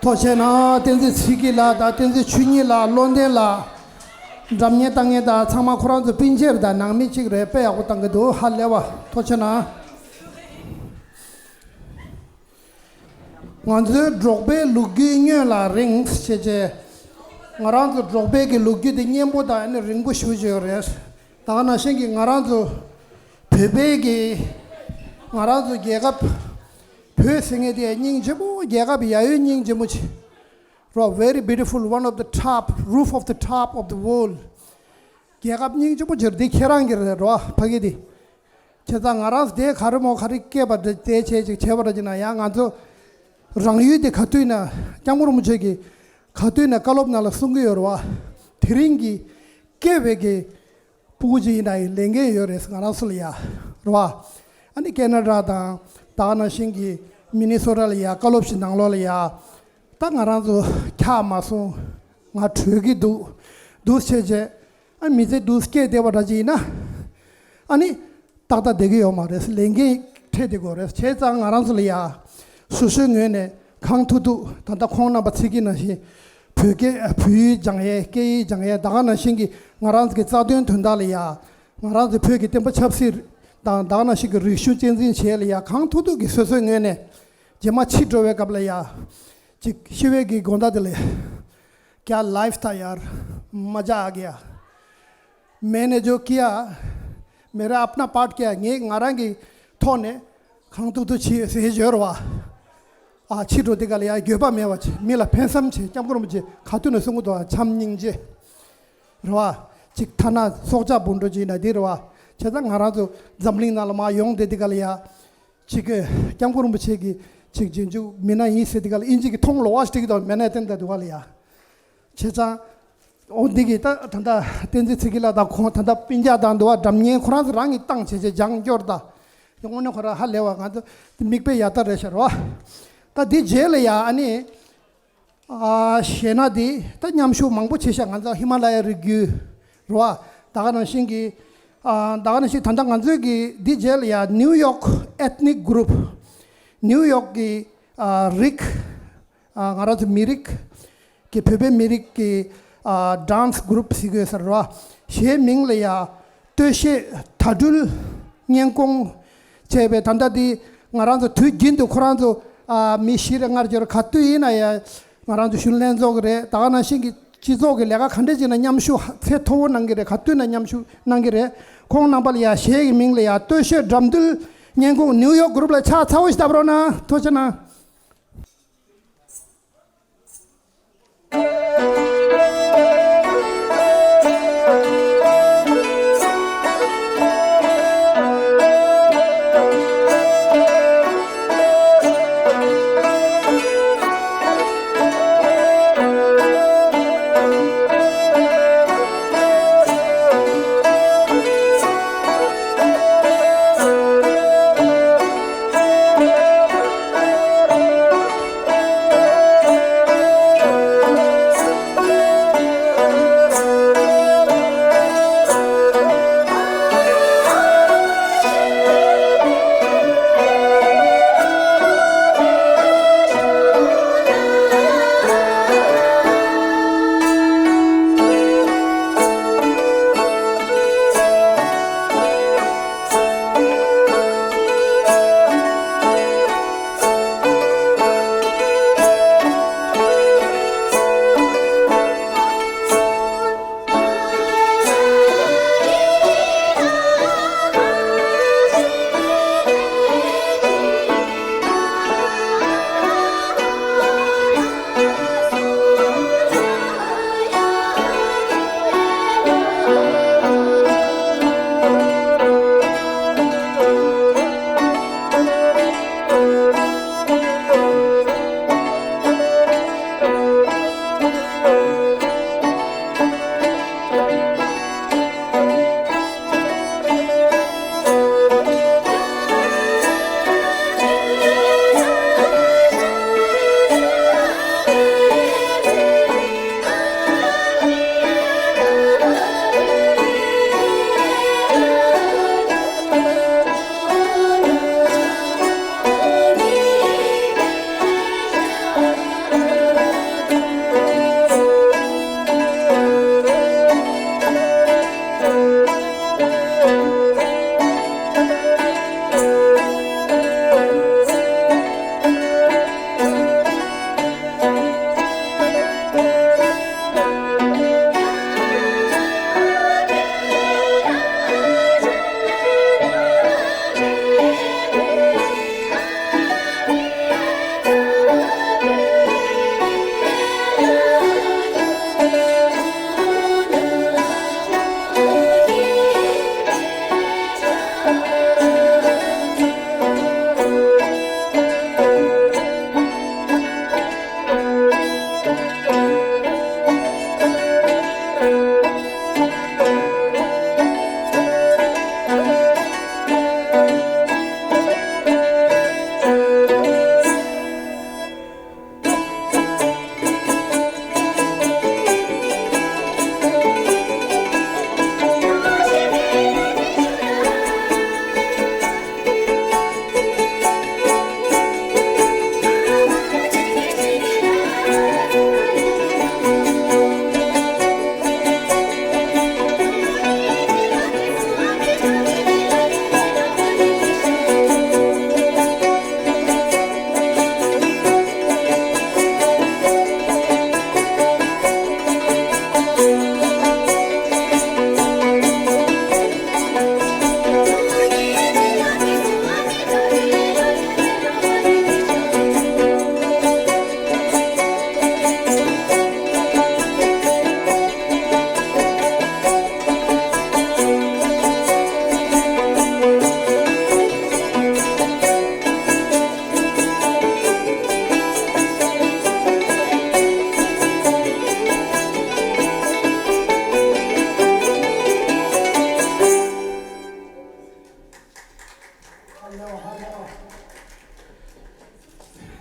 ཐུགས་རྗེ་གནང་། བསྟན་འཛིན་ཚེ་སྐྱིད་ལགས་དང་། བསྟན་འཛིན་ཆོས་ཉིད་ལགས། བློ་ལྡན་ལགས། འགྲམ་ཉན་ལྟ་མཁན་དང་ཚང་མ་ཁོ་རང་ཚོ་སྤུན་མཆེད་དང་ནང་མི་གཅིག་རེད། དཔེ་ཡག་པོ་བཏང་གི་འདུག་ཧ་ལས་པ། ཐུགས་རྗེ་གནང་། ང་ཚོའི་འབྲོག་པའི་ལོ་རྒྱུས་སྔོན་ལ་རིང་ཞེས་བྱས། ང་རང་ཚོ་འབྲོག་པའི་གི་ལོ་རྒྱུས་དེ་སྙན་པོ་དང་ཨ་ནི་རིང་པོ་ཞེ་པོ་ཅིག་ཡོད་རེད། ད་ག་ནང་བཞིན་གྱི་ང་རང་ཚོ་བོད་པའི་གི་ང་རང་ཚོ་རྒྱལ་ཁབ་བོད་ཟེར་མཁན་དེ་སྙིང་རྗེ་པོ། རྒྱལ་ཁབ་ཡ་ཡོད་སྙིང་རྗེ་མོ་ཅིག་རོ། Very beautiful, one of the top, roof of the top of the world. རྒྱལ་ཁབ་སྙིང་རྗེ་པོ་ཅིག་འདི་ཁྱེད་རང་གི་རེད་རོ། ཕ་གི་འདི། བྱས་ཙང་ང་རང་དེ་ག་རེ་མོ་ག་རེ་སྐྱེས་པ་འདྲ་དེ་བྱས་ཅིག་བྱས་པ་འདྲ་ཅིག་ན་ཡང་ང་ཚོ་རང་ཡུལ་དེ་ག་དུས་ན་སྐྱབས་མགོན་རིན་པོ་ཆེ་གིས་ག་དུས་ན་བཀའ་སློབ་ནང་ལ་གསུང་གི་ཡོད་རེད་བ། དེ་རིང་གི་སྐྱེས་པའི་གི་སྤུ་གུ་ཅིག་ཡིན་ན་ཡང་ལས་འགན་ཡོད་རེད་ང་རང་ཚོ་ལ་ཡ། རེད་བ། ཨ་ནི་ཁེ་ན་ཌ་དང་ད་ག་ནང་བཞིན་གྱི་མི་ནི་སོ་ཊ་ལ་ཡ་བཀའ་སློབ་ཞིག་ནང་ལོགས་ལ་ཡ། ད་ང་རང་ཚོ་འཁྱག་མ་སོང་། ང་བྲོས་ཀྱི་འདུག་འདུག་བྱས་བྱས། ཨ་མི་ཚེ་འདུག་སྐྱེལ་བསྡད་པ་འདྲ་ཅིག་ཡིན་ན། ཨ་ནི། ཏག་ཏག་བསྡད་ཀྱི་ཡོད་མ་རེད། ལས་འགན་འཕྲད་བསྡད་དགོས་རེད། བྱས་ཙང་ང་རང་ཚོ་ལ་ཡ། སོ་སོའི་ངོས་ནས་གང་ཐུབ་ཐུབ། ད་ལྟ་ཁོང་རྣམ་པ་ཚོས་ཀྱི་ནང་བཞིན། བོད་སྐད་བོད་ཡིག་སྦྱང་ཡས། སྐད་ཡིག་སྦྱང་ཡས། ད་ག་ནང་བཞིན་གྱི་ང་རང་ཚོ་གི་རྩ་དོན་དོན་དག་ལ་ཡ། ང་རང་ཚོ་བོད་ཀྱི་བསྟན་པ་ཆབ་སྲིད་དང་། ད་ག་ནང་བཞིན་གྱི་རིག་གཞུང་གཅེས་འཛིན་བྱེད་ཡས་ལ་ཡ། གང་ཐུབ་ཐུབ་ཀྱིས་སོ་སོའི་ངོས་ནས། རྗེས་མ་འཆི་འགྲོ་བའི་སྐབས་ལ་ཡ། ཅིག་ཤི་བའི་གི་དགོང་དག་དེ་ལ། क्या लाइफ था यार, मज़ा आ गया। मैंने जो किया, मेरा अपना पार्ट किया। ངས་ང་རང་གི་ཐོག་ནས་གང་ཐུབ་ཐུབ་བྱས་ཟེར་ཞོར་བ། ཨ་འཆི་འགྲོ་དེ་ག་ལ་ཡ་འགྱོད་པ་མེད་པ་བྱས། མི་ལ་ཕན་སེམས་བྱས། སྐྱབས་མགོན་རིན་པོ་ཆེ་ག་དུས་ནས་གསུང་གི་འདུག་བ། བྱམས་སྙིང་རྗེ། རེད་བ། ཅིག་ཐ་ན་སྲོག་ཆགས་སྤུན་གྲོགས་ཅིག་ཡིན་ན་དེ་རེད་བ། བྱས་ཙང་ང་རང་ཚོ་འཛམ་གླིང་ནང་ལ་མར་ཡོང་དེ་དེ་ག་ལ་ཡ། ཅིག་གི་སྐྱབས་མགོན་རིན་པོ་ཆེ་གི་ཅིག་རྗེས་འཇུག་མི་སྣ་ཡིན་ཟེར་དེ་ག་ལ་ཨིན་ཇི་གི་མཐོང་ལོ་བ་ཞིག་དང་མེ་ནས་བསྟན་ད་འདུག་བ་ལ་ཡ། བྱས་ཙང་། འོ་འདི་གི་ད་ད་ལྟ་བསྟན་འཛིན་ཚེ་དགེ་ལགས་དང་ཁོང་ད་ལྟ་སྤུན་ཀྱག་དང་འདུག་བ། སྒྲ་སྙན་ཁོ་རང་ཚོ་རང་གིས་བཏང་བྱས་བྱས་སྦྱང་སྐྱོར་ད། དངོས་གནས་ཁོ་རང་ཧ་ལས་བ། ང་ཚོ་མིག་དཔེ་ཡག་ད་རེད་ཤག་རོ། ད་འདི་རྗེས་ལ་ཡ་ཨ་ནི། ཨ་གཞས་སྣ་འདི་ད་མཉམ་ཞུགས་མང་པོ་བྱས་ཤག་ང་ཚོ་ཧི་མ་ལ་ཡའི་རི་རྒྱུད་རེད་བ། ད་ག་ནང་བཞིན་གྱི། ཨ་ད་ག་ནང་བཞིན་ད་ལྟ་ང་ཚོའི་གི་འདི་རྗེས་ལ་ཡ་ནིའུ་ཡོག་ཨེཐ་ནིག་གུ་རུབ། ནིའུ་ཡོག་གི་ཨ་རིགས། ཨ་ང་རང་ཚོ་མི་རིགས་ཀྱི་བོད་པའི་མི་རིགས་ཀྱི་ཨ་ཌན་སི་གུ་རུབ་ཟེར་གྱི་ཡོད་ས་རེད་བ། གཞས་མིང་ལ་ཡ་སྟོད་གཞས། དྭ་སྤྲུལ། སྙན་ཁོང་བཅས་པའི་ད་ལྟ་འདི་ང་རང་ཚོ་དུས་རྒྱུན་དུ་ཁོ་རང་ཚོ་ཨ་མི་བཞི་རེ་ལྔ་རེ་ག་དུས་ཡིན་ན་ཡང་ང་རང་ཚོ་གཞོན་ལྷན་ཚོགས་ཀྱི་རེད། ད་ག་ནང་བཞིན་གྱི་སྤྱི་ཚོགས་ཀྱི་ལས་ཀ་ག་འདྲ་ཅིག་ན་མཉམ་ཞུགས་ཚད་མཐོ་བོ་གནང་གི་རེད། ག་དུས་ན་མཉམ་ཞུགས་གནང་གི་རེད། ཁོང་རྣམ་པ་ལ་ཡ་གཞས་ཀྱི་མིང་ལ་ཡ་སྟོད་གཞས་འགྲམ་འདུལ་སྙན་ཁོང་ནིའུ་ཡོག་གུ་རུབ་ལ་ཕྱག་ཚ་བོ་ཞིག་བཏབ་རོགས་གནང་། ཐུགས་རྗེ་གནང་།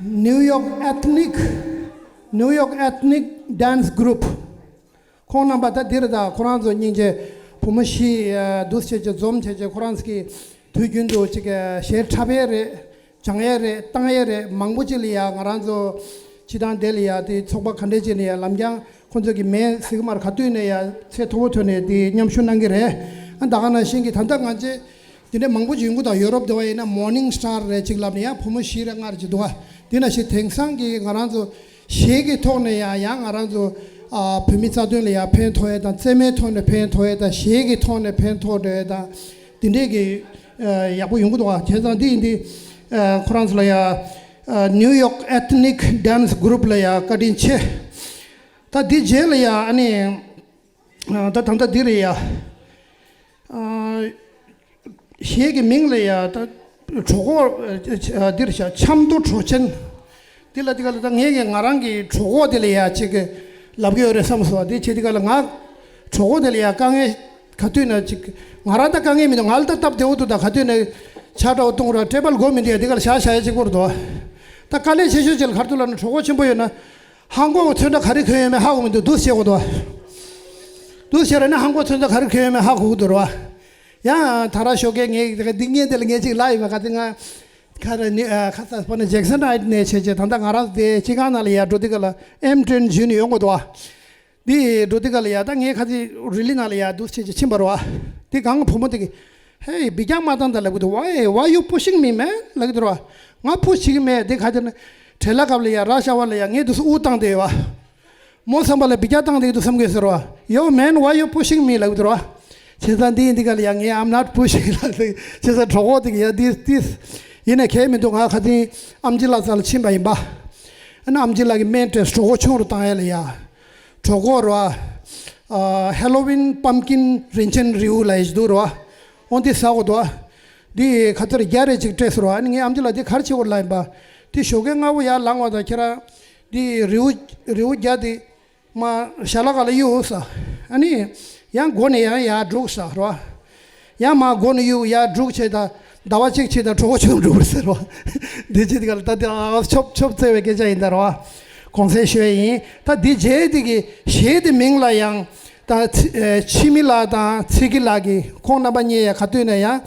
New York Ethnic, New York Ethnic Dance Group. ཁོང་རྣམ་པ་ད་འདིར་ད་ཁོ་རང་ཚོ་སྙིང་རྗེ། བུ་མོ་བཞི་འདུག་བྱས་བྱས་འཛོམས་བྱས་བྱས་ཁོ་རང་ཚོ་གི་དུས་རྒྱུན་དུ་ཅིག་གཞས་འཁྲབ་ཡས་རེད། སྦྱང་ཡས་རེད། བཏང་ཡས་རེད། མང་པོ་ཅིག་ལ་ཡ་ང་རང་ཚོ་སྤྱི་བཏང་དེ་ལ་ཡ་དེ་ཚོགས་པ་ག་འདྲས་ཅིག་ལ་ཡ་ལམ་རྐྱང་ཁོང་ཚོ་གི་མེ་ཟིག་མར་ག་དུས་ནས་ཡ་ཚད་མཐོ་པོ་ཐོན་ནས་དེ་མཉམ་ཞུགས་གནང་གི་རེད། ཨ་ད་ག་ནང་བཞིན་གྱི་ད་ལྟ་ང་ཚོ་དེ་འདྲས་མང་པོ་ཅིག་ཡོང་གི་འདུག་ཡོ་རོབ་དེ་བ་ཡིན་ན་Morning Star རེད་ཅིག་ལབ་ནས་ཡ་བུ་མོ་བཞི་རེ་ལྔ་རེ་ཅིག་འདུག་དེ་ནང་བཞིན་དེང་སང་གི་ང་རང་ཚོ་གཞས་ཀྱི་ཐོག་ནས་ཡང་ཡང་ང་རང་ཚོ་ཨ་བོད་མི་རྩ་དོན་ལ་ཡང་ཕན་ཐོགས་ཡས་དང་། རྩེད་མོའི་ཐོག་ནས་ཕན་ཐོགས་ཡས་དང་། གཞས་ཀྱི་ཐོག་ནས་ཕན་ཐོགས་འགྲོ་ཡས་དང་། དེ་འདྲས་ཀྱི་ཨ་ཡག་པོ་ཡོང་གི་འདུག་བ། བྱས་ཙང་འདི་ཡིན་དུས་ཨ་ཁོ་རང་ཚོ་ལ་ཡང་ཨ་New York Ethnic Dance Group ལ་ཡང་བཀའ་དྲིན་ཆེ། ད་འདི་རྗེས་ལ་ཡང་ཨ་ནི་ཨ་ད་ད་ལྟ་འདི་རེད་ཡ། ཨ་གཞས་ཀྱི་མིང་ལ་ཡ་ད་གྲོགས་པོ་ཨ་འདིར་བཞག་ཆབ་མདོ་གྲོགས་ཆེན། འདི་ལ་འདི་ག་ལ་ད་ངས་ཀྱི་ང་རང་གི་གྲོགས་པོ་དེ་ལ་ཡ་ཅིག་ལབ་ཀྱི་ཡོད་རེད་བསམ་སོང་། འདི་བྱས་འདི་ག་ལ་ང་གྲོགས་པོ་དེ་ལ་ཡ་དཀའ་ངལ་ག་དུས་ན་ཅིག་ང་རང་ད་དཀའ་ངལ་མི་འདུག་ང་ལ་ད་སྟབས་བདེ་བོ་འདུག་ད་ག་དུས་ན་ཆ་འདྲ་བོ་གཏོང་ར་ཊེ་བལ་སྒོ་མི་འདུག་ཡ། འདི་ག་ལ་བཞག་བཞག་ཡ་ཅིག་པོ་རེད་དོ། ད་དཀའ་ལས་ཆེ་ཤོས་ཅིག་ལ་ག་རེ་འདུག་ལབ་ན་གྲོགས་པོ་ཆེན་པོ་ཡོད་ན། ཧང་གོ་ཚོན་ཁྲ་ག་རེ་གོན་ཡོད་མེད་ཧ་གོ་མི་འདུག་འདུག་བྱེད་དགོས་འདུག་འདུག་བྱེད་ར་ནི་ཧང་གོ་ཚོན་ཁྲ་ག་རེ་གོན་ཡོད་མེད་ཧ་གོ་གི་འདུག་ར། ཡང་ད་ར་ཞོགས་ཀས་ངས་འདི་ངས་འདི་ལ་ངས་ཅིག་ལབ་ཡིན་པ། ག་ཚོད་ང་ཁ་ར་ནི་ཁ་ས་པ་ན་ཇེག་སན་ཧའེཊ་ནས་བྱས་བྱས་ད་ལྟ་ང་རང་དེ་སྤྱི་ཁང་ནང་ལ་ཡར་འགྲོ་དུས་ག་ལ་ཨེམ་ཊེན་བརྒྱུད་ནས་ཡོང་དགོས་འདུག་བ། འདི་འགྲོ་དུས་ག་ལ་ཡ་ད་ངས་ཁ་ཅིག་རི་ལི་ནང་ལ་ཡ་འདུག་བྱས་བྱས་ཕྱིན་པ་ར་བ། དེ་སྒང་བུ་མོ་དེ་གིས་ཧེ་འབུད་རྒྱག་མ་བཏང་ད་ལབ་གི་འདུག Why, why you pushing me, man? ལབ་གི་འདུག་ར་བ། ང་པུ་ཤི་གི་མེད། དེ་ག་ཚོད་ན་བྲེལ་ལ་སྐབས་ལ་ཡ་ར་ཤ་བ་ལ་ཡ་ངས་འདུག་སེ་དབུགས་བཏང་བསྡད་ཡོད་བ། མོ་བསམ་པ་ལ་འབུད་རྒྱག་བཏང་བསྡད་ཀྱི་འདུག་བསམ་གྱི་ཡོད་ཟེར་བ། Yo man, why you pushing me? ལབ་གི་འདུག་ར་བ། བྱས་ཙང་འདི་ཡིན་འདི་ག་ལ་ཡ་ངས་I'm not pushing ལབ་ཟེར། བྱས་ཙང་གྲོགས་པོ་དེ་གིས་ཡ་འདི་འདི་ཡིན་ན་གལ་མི་འདུག་ང་ཁ་སང་ཨམ་ཆི་ལགས་རྩ་ལ་ཕྱིན་པ་ཡིན་པ། ཨ་ནི་ཨམ་ཆི་ལགས་ཀྱིས་སྨན་སྤྲད། གྲོགས་པོ་ཆུང་རུ་བཏང་ཡ་ལ་ཡ། གྲོགས་པོ་ར་བ། ཨ་Halloween pumpkin རིན་ཆེན་རེའུ་ལབ་ཡ་ཞིག་འདུག་ར་བ། འོ་འདི་ཟ་དགོས་འདུག་བ། འདི་ཁ་ཚར་བརྒྱ་རེ་ཅིག་སྤྲད་ཟེར་བ། ཨ་ནི་ངས་ཨམ་ཆི་ལགས་འདི་ག་རེ་བྱེད་དགོས་ལབ་ཡིན་པ། འདི་ཞོགས་ཀས་སྔ་པོ་ཡར་ལངས་པ་དང་ཁྱེད་རང་འདི་རེའུ་རེའུ་བརྒྱ་འདི་མར་ཞལ་ལག་སྒང་ལ་གཡུག་ཟེར། ཨ་ནི་ཡང་སྒོ་ནས་ཡང་ཡར་འགྲོ་ཟེར་ར་བ། ཡང་མར་སྒོ་ནས་གཡུག་ཡར་འགྲོ་བྱས་ད་ཟླ་བ་གཅིག་ཕྱིན་ད་གྲོགས་པོ་ཆུང་འགྲོ་གི་རེད་ཟེར་ར་བ། འདི་བྱས་འདི་ག་ལ་ད་འདི་ཨ་ཆོབ་ཆོབ་རྩེ་བའི་སྐད་ཆ་ཡིན་ད་ར་བ། གོང་གསལ་ཞུ་ཡ་ཡིན། ད་འདི་རྗེས་འདི་གི་གཞས་འདི་མིང་ལ་ཡང་ད་ཚི་ཨེ་འཆི་མེད་ལགས་དང་ཚེ་སྐྱིད་ལགས་ཀྱིས་ཁོང་རྣམ་པ་གཉིས་ཡ་ག་དུས་ན་ཡང་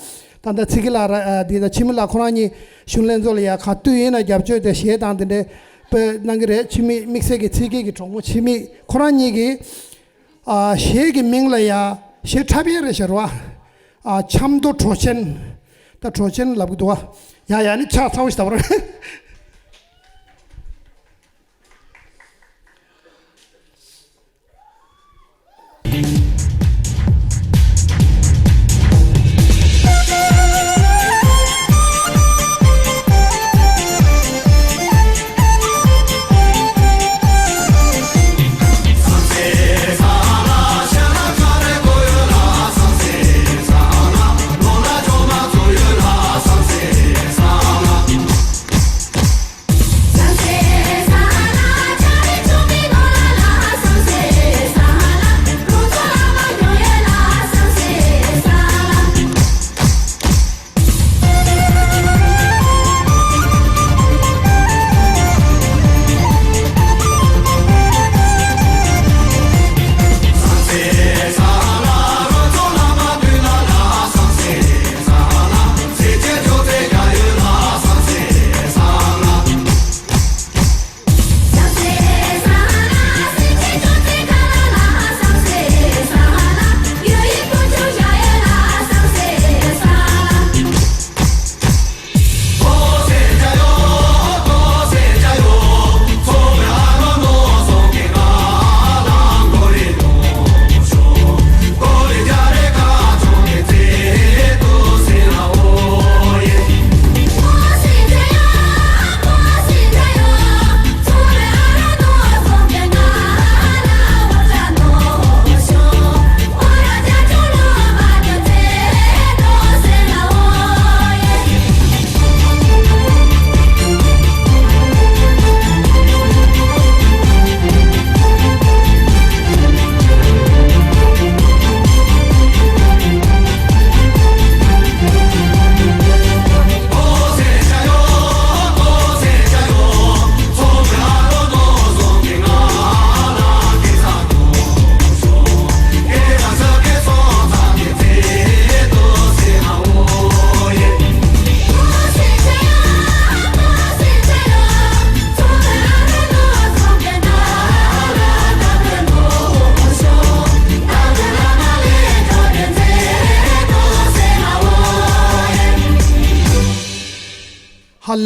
ད་ད་ཚེ་སྐྱིད་ལགས་ར་ཨ་འདི་ད་འཆི་མེད་ལགས་ཁོ་རང་གཉིས་གཞུང་ལྷན་ཚོགས་ལ་ཡ་ག་དུས་ཡིན་ན་རྒྱབ་སྐྱོར་དེ་གཞས་དང་དེ་འདྲའི་དཔེ་གནང་གི་རེད། འཆི་མེད་དམིགས་བསལ་གྱི་ཚེ་སྐྱིད་ཀྱི་གྲོགས་མོ་འཆི་མེད་ཁོ་རང་གཉིས་ཀྱིས་ཨ་གཞས་ཀྱི་མིང་ལ་ཡ་གཞས་འཁྲབ་ཡས་རེད་ཟེར་བ། ཨ་ཆབ་མདོ་གྲོགས་ཆེན། ད་གྲོགས་ཆེན་ལབ་གི་འདུག་བ། ཡ་ཡ་ནི་ཕྱག་ཚ་བོ་ཞིག་བཏབ་རོགས།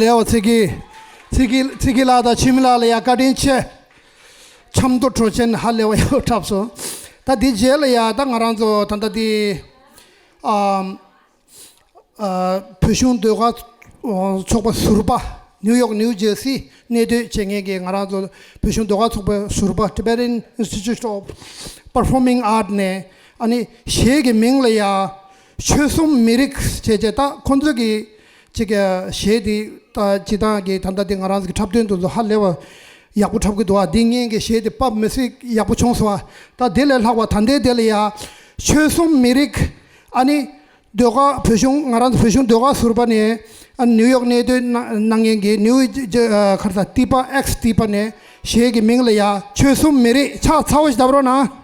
ལེའོ་ཚེ་གི། ཚེ་གི་ཚེ་གི་ལགས་དང་འཆི་མེད་ལགས་ལ་ཡ་བཀའ་དྲིན་ཆེ། ཆབ་མདོ་གྲོས་ཆེན་ཧ་ལས་པ་ཡག་པོ་འཁྲབ་སོང་། ད་འདི་རྗེས་ལ་ཡ་ད་ང་རང་ཚོ་ད་ལྟ་འདི་ཨམ་ཨ་བོད་གཞུང་ཟློས་གར་ཚོགས་པ་ཟུར་པ། ནིའུ་ཡོག་ནིའུ་ཇེར་སི་གནས་སྡོད་བྱེད་མཁན་གྱི་ང་རང་ཚོ་བོད་གཞུང་ཟློས་གར་ཚོགས་པ་ཟུར་པ། Tibetan Institute of Performing Art ནས་ཨ་ནི་གཞས་ཀྱི་མིང་ལ་ཡ་ཆོལ་གསུམ་མི་རིགས་བྱས་བྱས། ད་ཁོང་ཚོ་གི་ཅིག་གཞས་འདི་ད་སྤྱི་བཏང་གི་ད་ལྟ་འདི་ང་རང་ཚོ་གི་འཁྲབ་སྟོན་དུ་ཧ་ལས་པ་ཡག་པོ་འཁྲབ་གི་འདུག་ཨ། འདི་སྔོན་གྱི་གཞས་འདི་ཕབ་མི་སྲིད་ཡག་པོ་བྱུང་སོང་ཨ། ད་དེ་ལས་ལྷག་པ་ད་ལྟའི་དེ་ལ་ཡ་ཆོལ་གསུམ་མི་རིགས་ཨ་ནི་ཟློས་གར་བོད་གཞུང་ང་རང་ཚོ་བོད་གཞུང་ཟློས་གར་ཟུར་པ་ནས་ཨ་ནིའུ་ཡོག་གནས་སྡོད་གནང་གནང་མཁན་གྱི་ནིའུ་ཇེ་ཨ་ག་རེ་ཟ་ཏི་པ་ཨེགས་ཏི་པ་ནས་གཞས་ཀྱི་མིང་ལ་ཡ་ཆོལ་གསུམ་མི་རིགས། ཕྱག་ཚ་པོ་ཞིག་བརྡབ་རོགས་གནང་།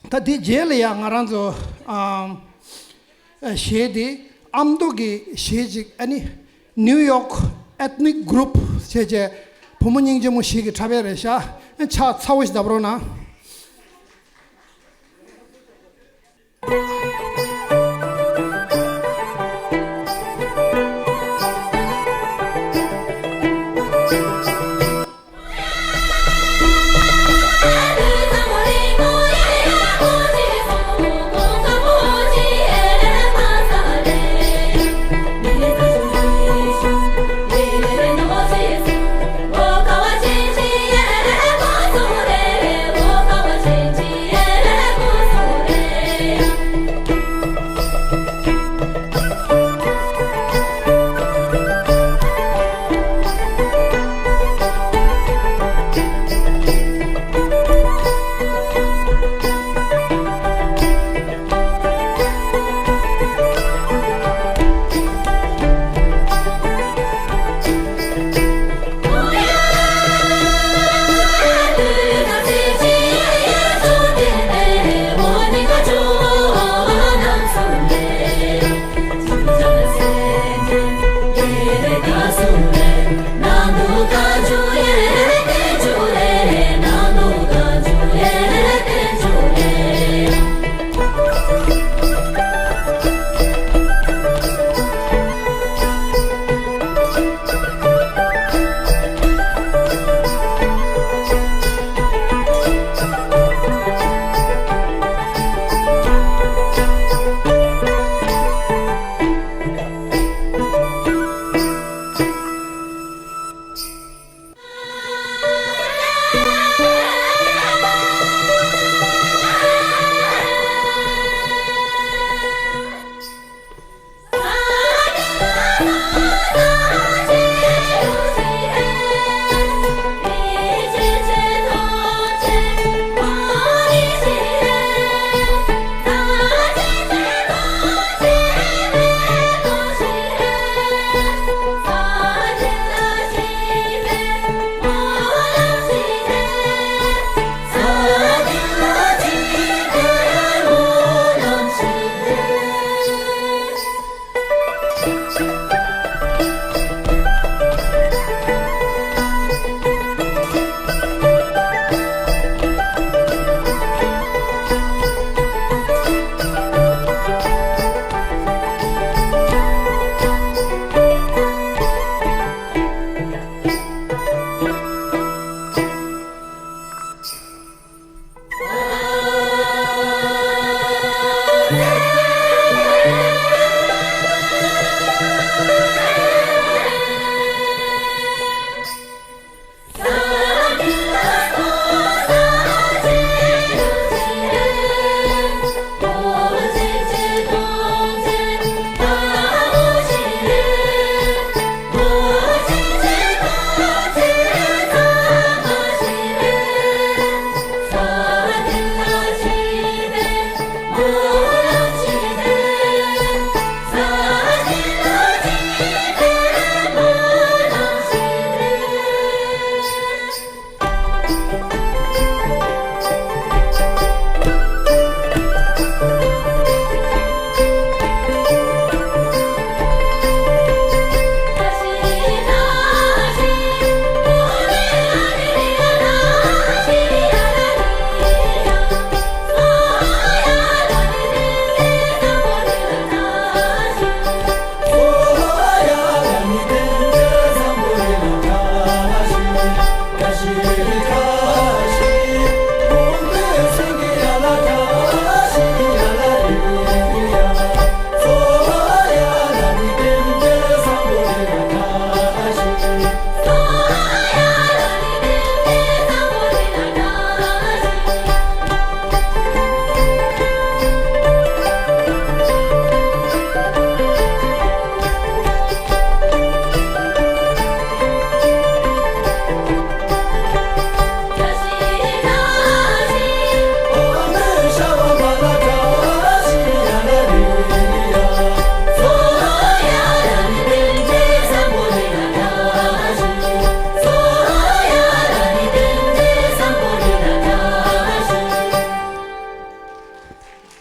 ད་དེ་རྗེས་ལ་ཡང་ང་རང་ཚོ་ཨམ་གཞས་དེ་ཨ་མདོ་གི་གཞས་ཅིག་ཨ་ནི་ནིའུ་ཡོག་ཨེཐ་ནིག་གུ་རུབ་བྱས་བྱས་བུ་མོ་སྙིང་རྗེ་མོ་ཞིག་གིས་འཁྲབ་ཡས་རེད་ཤག་ཕྱག་ཚ་པོ་ཞིག་བརྡབ་རོགས་གནང་།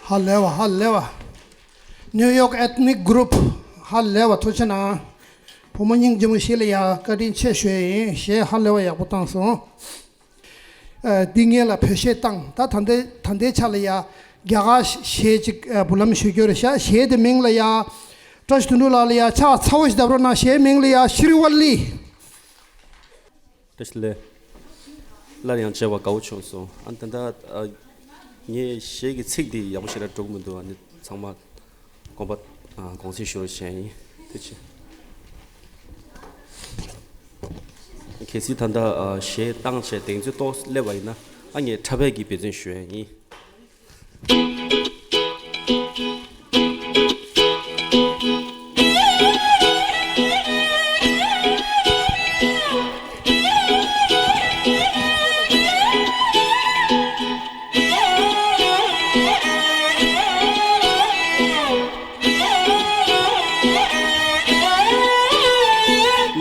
ཧ་ལས་པ། ཧ་ལས་པ། New York Ethnic Group། ཧ་ལས་པ། ཐུགས་རྗེ་གནང་། བུ་མོ་སྙིང་རྗེ་མོ་ཞིག་ལ་ཡ་བཀའ་དྲིན་ཆེ་ཞུ་ཡ་ཡིན། གཞས་ཧ་ལས་པ་ཡག་པོ་བཏང་སོང་། ཨ། འདི་ངེད་ལ་བོད་གཞས་བཏང་། ད་ད་ལྟའི་ད་ལྟའི་ཆ་ལ་ཡ་རྒྱ་གར་གཞས་ཅིག་ཨ། འབུལ་ལམ་ཞུ་རྒྱུ་རེད་ཤག་གཞས་དེ་མིང་ལ་ཡ། བཀྲ་ཤིས་དོན་གྲུབ་ལགས་ལ་ཡ་ཕྱག་འཚལ་བ་ཞིག་བརྡབ་རོགས་གནང་། གཞས་མིང་ལ་ཡ་ཤྲི་ཝལ་ལི། བཀྲ་ཤིས་བདེ་ལེགས། སླར་ཡང་མཇལ་བ་དགའ་བོ་བྱུང་སོང་། ཨ། ད་ལྟ་ཨ། ངས་གཞས་ཀྱི་ཚིག་འདི་ཡག་པོ་ཞེ་དྲག་འགྲོ་གི་མི་འདུག་ཨ་ནི་ཚང་མ་དགོངས་པ་ཨ། དགོངས་སེལ་ཞུ་རོགས་བྱས་ཡིན། ཐུགས་རྗེ་ཆེ། གལ་སྲིད་ད་ལྟ་ཨ། གཞས་བཏང་བྱས་གདེང་ཚོད་ཏོག་སླེབས་པ་ཡིན་ན། ཨ། ངས་འཁྲབ་པའི་གི་འབད་བརྩོན་ཞུ་ཡ་ཡིན།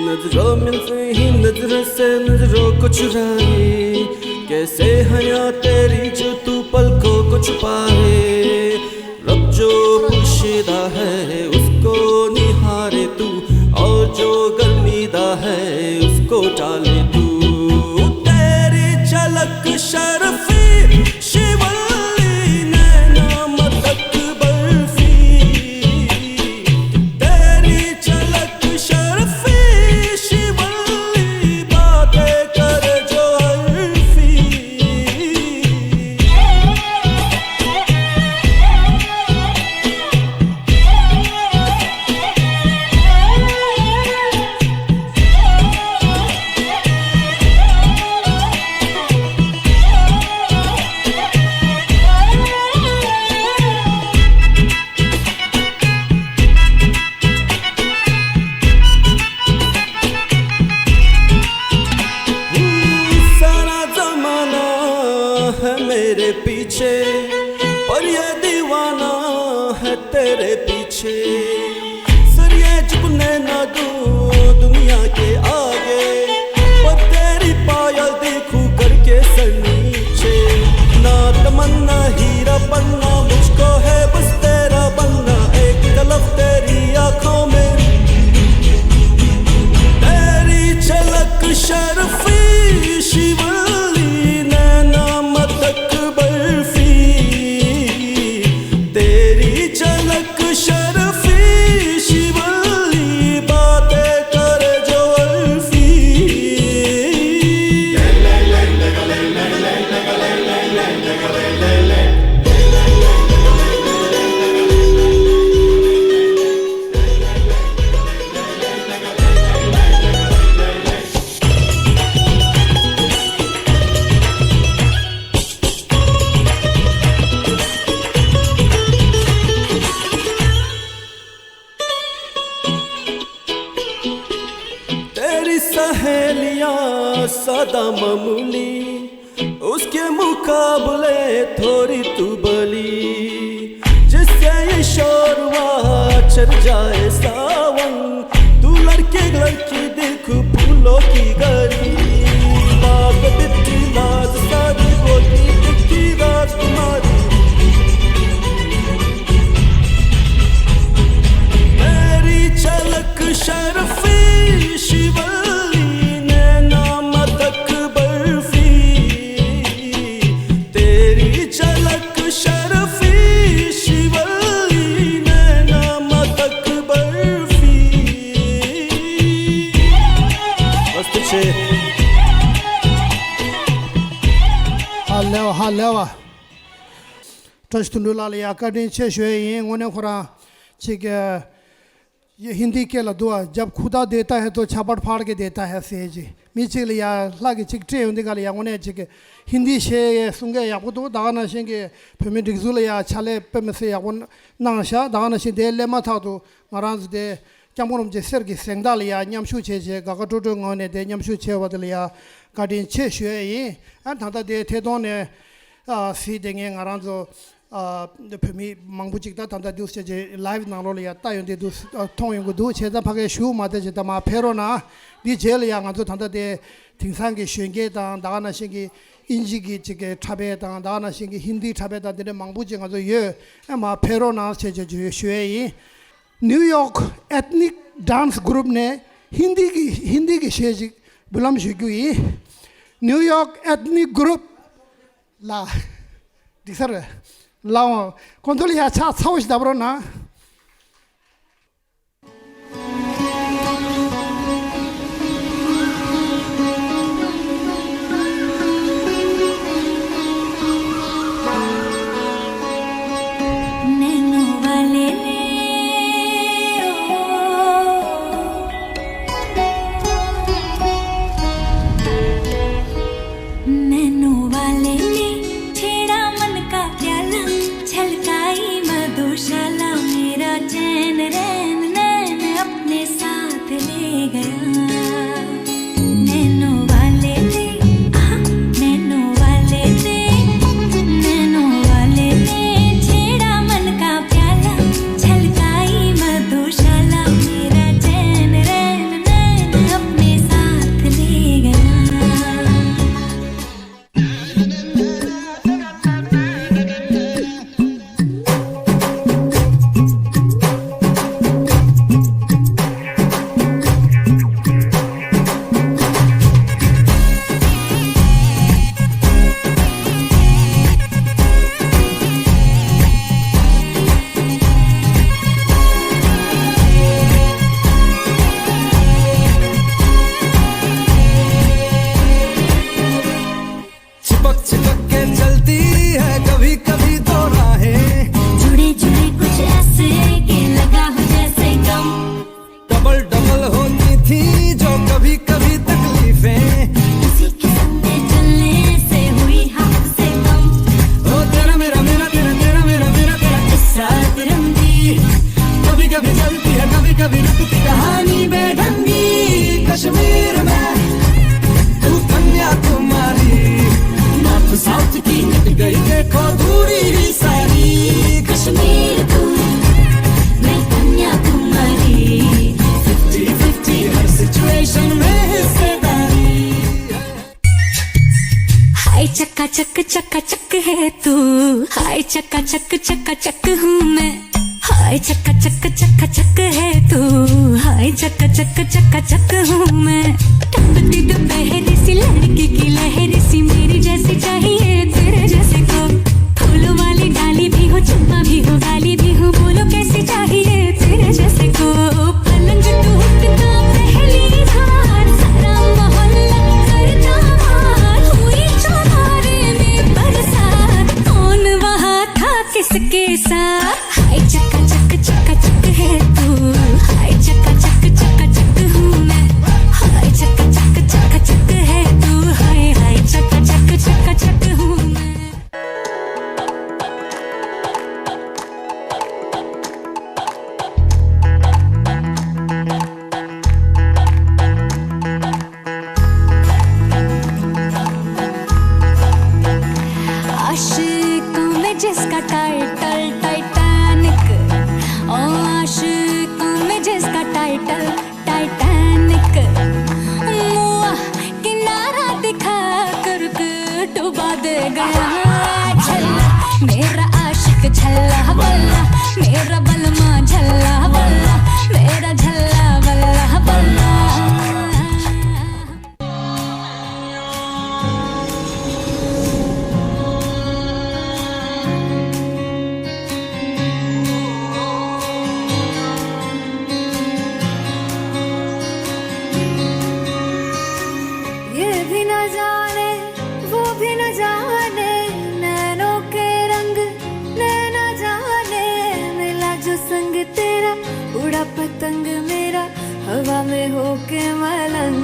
नजरों में से ही नजरों से नजरों को चुराए, कैसे हया तेरी जो तू पलकों को छुपाए। रब जो पोशीदा है उसको निहारे तू, और जो गर्मीदा है उसको टाले तू। तेरी झलक शर्फी शिवल्ली, नैना मदक बर्फी। तेरी झलक शर्फी शिवल्ली, बातें कर जो अल्फी। सारा जमाना है मेरे पीछे, पर ये दीवाना है तेरे पीछे। सर ये झुकने ना दूं दुनिया के आगे, पर तेरी पायल देखूं करके सर नीचे। ना तमन्ना हीरा बनना, मुझको है बस तेरा बनना। एक तलब तेरी आंखों में, तेरी झलक शर्फी शिवल्ली, नैना मदक बर्फी। तेरी झलक शर्फी शिवल्ली, बातें कर जो अल्फी। तेरी सहेलियां सादा मामूली, उसके मुकाबले थोड़ी तू बली। जिससे ये शोरवा चढ़ जाए सावन, तू लड़के लड़की देख फूलों की गली। बाग बिट्टी नाच सारी बोली दिखी राजकुमारी। तेरी झलक शर्फी शिवल्ली, नैना मदक बर्फी। तेरी झलक शर्फी शिवल्ली, नैना मदक बर्फी। बस पीछे। ཧ་ལས་པ། ཧ་ལས་པ། བཀྲ་ཤིས་དོན་གྲུབ་ལགས་ལ་ཡ་བཀའ་དྲིན་ཆེ་ཞུ་ཡ་ཡིན། དངོས་གནས་ཁོ་རང་ཅིག་ཧིན་དི་སྐད་ལ་འདུག་པ། जब खुदा देता है तो छप्पड़ फाड़ के देता है ཟེར་ཅིག་མི་གཅིག་ལ་ཡ་ལྷ་གིས་ཅིག་སྤྲད་ཡོང་དུས་ག་ལ་ཡ་དངོས་གནས་ཅིག་ཧིན་དི་གཞས་གསུང་མཁན་ཡག་པོ་འདུག་ད་ག་ནང་བཞིན་གྱི་བོད་མི་སྒྲིག་འཛུགས་ལ་ཡ་ཕྱག་ལས་དཔེ་མི་སྲིད་ཡག་པོ་གནང་ཤག་ད་ག་ནང་བཞིན་དེ་སླེབས་མ་ཐག་ཏུ་ང་རང་ཚོ་དེ་སྐྱབས་མགོན་རིན་པོ་ཆེ་གསེར་གྱི་གཟེངས་རྟགས་ལ་ཡ་མཉམ་ཞུགས་བྱས་བྱས་དགའ་དགའ་སྤྲོ་སྤྲོའི་ངང་ནས་དེ་མཉམ་ཞུགས་བྱས་པ་དེ་ལ་ཡ་བཀའ་དྲིན་ཆེ་ཞུ་ཡ་ཡིན། ཨ་ད་ལྟ་དེ་ཐད་གཏོང་ནས་ཨ་གཟིགས་བསྡད་མཁན་ང་རང་ཚོ་ ཨ། བོད་མི་མང་པོ་ཅིག་ད་ད་ལྟ་འདུག་སེ་བྱས་ལའིབ་ནང་ལོགས་ལ་ཡ་ལྟ་ཡོང་དེ་འདུག་ཨ། མཐོང་ཡོང་གི་འདུག་བྱས་ཙང་ཕ་གིར་བཞུགས་མ་བསྡད་བྱས་ད་མར་ཕེབས་རོགས་གནང་། འདི་རྗེས་ལ་ཡ་ང་ཚོ་ད་ལྟ་དེ་དེང་སང་གི་གཞོན་སྐྱེས་དང་ད་ག་ནང་བཞིན་གྱི་དབྱིན་ཇི་གི་ཅིག་གི་འཁྲབ་པ་དང་ད་ག་ནང་བཞིན་གྱི་ཧིན་དི་འཁྲབ་པ་དང་དེ་འདྲ་མང་པོ་ཅིག་ང་ཚོ་ཡོད། ཨ། མར་ཕེབས་རོགས་གནང་བྱས་བྱས་ཞུ་ཡས་ཡིན། New York Ethnic Dance Group ནས་ཧིན་དི་གི་ཧིན་དི་གི་གཞས་ཅིག་འབུལ་ལམ་ཞུ་རྒྱུ་ཡིན། New York Ethnic Group ལ། འགྲིག་ས་རེད། ལའོ། ཁོང་ཚོ་ལ་ཡ་ཕྱག་ཚ་བོ་ཞིག་བརྡབ་རོགས་གནང་། नैनों वाले ने, ओ, नैनों वाले ने छेड़ा मन का प्याला, छलकाई मधुशाला, मेरा चैन रैन नैन अपने साथ ले गया। नैनों वाले ने, आहा, नैनों वाले ने, नैनों वाले ने छेड़ा मन का प्याला, छलकाई मधुशाला, मेरा चैन रैन नैन अपने साथ ले गया। छिपक छिपक के चलती है, कभी कभी दो राहें। जुड़े जुड़े कुछ ऐसे कि लगा हो जैसे गम। डबल डबल होती थी जो कभी कभी तकलीफें। किसी किस्म के चलने से हुई हमसे कम। ओ तेरा मेरा, मेरा तेरा, तेरा मेरा, मेरा तेरा, इस साथ रंगी। कभी कभी चलती है, कभी कभी रुकती, कहानी बेढंगी। कश्मीर में तू कन्याकुमारी, नॉर्थ साउथ की मिट गई, देखो दूरी ही सारी। कश्मीर तू, मैं कन्याकुमारी, फिफ्टी फिफ्टी हर सिचुएशन में हिस्सेदारी। हाय चकाचक चकाचक है तू, हाय चकाचक चकाचक हूँ मैं। हाय चकाचक चकाचक है तू, हाय चकाचक चकाचक हूँ मैं। टपती दोपहर सी लड़की की लहर सी, मेरी जैसी चाहिए तेरे जैसे को। फूलों वाली डाली भी हो, चंपा भी हो, वाली भी हो, बोलो कैसी चाहिए तेरे जैसे को। पलंग टूटता पहली बार, सारा मोहल्ला करता मार। हुई चौबारे में बरसात, कौन वहाँ था किसके साथ? हाय चकाचक चकाचक है तू, हाय चकाचक चकाचक हूँ मैं। हाय चकाचक चकाचक है तू, हाय हाय चकाचक चकाचक हूँ मैं। आशिकों में जिसका टाइटल टाइटैनिक, ओ आशिकों में जिसका टाइटल टाइटैनिक, मुआ किनारा दिखा कर के डुबा दे गया। झल्ला मेरा आशिक झल्ला बल्ला, मेरा बलमा झल्ला बल्ला, मेरा झल्ला बल्ला बल्ला। ये भी न जाने, वो भी न जाने, नैनों के रंग, नैना जाने, मिला जो संग तेरा, उड़ा पतंग मेरा, हवा में होके मलंग।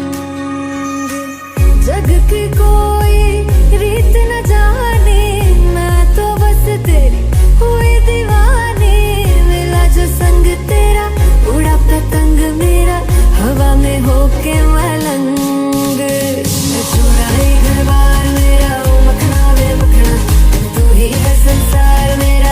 जग की कोई रीत न जाने, मैं तो बस तेरी हुई दीवानी। मिला जो संग तेरा, उड़ा पतंग मेरा, हवा में होके मलंग। मैं चुराई घर बार मेरा, ओ मखना वे मखना, तू ही है संसार मेरा।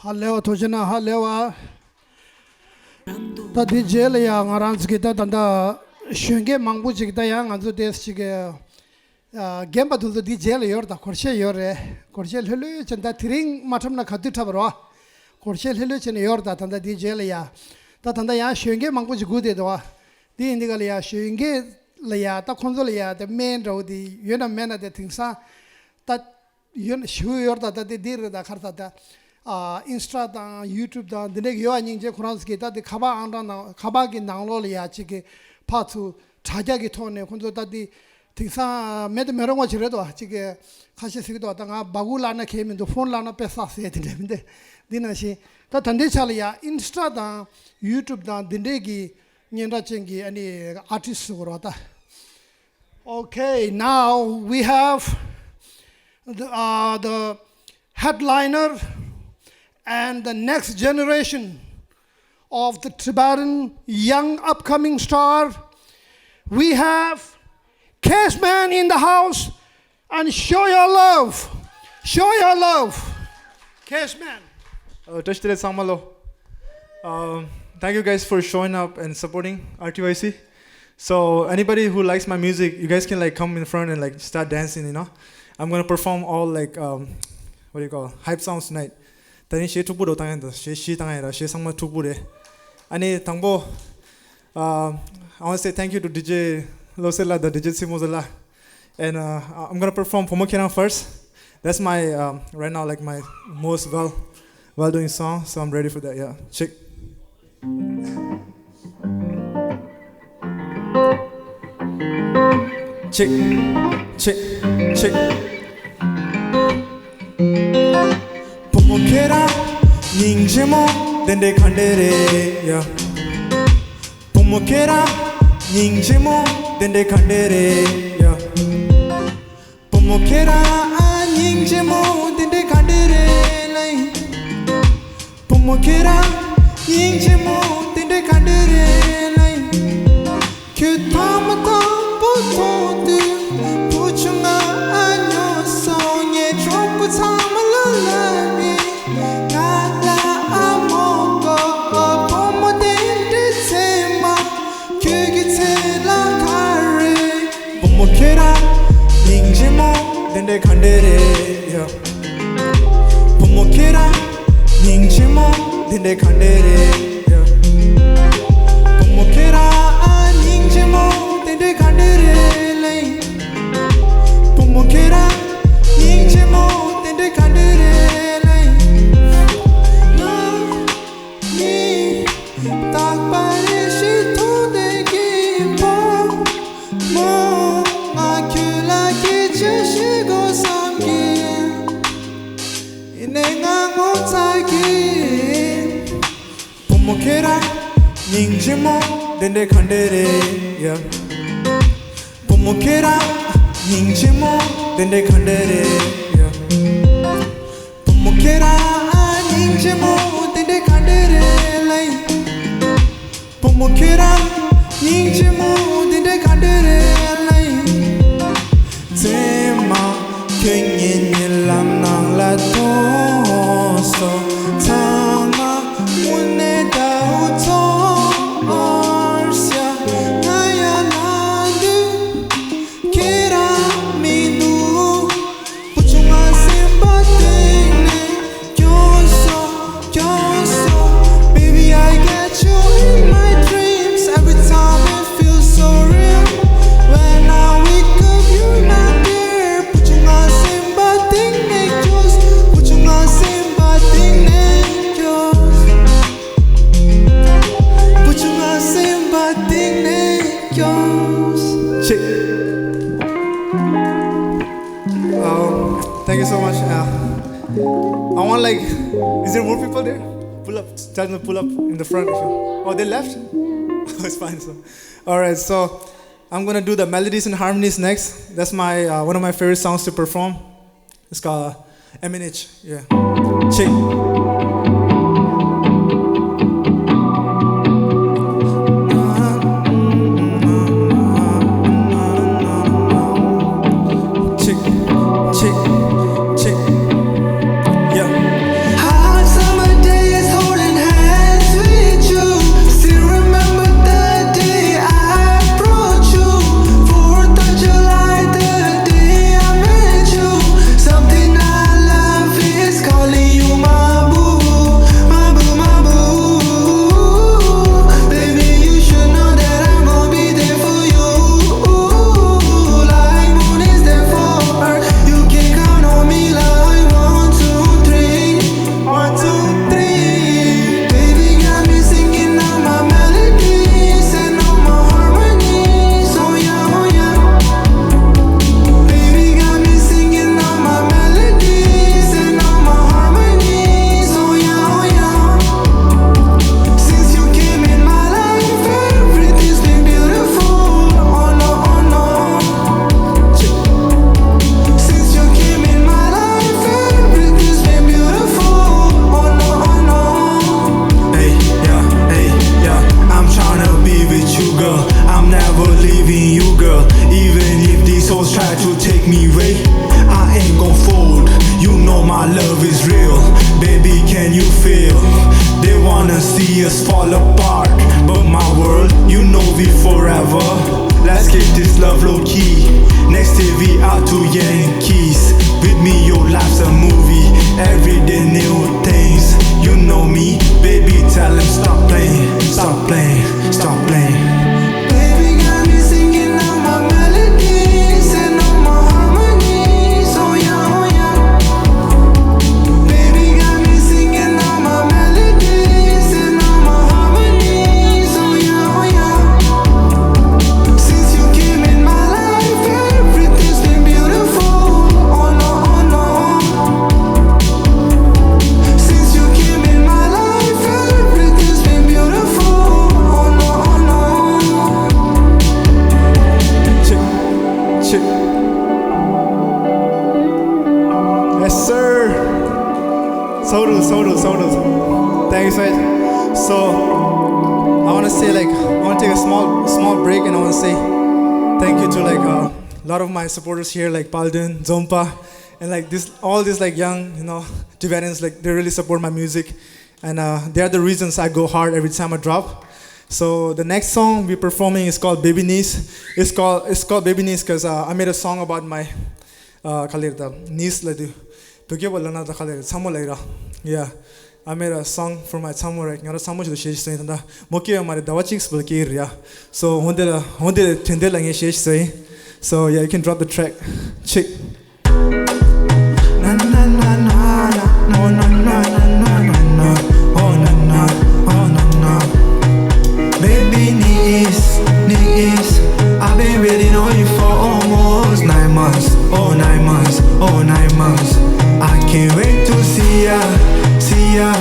ཧ་ལས་པ། ཐུགས་རྗེ་གནང་། ཧ་ལས་པ། ད་འདི་རྗེས་ལ་ཡང་ང་རང་ཚོ་གི་ད་ད་ད་གཞོན་སྐྱེས་མང་པོ་ཅིག་ད་ཡང་ང་ཚོ་དེ་ཅིག་གི་རྒན་པ་དེ་ཚོ་འདི་རྗེས་ལ་ཡོད་རེད། ད་སྒོར་གཞས་ཡོད་རེད། སྒོར་གཞས་ལྷོད་ལྷོད་བྱས། ད་དེ་རིང་མ་འཁྲབ་ན་ག་དུས་འཁྲབ་པ་རེད་པ། སྒོར་གཞས་ལྷོད་ལྷོད་བྱས་ནས་ཡོད་རེད། ད་ད་ད་འདི་རྗེས་ལ་ཡ། ད་ད་ད་ཡང་གཞོན་སྐྱེས་མང་པོ་ཅིག་སྒུག་བསྡད་འདུག་པ། འདི་ཡིན་དུས་ག་ལ་ཡ་གཞོན་སྐྱེས་ལ་ཡ་ད་ཁོང་ཚོ་ལ་ཡ་ད་སྨན་འདྲ་བོ་དེ་ཡོད་ན་མེད་ན་དེ་དེང་སང་ད་ཡོད་ན་ཞུ་ཡོད་རེད། ད་ད་དེ་འདི་རེད། ད་ག་རེ་ད་ད་ཨ་ཨིན་སི་ཊ་དང་ཡུ་ཊུབ་དང་འདི་འདྲའི་ཡོད་པ་སྙིང་རྗེ། ཁོ་རང་ཚོ་གི་ད་དེ་ཁ་པར་ཨང་གྲངས་ནང་ཁ་པར་གི་ནང་ལོགས་ལ་ཡ་ཅིག་གི་ཕར་ཚུར་དྲ་རྒྱ་གི་ཐོག་ནས་ཁོང་ཚོ་ད་དེ་དེང་སང་མེད་དུ་མི་རུང་བ་ཅིག་རེད་དོ། ཅིག་གི་ཁ་ཤས་ཟེར་གི་འདུག་ད་ང་སྦ་ཁུག་བརླག་ན་གལ་མི་འདུག་ཕོན་བརླག་ན་དཔེ་བསགས་ཟེར་དེ་འདྲ་མི་འདུག་འདི་ནང་བཞིན་ད་ད་ལྟའི་ཆ་ལ་ཡ་ཨིན་སི་ཊ་དང་ཡུ་ཊུབ་དང་འདི་འདྲའི་གི་སྙན་གྲགས་ཅན་གྱི་ཨ་ནི་ཨར་ཊིསི་ཟེར་དགོས་རེད་པ་ད། Okay, now we have the, uh, the headliner and the next generation of the Tibetan young upcoming star. We have Cashman in the house, and show your love. Show your love. Cashman. Uh, བཀྲ་ཤིས་བདེ་ལེགས་ཚང་མ་ལོ། Um, thank you guys for showing up and supporting R T Y C. So anybody who likes my music, you guys can like come in front and like start dancing, you know. I'm gonna perform all like um, what do you call, hype songs tonight. ད་ནི་གཞས་འཁྲུག་པོ་འདྲ་བཏང་ཡ་ད། གཞས་བཞི་བཏང་ཡ་ད། གཞས་ཚང་མ་འཁྲུག་པོ་རེད། ཨ་ནི་དང་པོ། Uh, I want to say thank you to D J Losela, the D J Tsimozola. And uh, I'm gonna perform Pomo Kerang first. That's my um, right now like my most well well doing song. So I'm ready for that. Yeah, check. Check, check, check. Pomo Kerang, ཉིན་རྗེ་མོ་དེ་འདྲའི་ག་འདྲ་རེད། Yeah. བུ་མོ་ཁྱེད་རང་སྙིང་རྗེ་མོ་དེ་འདྲའི་ག་འདྲ་རེད་ཡ། བུ་མོ་ཁྱེད་རང་སྙིང་རྗེ་མོ་དེ་འདྲའི་ག་འདྲ་རེད་ལེ། བུ་མོ་ཁྱེད་རང་སྙིང་རྗེ་མོ་དེ་འདྲའི་ག་འདྲ་རེད་ལེ། ཁྱོད་ཐ་མ་དང་པོ་མཐོང་དུས་བུ་ཆུང་ང་ཨ་ཉོ་སོང་། ངས་གྲོགས་པོ་ཚང་མ་ལ་ལབ་ནས། ང་ལ་ཨ་མོ་དགོས། བུ་མོ་དེ་འདྲའི་མཚན་མ་ཁྱོད་ཀྱི་ཚེ་ལ་ག་རེ། བུ་མོ་ཁྱེད་རང་སྙིང་རྗེ་མོ་དེ་འདྲའི་ག་འདྲ་རེད་ཡ། བུ་མོ་ཁྱེད་རང་སྙིང་རྗེ་མོ་དེ་འདྲའི་ག་འདྲ་རེད་ཡ། བུ་མོ་ཁྱེད་རང་སྙིང་རྗེ་མོ་དེ་འདྲའི་ག་འདྲ་རེད་ལེ། བུ་མོ་ཁྱེད་རང་སྙིང་རྗེ་མོ་དེ་འདྲའི་ག་འདྲ་རེད་ལེ། ང་ནི་རྟག་པར་རེ་ཞིག་མཐོང་བསྡད་ཀྱི་བུ་མོ། ང་ཁྱོད་ལ་སྐད་ཆ་བཤད་དགོས་བསམ་གྱི། ཡིན་ནའི་ང་ངོ་ཚ་གི། བུ་མོ་ཁྱེད་རང་སྙིང་རྗེ་མོ་དེ་འདྲའི་ག་འདྲ་རེད་ཡ། བུ་མོ་ཁྱེད་རང་སྙིང་རྗེ་མོ་དེ་འདྲའི་ག་འདྲ་རེད་ཡ། བུ་མོ་ཁྱེད་རང་སྙིང་རྗེ་མོ་དེ་འདྲའི་ག་འདྲ་རེད་ལེ། བུ་མོ་ཁྱེད་རང་སྙིང་རྗེ་མོ་དེ་འདྲའི་ག་འདྲ་རེད་ལེ། མཚན་མ་ཁྱོད་ངའི་རྨི་ལམ་ནང་ལ་མཐོང་སོང་། མཚན་མ་དངོས་གནས་ད་འུ་ཚོར་ཤག་ང་ཡང་ལངས་དུས་ཁྱེད་རང་མི་འདུག་བུ་ཆུང་ང་སེམས་པ་གཏིང་ནས་སྐྱོ་སོང་། You're so, baby, I get you in my dreams. Every time it feels so real. When I wake up, you're not there. བུ་ཆུང་ང་སེམས་པ་གཏིང་ནས་སྐྱོ། བུ་ཆུང་ང་སེམས་པ་གཏིང་ནས་སྐྱོ། བུ་ཆུང་ང་སེམས་པ་གཏིང་ནས་སྐྱོ། Check. Um, thank you so much. Uh, I want like, is there more people there? Pull up. Tell them to pull up in the front. If you, oh, they left? Oh, it's fine. So, all right. So, I'm gonna do the melodies and harmonies next. That's my uh, one of my favorite songs to perform. It's called M N H. Yeah. Check. Check, check, check. Yeah. Hot summer Wanna see us fall apart, but my world, you know we forever. Let's keep this love low key. Next day we out to Yankees. With me, your life's a movie. Every day new things. You know me, baby, tell 'em stop playing, stop playing, stop playing. Baby got me singing all my melodies and all my harmonies. Oh yeah, oh yeah. Baby got me singing all my melodies and all my harmonies. Oh yeah, oh yeah. Since you came in my life, everything's been beautiful. Oh no, oh no. Since you came in my life, everything's been beautiful. Oh no, oh no. Check, check. Yes, sir. Soru, soru, soru. Thank you so much. So, I want to say, like, I want to take a small, small break, and I want to say thank you to, like, uh, a lot of my supporters here, like Paldun, Zompa, and, like, this, all these, like, young, you know, Tibetans, like, they really support my music, and uh, they are the reasons I go hard every time I drop. So the next song we're performing is called Baby Niece. It's called, it's called Baby Niece because uh, I made a song about my uh, khalirda niece la du. Pyoge wala na da khalir, tsamo la ira. Yeah. I made a song for my tsamo, right? Ngara tsamo chido shesh sai tanda. Moke mare dawa chicks bal ke ria. So honde la, honde tende la nge shesh sai. So yeah, you can drop the track. Chick. Na na na na na, oh na na na na na na, oh na na, oh na na. Baby niece, niece, I've been waiting on you for almost nine months, oh nine months, oh nine months. I can't wait to see ya, see ya.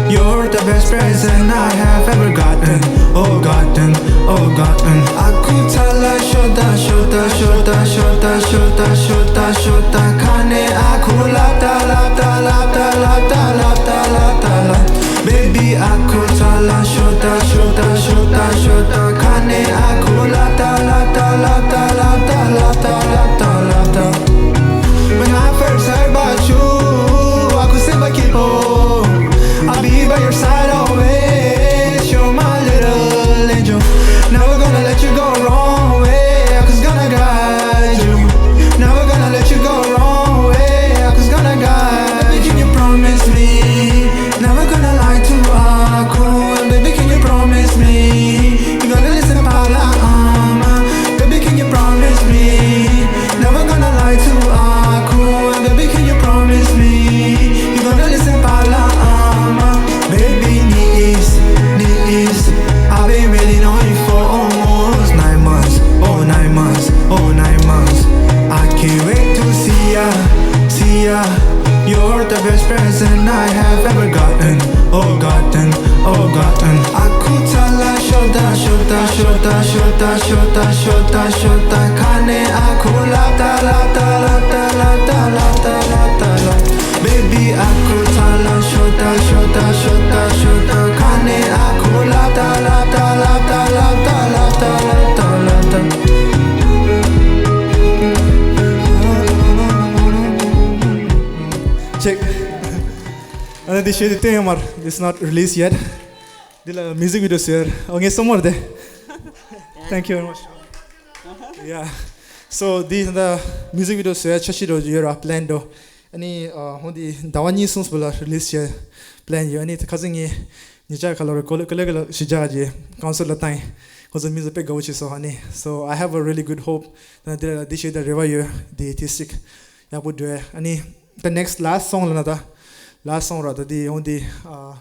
You're the best present I have ever gotten, oh gotten, oh gotten. Aku tala shota, shota, shota, shota, shota, shota, shota. Kane aku lata, lata, lata, lata, lata, lata, lata. Baby aku tala shota, shota, shota, shota. Kane aku lata, lata, lata, lata, lata, lata, lata. When I first heard about you, I could see my people. I'll be by your side always. You're my little angel. Never gonna let you go wrong way. I was gonna guide you. Never gonna let you go wrong way. I was gonna guide you. Baby, can you promise me? Never gonna lie to aku. Baby, can you promise me? You gonna listen, Pala, ama. Baby, can you promise me? Never gonna lie to aku. Baby, can you promise me? You gonna listen, Pala, ama. Baby niece, niece, I've been waiting on you for almost nine months, oh nine months, oh nine months. I can't wait to see ya, see ya. You're the best present I have ever gotten, oh gotten, oh gotten. Aku tala shota, shota, shota, shota, shota, shota, shota. Kane aku lata, lata, lata, lata, lata, lata, lata. Baby aku tala shota, shota, shota, shota. Kane aku lata, lata, lata, lata, lata, lata, lata. Check. And then this shit, it's not released yet. Dila music video share. Okay, some more there. Thank you very much. Yeah. So this the music video share. Chashi do you are planned do. Ani uh, hundi dawa ni songs bala release ye plan yo. Ani khazing ye ni cha kala ko kala kala shija je council la tai. Ko zo mi zo pe gawo chi so ani. So I have a really good hope that the this year the revival the artistic ya bu dwe. Ani the next last song la na ta last song ra ta di hundi uh,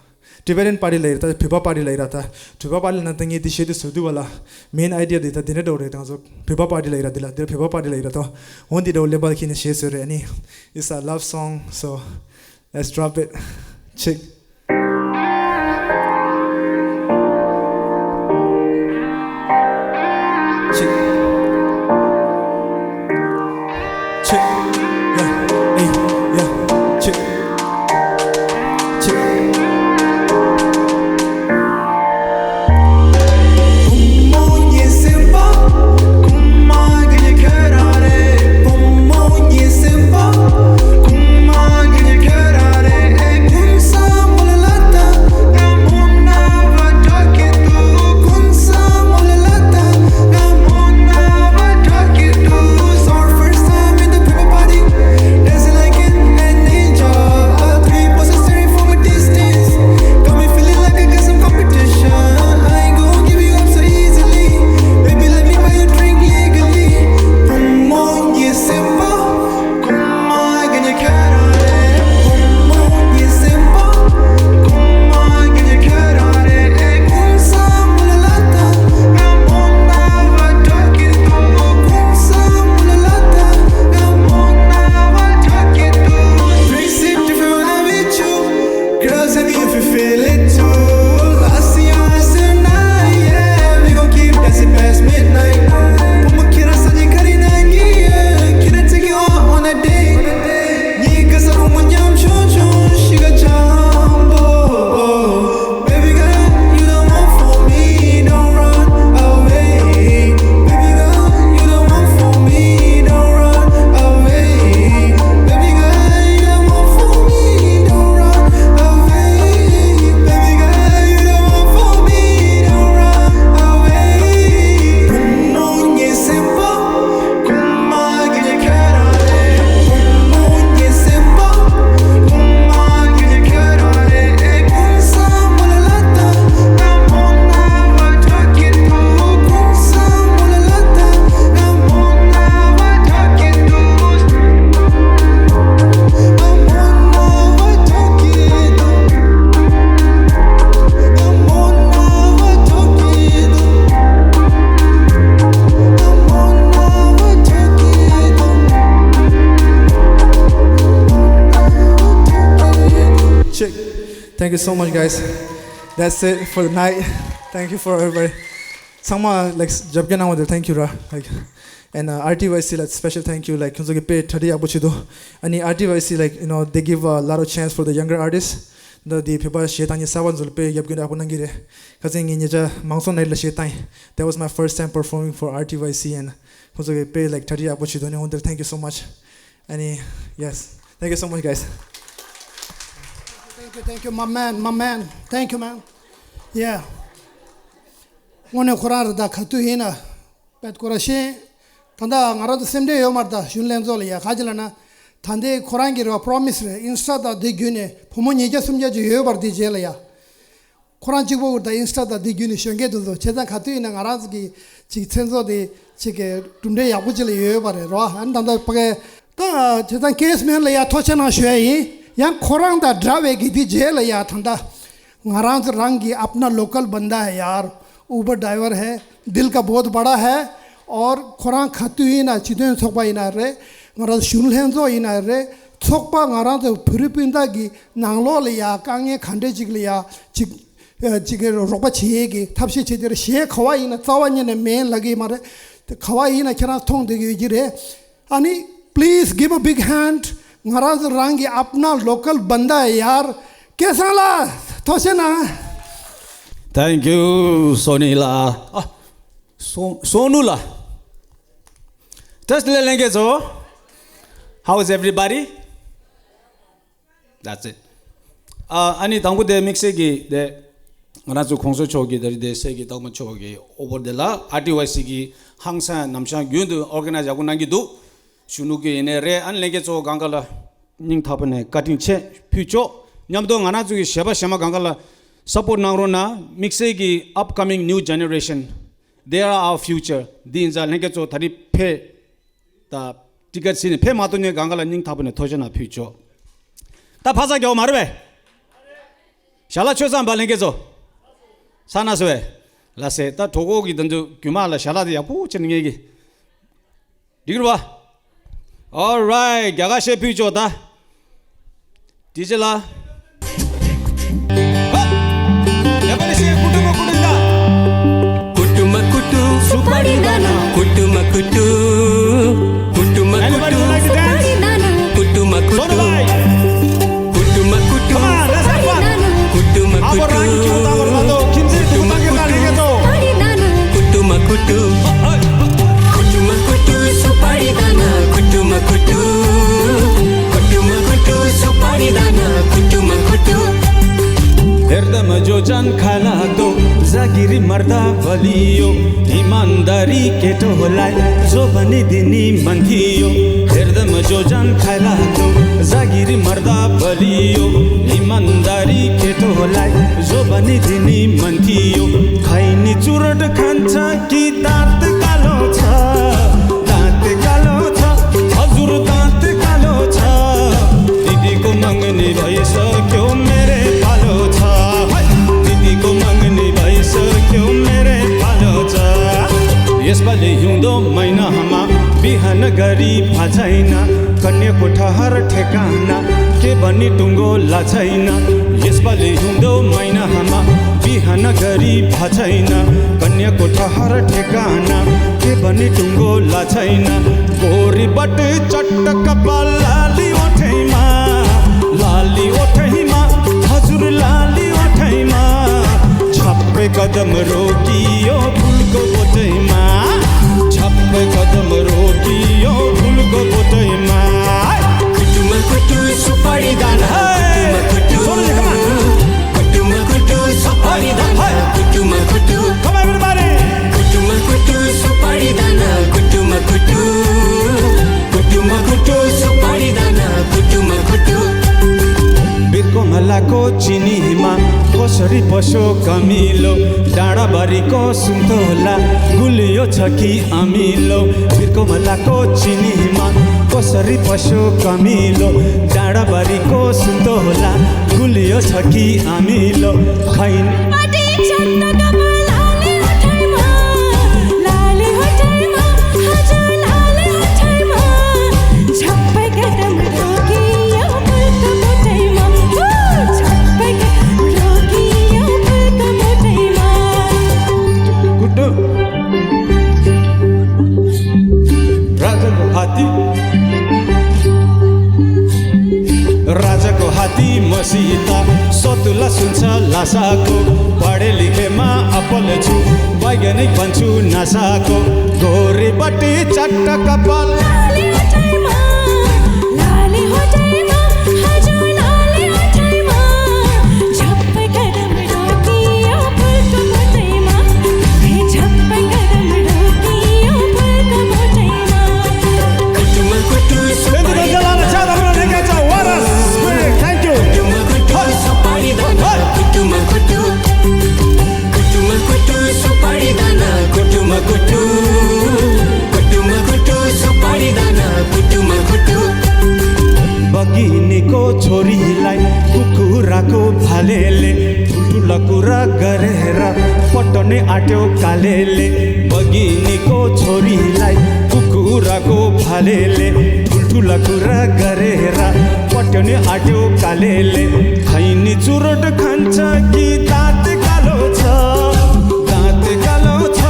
Tibetan party la ira ta, Phiba party la ira ta. Phiba party la na ta ngi di she di su du wala. Main idea di ta dine do re ta zo. Phiba party la ira di la, di Phiba party la ira ta. Hundi do le bal ki ne she su re ani. It's a love song, so let's drop it. Check. Check. Check. Yeah. Hey. Yeah. Check. Check. Thank you so much, guys. That's it for the night. Thank you for everybody. ཚང་མ་like རྒྱབ་སྐྱོར་གནང་བ་དེར་thank you ར། Like, and uh, R T Y C like special thank you. Like, ཁྱོད་ཚོ་གི་དཔེ་གྲ་སྒྲིག་ཡག་པོ་བྱེད་འདུག་ཨ་ནི་R T Y C, like, you know, they give a lot of chance for the younger artists. འདི་དེ་བོད་པ་གཞས་བཏང་མཁན་གསར་པ་ཚོ་ལ་དཔེ་རྒྱབ་སྐྱོར་ཡག་པོ་གནང་གི་རེད། ཁ་སང་ངས་ཉེ་ཆར་མང་སོང་ནའི་ལ་གཞས་བཏང་ཡིན། That was my first time performing for R T Y C and ཁོང་ཚོ་གི་དཔེ་like གྲ་སྒྲིག་ཡག་པོ་བྱེད་འདུག་ཨ་ནི་འོ་འདིར་thank you so much. ཨ་ནི་yes, thank you so much, guys. Thank you, thank you, my man, my man. Thank you, man. Yeah. དངོས་གནས་ཁོ་རང་རེད་ད། ག་དུས་ཡིན་ན་དཔེ་ཁོ་རང་ཤེས། ད་ལྟ་ང་རང་ཚོ་སེམས་ཁྲལ་ཡོད་མ་རེད་ད། གཞོན་ལྷན་ཚོགས་ལ་ཡ་ག་ཅི་ལབ་ན། ད་ལྟའི་ཁོ་རང་གི་རེ་བ་promise རེད། Insta དང་དེ་བརྒྱུད་ནས་བུ་མོ་ཉིས་བརྒྱ་སུམ་བརྒྱ་ཅིག་ཡོད་པ་རེད། དེ་རྗེས་ལ་ཡ། ཁོ་རང་གཅིག་པོ་ད་Insta དང་དེ་བརྒྱུད་ནས་གཞོན་སྐྱེས་དེ་ཚོ་བྱས་ཙང་ག་དུས་ཡིན་ན་ང་རང་ཚོ་གི་ཅིག་མཚན་ཚོགས་དེ་ཅིག་གི་གྲུབ་འབྲས་ཡག་པོ་ཅིག་ལ་ཡོད་པ་རེད་རོ། ཨ་ནི་ད་ལྟ་ཕ་གི་ད་བྱས་ཙང་ཀེས་མེན་ལ་ཡ་ཐུགས་རྗེ་གནང་ཞུ་ཡ་ཡིན། ཡང་ཁོ་རང་དང་འདྲ་བའི་གི་དེ་རྗེས་ལ་ཡ་ད་ལྟ་ང་རང་ཚོ་རང་གི अपना लोकल बंदा है यार, Uber driver है, दिल का बहुत बड़ा है। और ཁོ་རང་ག་དུས་ཡིན་ན་སྤྱི་མཐུན་ཚོགས་པ་ཡིན་ན་རེད། ང་རང་ཚོ་གཞོན་ལྷན་ཚོགས་ཡིན་ན་རེད། ཚོགས་པ་ང་རང་ཚོ་བོད་རིགས་སྤུན་ཟླ་གི་ནང་ལོགས་ལ་ཡ་དཀའ་ངལ་ག་འདྲས་ཅིག་ལ་ཡ་ཅིག་ཅིག་གི་རོགས་པ་བྱེད་ཡས་ཀྱི་ཐབས་ཤེས་བྱེད་དེ་རེད། གཞས་ག་བ་ཡིན་ན་རྩ་བ་ཉིད་ནས་མེད་ལབ་ཀྱི་མ་རེད། དེ་ག་བ་ཡིན་ན་ཁྱེད་རང་མཐོང་བསྡད་ཀྱི་ཡོད་ཀྱི་རེད། ཨ་ནི་please give a big hand. ང་རང་ཚོ་རང་གི་अपना लोकल बंदा है यार. སྐལ་བཟང་ལགས་ཐུགས་རྗེ་གནང་། Thank you, Sony ལགས། ཨ། སོ་སོ་ནུ་ལགས། Just ལས་ལྷན་རྒྱས་ཚོ། How is everybody? That's it. ཨ་ཨ་ནི་དང་པོ་དེ་དམིགས་བསལ་གྱི་དེ་ང་རང་ཚོ་གོང་ས་མཆོག་གི་དེ་རིང་དེ་སྲས་ཀྱི་རྟགས་མ་མཆོག་གི་Uber དེ་ལ་R T Y C གི་ཧང་སང་ནམ་ཞག་རྒྱུན་དུ་organize ཡག་པོ་གནང་གི་འདུག་ཞུ་ནུ་གི་ཡིན་ནའི་རེད། ཨ་ནི་ལྷན་རྒྱས་ཚོ་གང་ག་ལ་སྙིང་ཐག་པ་ནས་བཀའ་དྲིན་ཆེ་ཕུལ་ཆོག་མཉམ་དུ་ང་རང་ཚོ་གི་གཞས་པ་གཞས་མ་གང་ག་ལ་support གནང་རོགས་གནང་། དམིགས་བསལ་གྱི་upcoming new generation, they are our future. འདི་ཡིན་ཙང་ལྷན་རྒྱས་ཚོ་ད་རིང་ཕེབས། ད་ཊི་ཀེ་ཊི་ཟིན་ནས་ཕེབས་མ་ཐུབ་ནས་གང་ག་ལ་སྙིང་ཐག་པ་ནས་ཐུགས་རྗེ་གནང་ཕུལ་ཆོག་ད་ཕ་ས་རྒྱལ་བ་མ་རེད་པས། ཞལ་ལག་མཆོད་ཚང་བ་ལྷན་རྒྱས་ཚོ། ས་ན་སོ་བས། ལ་སེ་ད་གྲོགས་པོ་གི་དོན་དུ་རྒྱུ་མ་ལ་ཞལ་ལག་དེ་ཡག་པོ་བྱས་ནས་ངེད་ཀྱི། འགྲིག་རུ་བ། All right, རྒྱ་གར་གཞས་ཕུལ་ཆོག་ད། ཌི་ཇེ་ལགས། ཧ། ཡ་པ་ལེ་ཤེ་ཀུ་ཏུ་མ་ཀུ་ཏུ་ད། ཀུ་ཏུ་མ་ཀུ་ཏུ་སུ་པ་རི་ད་ན། ཀུ་ཏུ་མ་ཀུ་ཏུ། ཀུ་ཏུ་མ་ཀུ་ཏུ། Anybody would like to dance? ཀུ་ཏུ་མ་ཀུ་ཏུ། Sonu bhai. ཀུ་ཏུ་མ་ཀུ་ཏུ། Come on, let's have fun. ཀུ་ཏུ་མ་ཀུ་ཏུ། ཨ་བོ་རང་གི་ཁྱོད་ད་བར་མ་གཏོགས་ཁྱིམ་མཚེས་ཀུ་ཏུ་མ་ཀུ་ཏུ། ཀུ་ཏུ་མ་ཀུ་ཏུ། ཀུ་ཏུ་མ་ཀུ་ཏུ། ཧ་ཧ། ཀུ་ཏུ་མ་ཀུ་ཏུ་སུ་པ་རི་ད་ན། ཀུ་ཏུ་མ་ཀུ་ཏུ། ཀུ་ཏུ་མ་ཀུ་ཏུ་སུ་པ་རི་ད་ན། ཀུ་ཏུ་མ་ཀུ་ཏུ། हरदम जो जान खाला दो, जागीरी मर्दा बलियो, ईमानदारी के टोलाई, जो बनी दिनी मंदियो। हरदम जो जान खाला दो, जागीरी मर्दा बलियो, ईमानदारी के टोलाई, जो बनी दिनी मंदियो। खैनी चुरट खान्छ कि दाँत कालो छ, दाँत कालो छ, हजुर दाँत कालो छ। दिदीको मगनी भइसक्यो मेरै पालो छ, है। दिदीको मगनी भइसक्यो मेरै पालो छ। यसपालि हिउँदो महिनामा बिहान गरी भा छैन, कन्याको ठहर ठेगाना के पनि टुङ्गो ला छैन। यसपालि हिउँदो महिनामा बिहान गरी भा छैन, कन्याको ठहर ठेगाना के पनि टुङ्गो ला छैन। गोरी बट चट्ट कपाल लाली ओठैमा, लाली ओठैमा, हजुर लाली ओठैमा। छप्पै कदम रोकियो फुलको बोटैमा, छप्पै कदम रोकियो फुलको बोटैमा। कुटुमा कुटु सुपारी दाना, है। कुटुमा कुटु। Solo, come on. कुटुमा कुटु सुपारी दाना, है। कुटुमा कुटु। Come on, everybody. कुटुमा कुटु सुपारी दाना, कुटुमा कुटु। कुटुमा कुटु सुपारी दाना, कुटुमा कुटु। बिर्को मलाको चिनीमा कसरी पस्यो कमिलो, डाँडाबारीको सुन्तोला गुलियो छ कि अमिलो। बिर्को मलाको चिनीमा कसरी पस्यो कमिलो, डाँडाबारीको सुन्तोला गुलियो छ कि अमिलो। खैन साको पढे लिखेमा अप्पल छु, वैज्ञानिक बन्छु नसाको, गोरी बटी चट्ट कपाल। Thank you. बगिनीको छोरीलाई कुखुराको भालेले ठुल्ठुला कुरा गरेर पटने आट्यो कालेले। बगिनीको छोरीलाई कुखुराको भालेले ठुल्ठुला कुरा गरेर पटने आट्यो कालेले। खैनी चुरोट खान्छ कि दाँत कालो छ, दाँत कालो छ,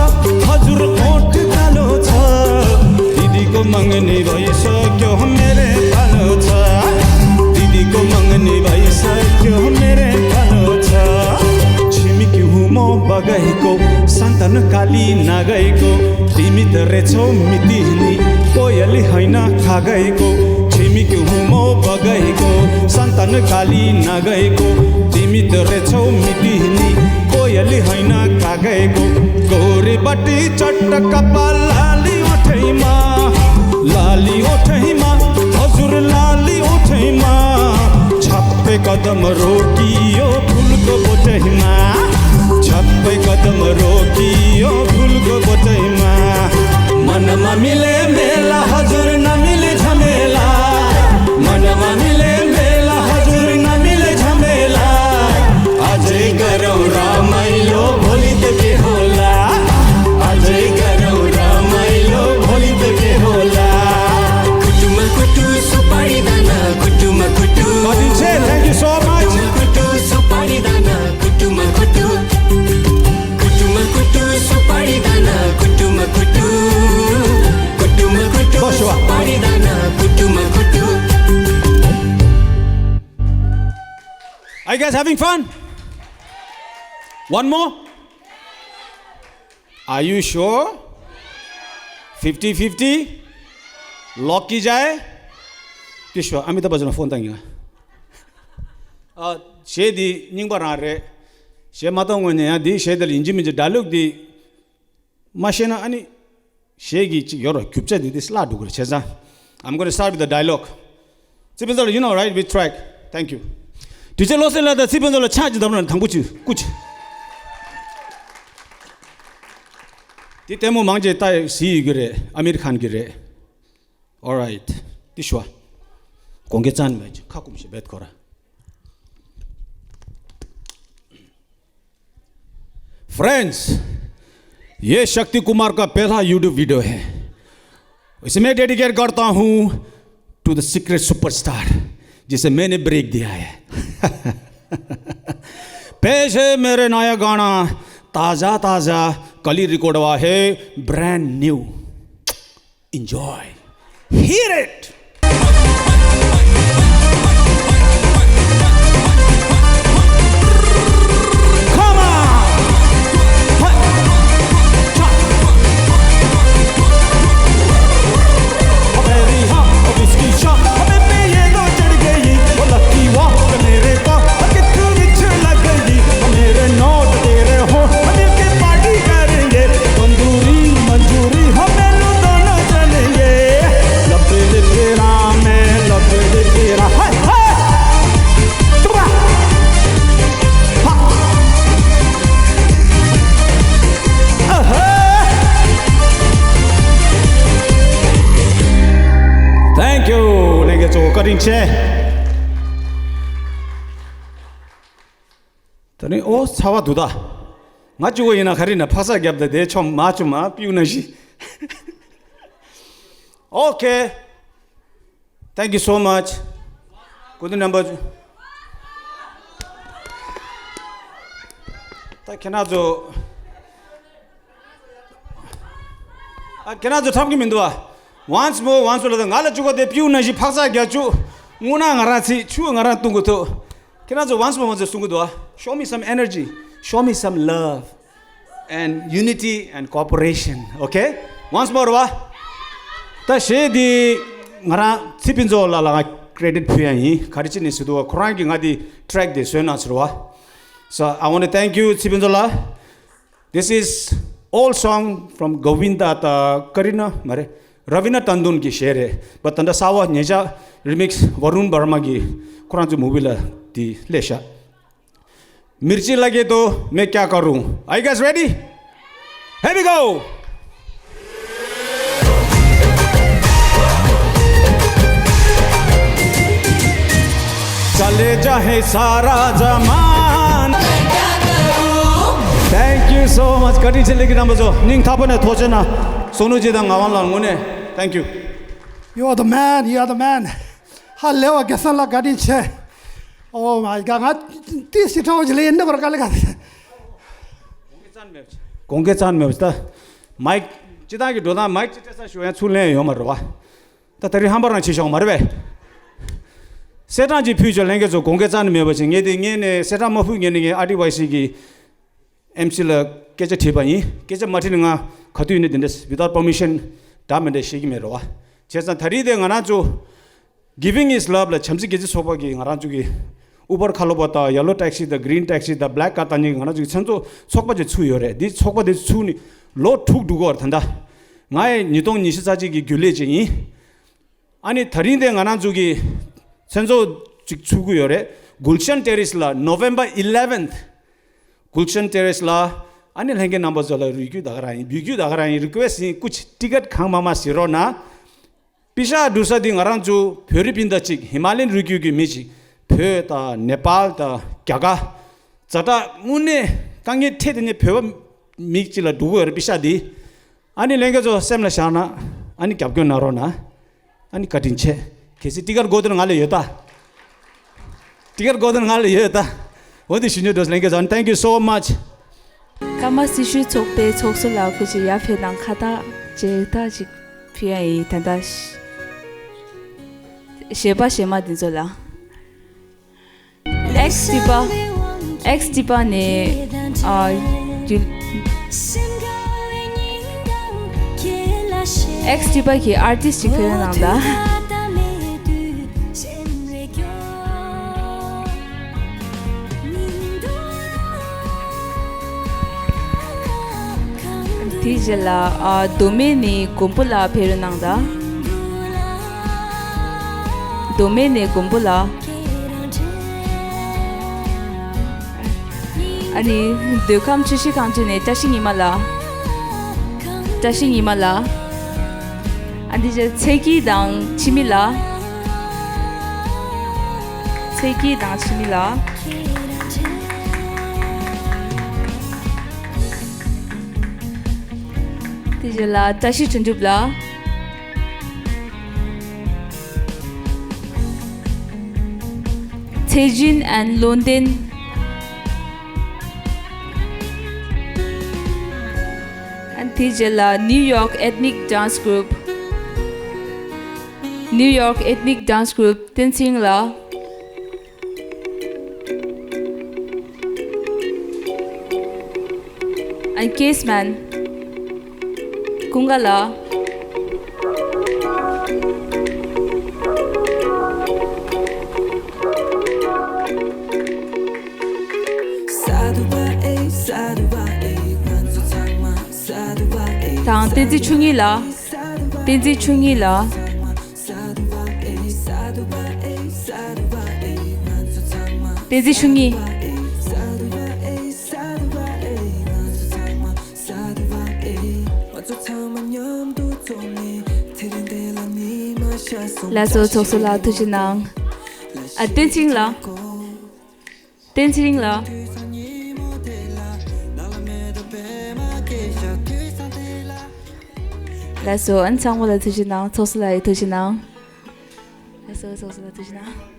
हजुर ओठ कालो छ। दिदीको मगनी भइसक्यो मेरै पालो छ, दिदीको मगनी भइसक्यो मेरै पालो छ। छिमेकी हुँ म बगैको, सन्तान काली नगैको, तिमी त रहेछौ मितिनी, कोयली होइन खागैको। छिमेकी हुँ म बगैको, सन्तान काली नगैको, तिमी त रहेछौ मितिनी, कोयली होइन खागैको। गोरी बटी चट्ट कपाल, लाली ओठैमा, लाली ओठैमा, हजुर लाली ओठैमा। छप्पै कदम रोकियो फुलको बोटैमा, छप्पै कदम रोकियो फुलको बोटैमा। मनमा मिले मेला, हजुर नमिले झमेला, मनमा मिले मेला, हजुर नमिले झमेला। अझै गरौँ रमाइलो, भोलि त के होला, अझै गरौँ रमाइलो, भोलि त के होला। कुटुमा कुटु सुपारी दाना, कुटुमा कुटु। Thank you so much. कुटुमा कुटु सुपारी दाना, कुटुमा कुटु। कुटुमा कुटु सुपारी दाना, कुटुमा कुटु। कुटुमा कुटु सुपारी दाना, कुटुमा कुटु। Are you guys having fun? One more? Are you sure? Fifty fifty? Lucky जाए? Kishwa, Amitabh Bachchan phone ཏང་ཡིན། ཨ། གཞས་འདི་རྙིང་པ་རང་རེད། གཞས་མ་གཏོང་སྔོན་ནས་ཡང་འདི་གཞས་འདི་ལ་ཡིན་གཅིག་མིན་གཅིག་ཌའི་ལོག་འདི་མ་ཤེས་ན། ཨ་ནི་གཞས་ཀྱི་ཅིག་ཡོད་རོ། རྒྱུ་ཆ་འདི་འདི་བརླག་འགྲོ་གི་རེད། བྱས་ཙང་། I'm gonna start with the dialogue. ཚེ་ཕན་ཚོགས་ལ། You know, right? With track. Thank you. དུས་ཚོད་ལོག་སེ་ལ་ད་ཚེ་ཕན་ཚོགས་ལ་ཕྱག་ཅིག་འདབ་ན་དང་པོ་ཅིག་སྐུ་ཅིག་དེ་ལྟད་མོ་མང་ཆེ་ལྟ་གཟིགས་ཡོད་ཀྱི་རེད། ཨ་མིར་ཁཱན་གྱི་རེད། All right. དེ་ཞུ་བ། དགོངས་འགལ་རྩ་ནས་མེད། ཁ་སྐུམ་ཞིག་བེད་ཁོ་ར། Friends, ये शक्ति कुमार का पहला YouTube video है। इसे मैं डेडिकेट करता हूँ to the secret superstar, जिसे मैंने ब्रेक दिया है। पेश है मेरे नया गाना, ताज़ा ताज़ा कल ही रिकॉर्ड हुआ है, brand new. Enjoy. Hear it. Come on. Thank you. ལྷན་རྒྱས་ཚོ་བཀའ་དྲིན་ཆེ། ད་ནི་ཨོ་ཚ་བ་འདུག་ད། ང་གཅིག་པོ་ཡིན་ན་ག་རེ་ན་ཕག་ཚག་རྒྱབ་ད་དེ་ཆོམ་མ་ཆོམ་མ་པིའུ་ན་ཤི། Okay. Thank you so much. Good number. ད་ཁྱེད་རང་ཚོ། ཨ། ཁྱེད་རང་ཚོ་འཁྲབ་ཀྱི་མི་འདུག་ཨ། Once more, once more. ང་ལ་བཅུག་གོ་དེ་པིའུ་ན་ཤི་ཕག་ཚག་རྒྱག་བཅུག་དངོས་གནས་ང་རང་ཚིག་ཆུ་ང་རང་བཏུང་གི་ཐུག་ཁྱེད་རང་ཚོ་once more ཚོ་གསུང་གི་འདུག་ཨ། Show me some energy, show me some love and unity and cooperation, okay? Once more བ། ད་གཞས་འདི་ང་རང་ཚེ་ཕུན་ཚོགས་ལགས་ལ་ང་credit ཕུལ་ཡ་ཡིན། ག་རེ་བྱས་ནས་ཟེར་དུས་ཁོ་རང་གིས་ང་འདི་track འདི་བཟོས་གནང་ཟེར་བ། So I want to thank you ཚེ་ཕུན་ཚོགས་ལགས། This is old song from Govinda དང་ཀ་རི་ན་མ་རེད། Ravina Tandon གི་གཞས་རེད། But ད་ལྟ་གསར་པ་ཉེ་ཆར་remix Varun Verma གི་ཁོ་རང་ཚོའི་movie ལ་དེ་སླེབས་ཤག Mirchi lage to main kya karun. Are you guys ready? Here we go. चले जाए सारा Zaman. Thank you so much. བཀའ་དྲིན་ཆེ། ལེགས་ཀྱི་རྣམ་པ་ཚོ་སྙིང་ཐག་པ་ནས་ཐུགས་རྗེ་གནང་། བསོད་ནམས་ཅན་དང་ངག་དབང་ལགས་དངོས་གནས་thank you. You are the man, you are the man. ཧ་ལས་པ་རྒྱལ་མཚན་ལགས་བཀའ་དྲིན་ཆེ། Oh my God, ང་ཏི་སི་ཁྲ་བོ་ཅི་ལས་ཡིན་འདི་བར་དཀའ་ལས་ཁག་དགོངས་འགལ་རྩ་ནས་མེད་པ་ད། མའིཀ་སྤྱི་བཏང་གི་འགྲོ་སྟངས་མའིཀ་ཅི་སྤྲད་ས་ཞུ་ཡང་ཚུར་ལེན་ཡོད་མ་རེད་བ། ད་ད་རིང་ཧམ་པ་རང་བྱེད་ཤོག་མ་རེད་པས། གསལ་བསྒྲགས་ཅིག་ཕུལ་ཆོག་ལྷན་རྒྱས་ཚོ། དགོངས་འགལ་རྩ་ནས་མེད་པ་བྱས། ངས་དེ་ངས་ནས་གསལ་བསྒྲགས་མ་ཕུལ་ངས་ནས་ངས་ཨར་ཊི་ཝའི་སི་གི་ཨེམ་སི་ལ་སྐད་ཆ་དྲིས་པ་ཡིན། སྐད་ཆ་མ་དྲིས་ན་ང་ག་དུས་ཡིན་ནའི་དེ་འདྲ་without permission འདྲ་མི་འདྲ་བཤད་ཀྱི་མེད་རེད་བ། བྱས་ཙང་ད་རིང་དེ་ང་རང་ཚོ་Giving is Love ལ་བྱམས་བརྩེ་སྒེར་གཅོད་ཚོགས་པ་གིས་ང་རང་ཚོ་གི་Uber ཁ་ལོ་པ་དང་Yellow Taxi དང་Green Taxi དང་Black Car དང་གཉིས་ང་རང་ཚོ་གི་མཚན་ཚོགས་ཚོགས་པ་ཅིག་ཚུགས་ཡོད་རེད། འདི་ཚོགས་པ་དེ་ཚུགས་ནས་ལོ་དྲུག་འགྲོ་གི་ཡོད་རེད། ད་ལྟ་ང་ཡི་ཉིས་སྟོང་ཉི་ཤུ་རྩ་གཅིག་གི་རྒྱུན་ལས་ཅིག་ཡིན། ཨ་ནི་ད་རིང་དེ་ང་རང་ཚོ་གི་མཚན་ཚོགས་ཅིག་ཚུགས་ཀྱི་ཡོད་རེད། Gulshan Terrace ལ་November eleventh Gulshan Terrace ལ། ཨ་ནི་ལྷན་རྒྱས་རྣམ་པ་ཚོ་ལ་རེ་སྐུལ་ད་ག་རང་ཡིན། འབོད་སྐུལ་ད་ག་རང་ཡིན། Request ཡིན། ཀུ་ཅི་ཊི་ཀེ་ཊི་གང་མང་མང་བཟོ་རོགས་གནང་། པེ་ཤག་བསྡུ་ས་འདི་ང་རང་ཚོ་བོད་རིགས་སྤུན་ཟླ་གཅིག་ཧི་མ་ལ་ཡན་རི་རྒྱུད་ཀྱི་མི་གཅིག་བོད་དང་ནེ་པཱལ་དང་རྒྱ་གར། ཛ་དྲག་དངོས་གནས་དཀའ་ངལ་འཕྲད་དེ་ནས་བོད་པ་མི་གཅིག་ལ་འགྲོ་གི་ཡོད་རེད་པེ་ཤག་འདི། ཨ་ནི་ལྷན་རྒྱས་ཚོ་སེམས་ལ་བཞག་ན། ཨ་ནི་རྒྱབ་སྐྱོར་གནང་རོགས་གནང་། ཨ་ནི་བཀའ་དྲིན་ཆེ། གལ་སྲིད་ཊི་ཀེ་ཊི་དགོས་དོན་ང་ལ་ཡོད་ད། ཊི་ཀེ་ཊི་དགོས་དོན་ང་ལ་ཡོད་ད། འོ་དེ་ཞུ་ཉོ་འགྲོ་ལྷན་རྒྱས་ཚོ། Thank you so much. ཀརྨ་སྲི་ཞུའི་ཚོགས་པའི་ཚོགས་གཙོ་ལགས་སྐུ་མཁྱེན་ཡར་ཕེབས་གནང་། ཁ་བཏགས་མཇལ་དར་ཅིག་ཕུལ་ཡ་ཡིན། ད་ལྟ་གཞས་པ་གཞས་མ་འདི་ཚོ་ལ། ཨེག་སི་ཊི་པ། ཨེག་སི་ཊི་པ་ནས་ཨ་རྒྱུ། ཨེག་སི་ཊི་པ་གི་ཨར་ཊིསི་ཅིག་ཕེབས་གནང་ད། དེའི་རྗེས་ལ་ཨ་མདོ་སྨད་ནས་མགོན་པོ་ལགས་ཕེབས་གནང་ད། མདོ་སྨད་ནས་མགོན་པོ་ལགས། ཨ་ནི་མདོ་ཁམས་ཆུ་བཞི་སྒང་དྲུག་ནས་བཀྲ་ཤིས་ཉི་མ་ལགས། བཀྲ་ཤིས་ཉི་མ་ལགས། ཨ་ནི་ཚེ་སྐྱིད་དང་འཆི་མེད་ལགས། ཚེ་སྐྱིད་དང་འཆི་མེད་ལགས། དེ་རྗེས་ལ་བཀྲ་ཤིས་དོན་གྲུབ་ལགས། ཚེ་རྒྱུན་and བློ་ལྡན། དེ་རྗེས་ལ་New York Ethnic Dance Group། New York Ethnic Dance Group བསྟན་འཛིན་ལགས། And Case Man ཀུན་དགའ་ལགས། དང་བསྟན་འཛིན་ཆོས་ཉིད་ལགས། བསྟན་འཛིན་ཆོས་ཉིད་ལགས། བསྟན་འཛིན་ཆོས་ཉིད། ལགས་སོ། ཚོགས་གཙོ་ལགས་ཐུགས་རྗེ་གནང་། ཨ་བསྟན་འཛིན་ལགས། བསྟན་འཛིན་ལགས། ལགས་སོ། ཨ་ནི་ཚང་མ་ལ་ཐུགས་རྗེ་གནང་། ཚོགས་གཙོ་ལགས་ཡང་ཐུགས་རྗེ་གནང་། ལགས་སོ། ཚོགས་གཙོ་ལགས་ཐུགས་རྗེ་གནང་།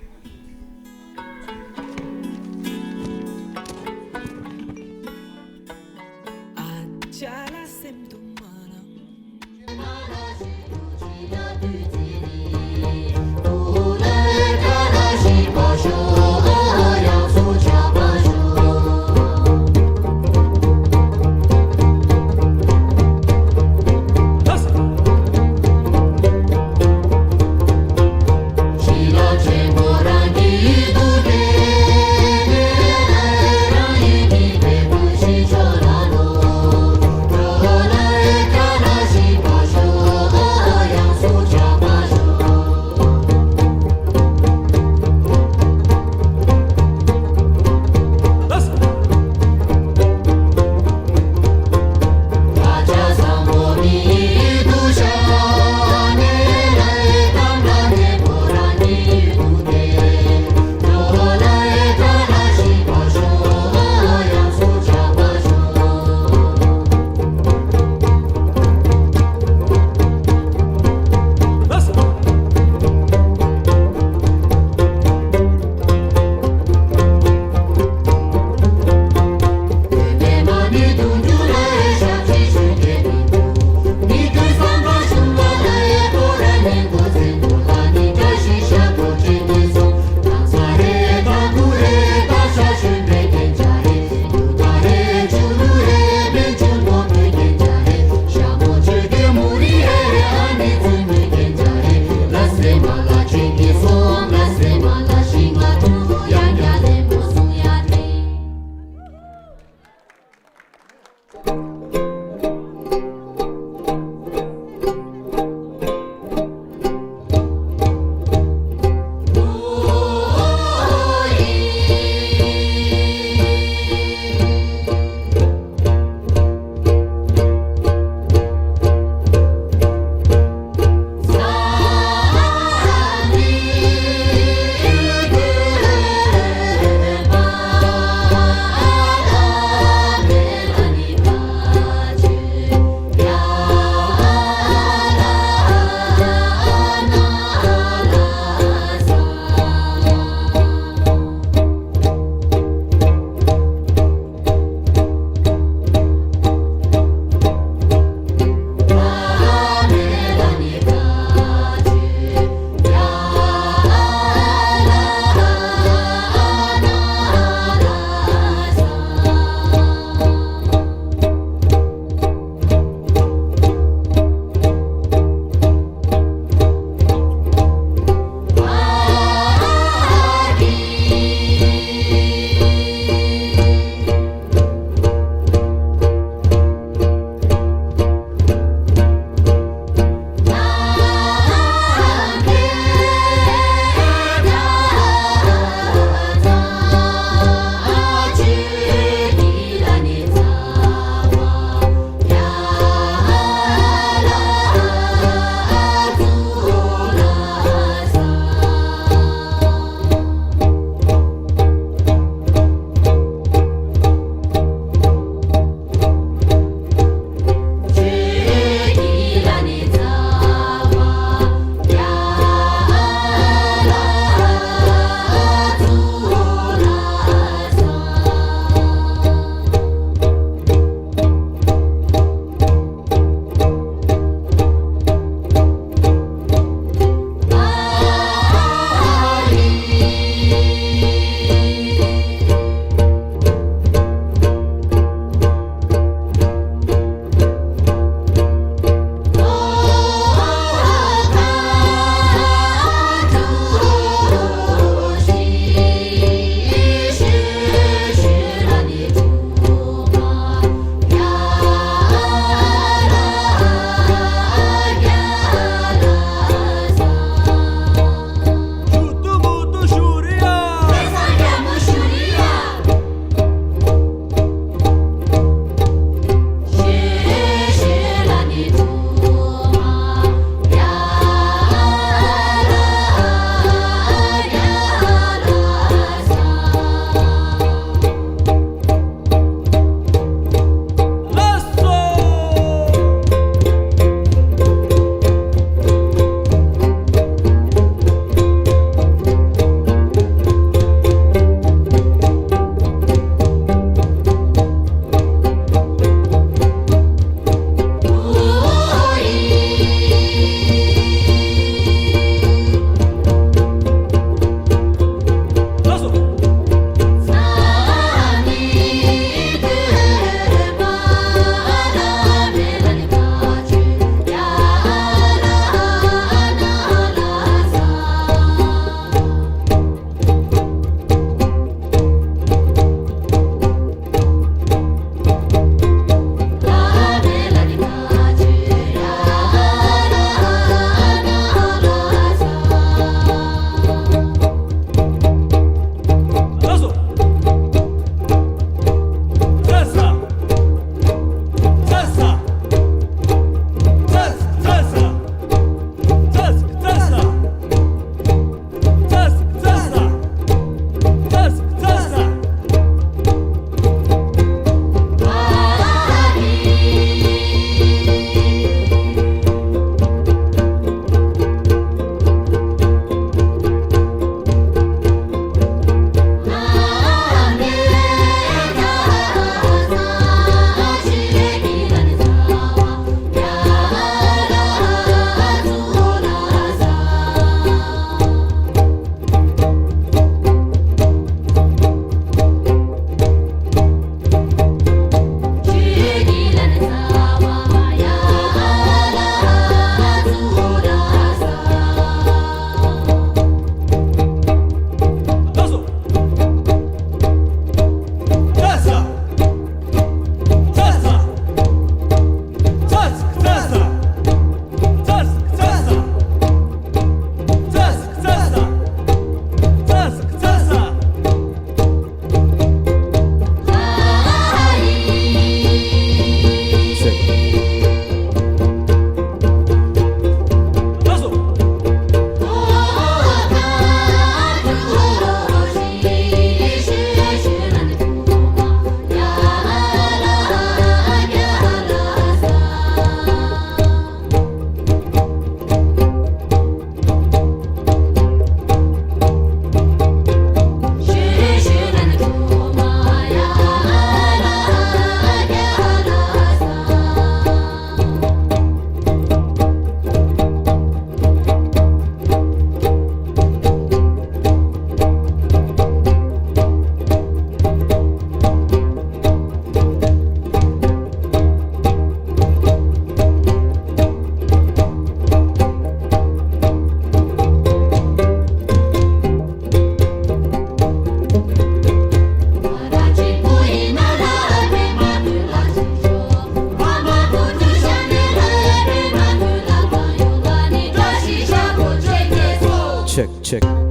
Check.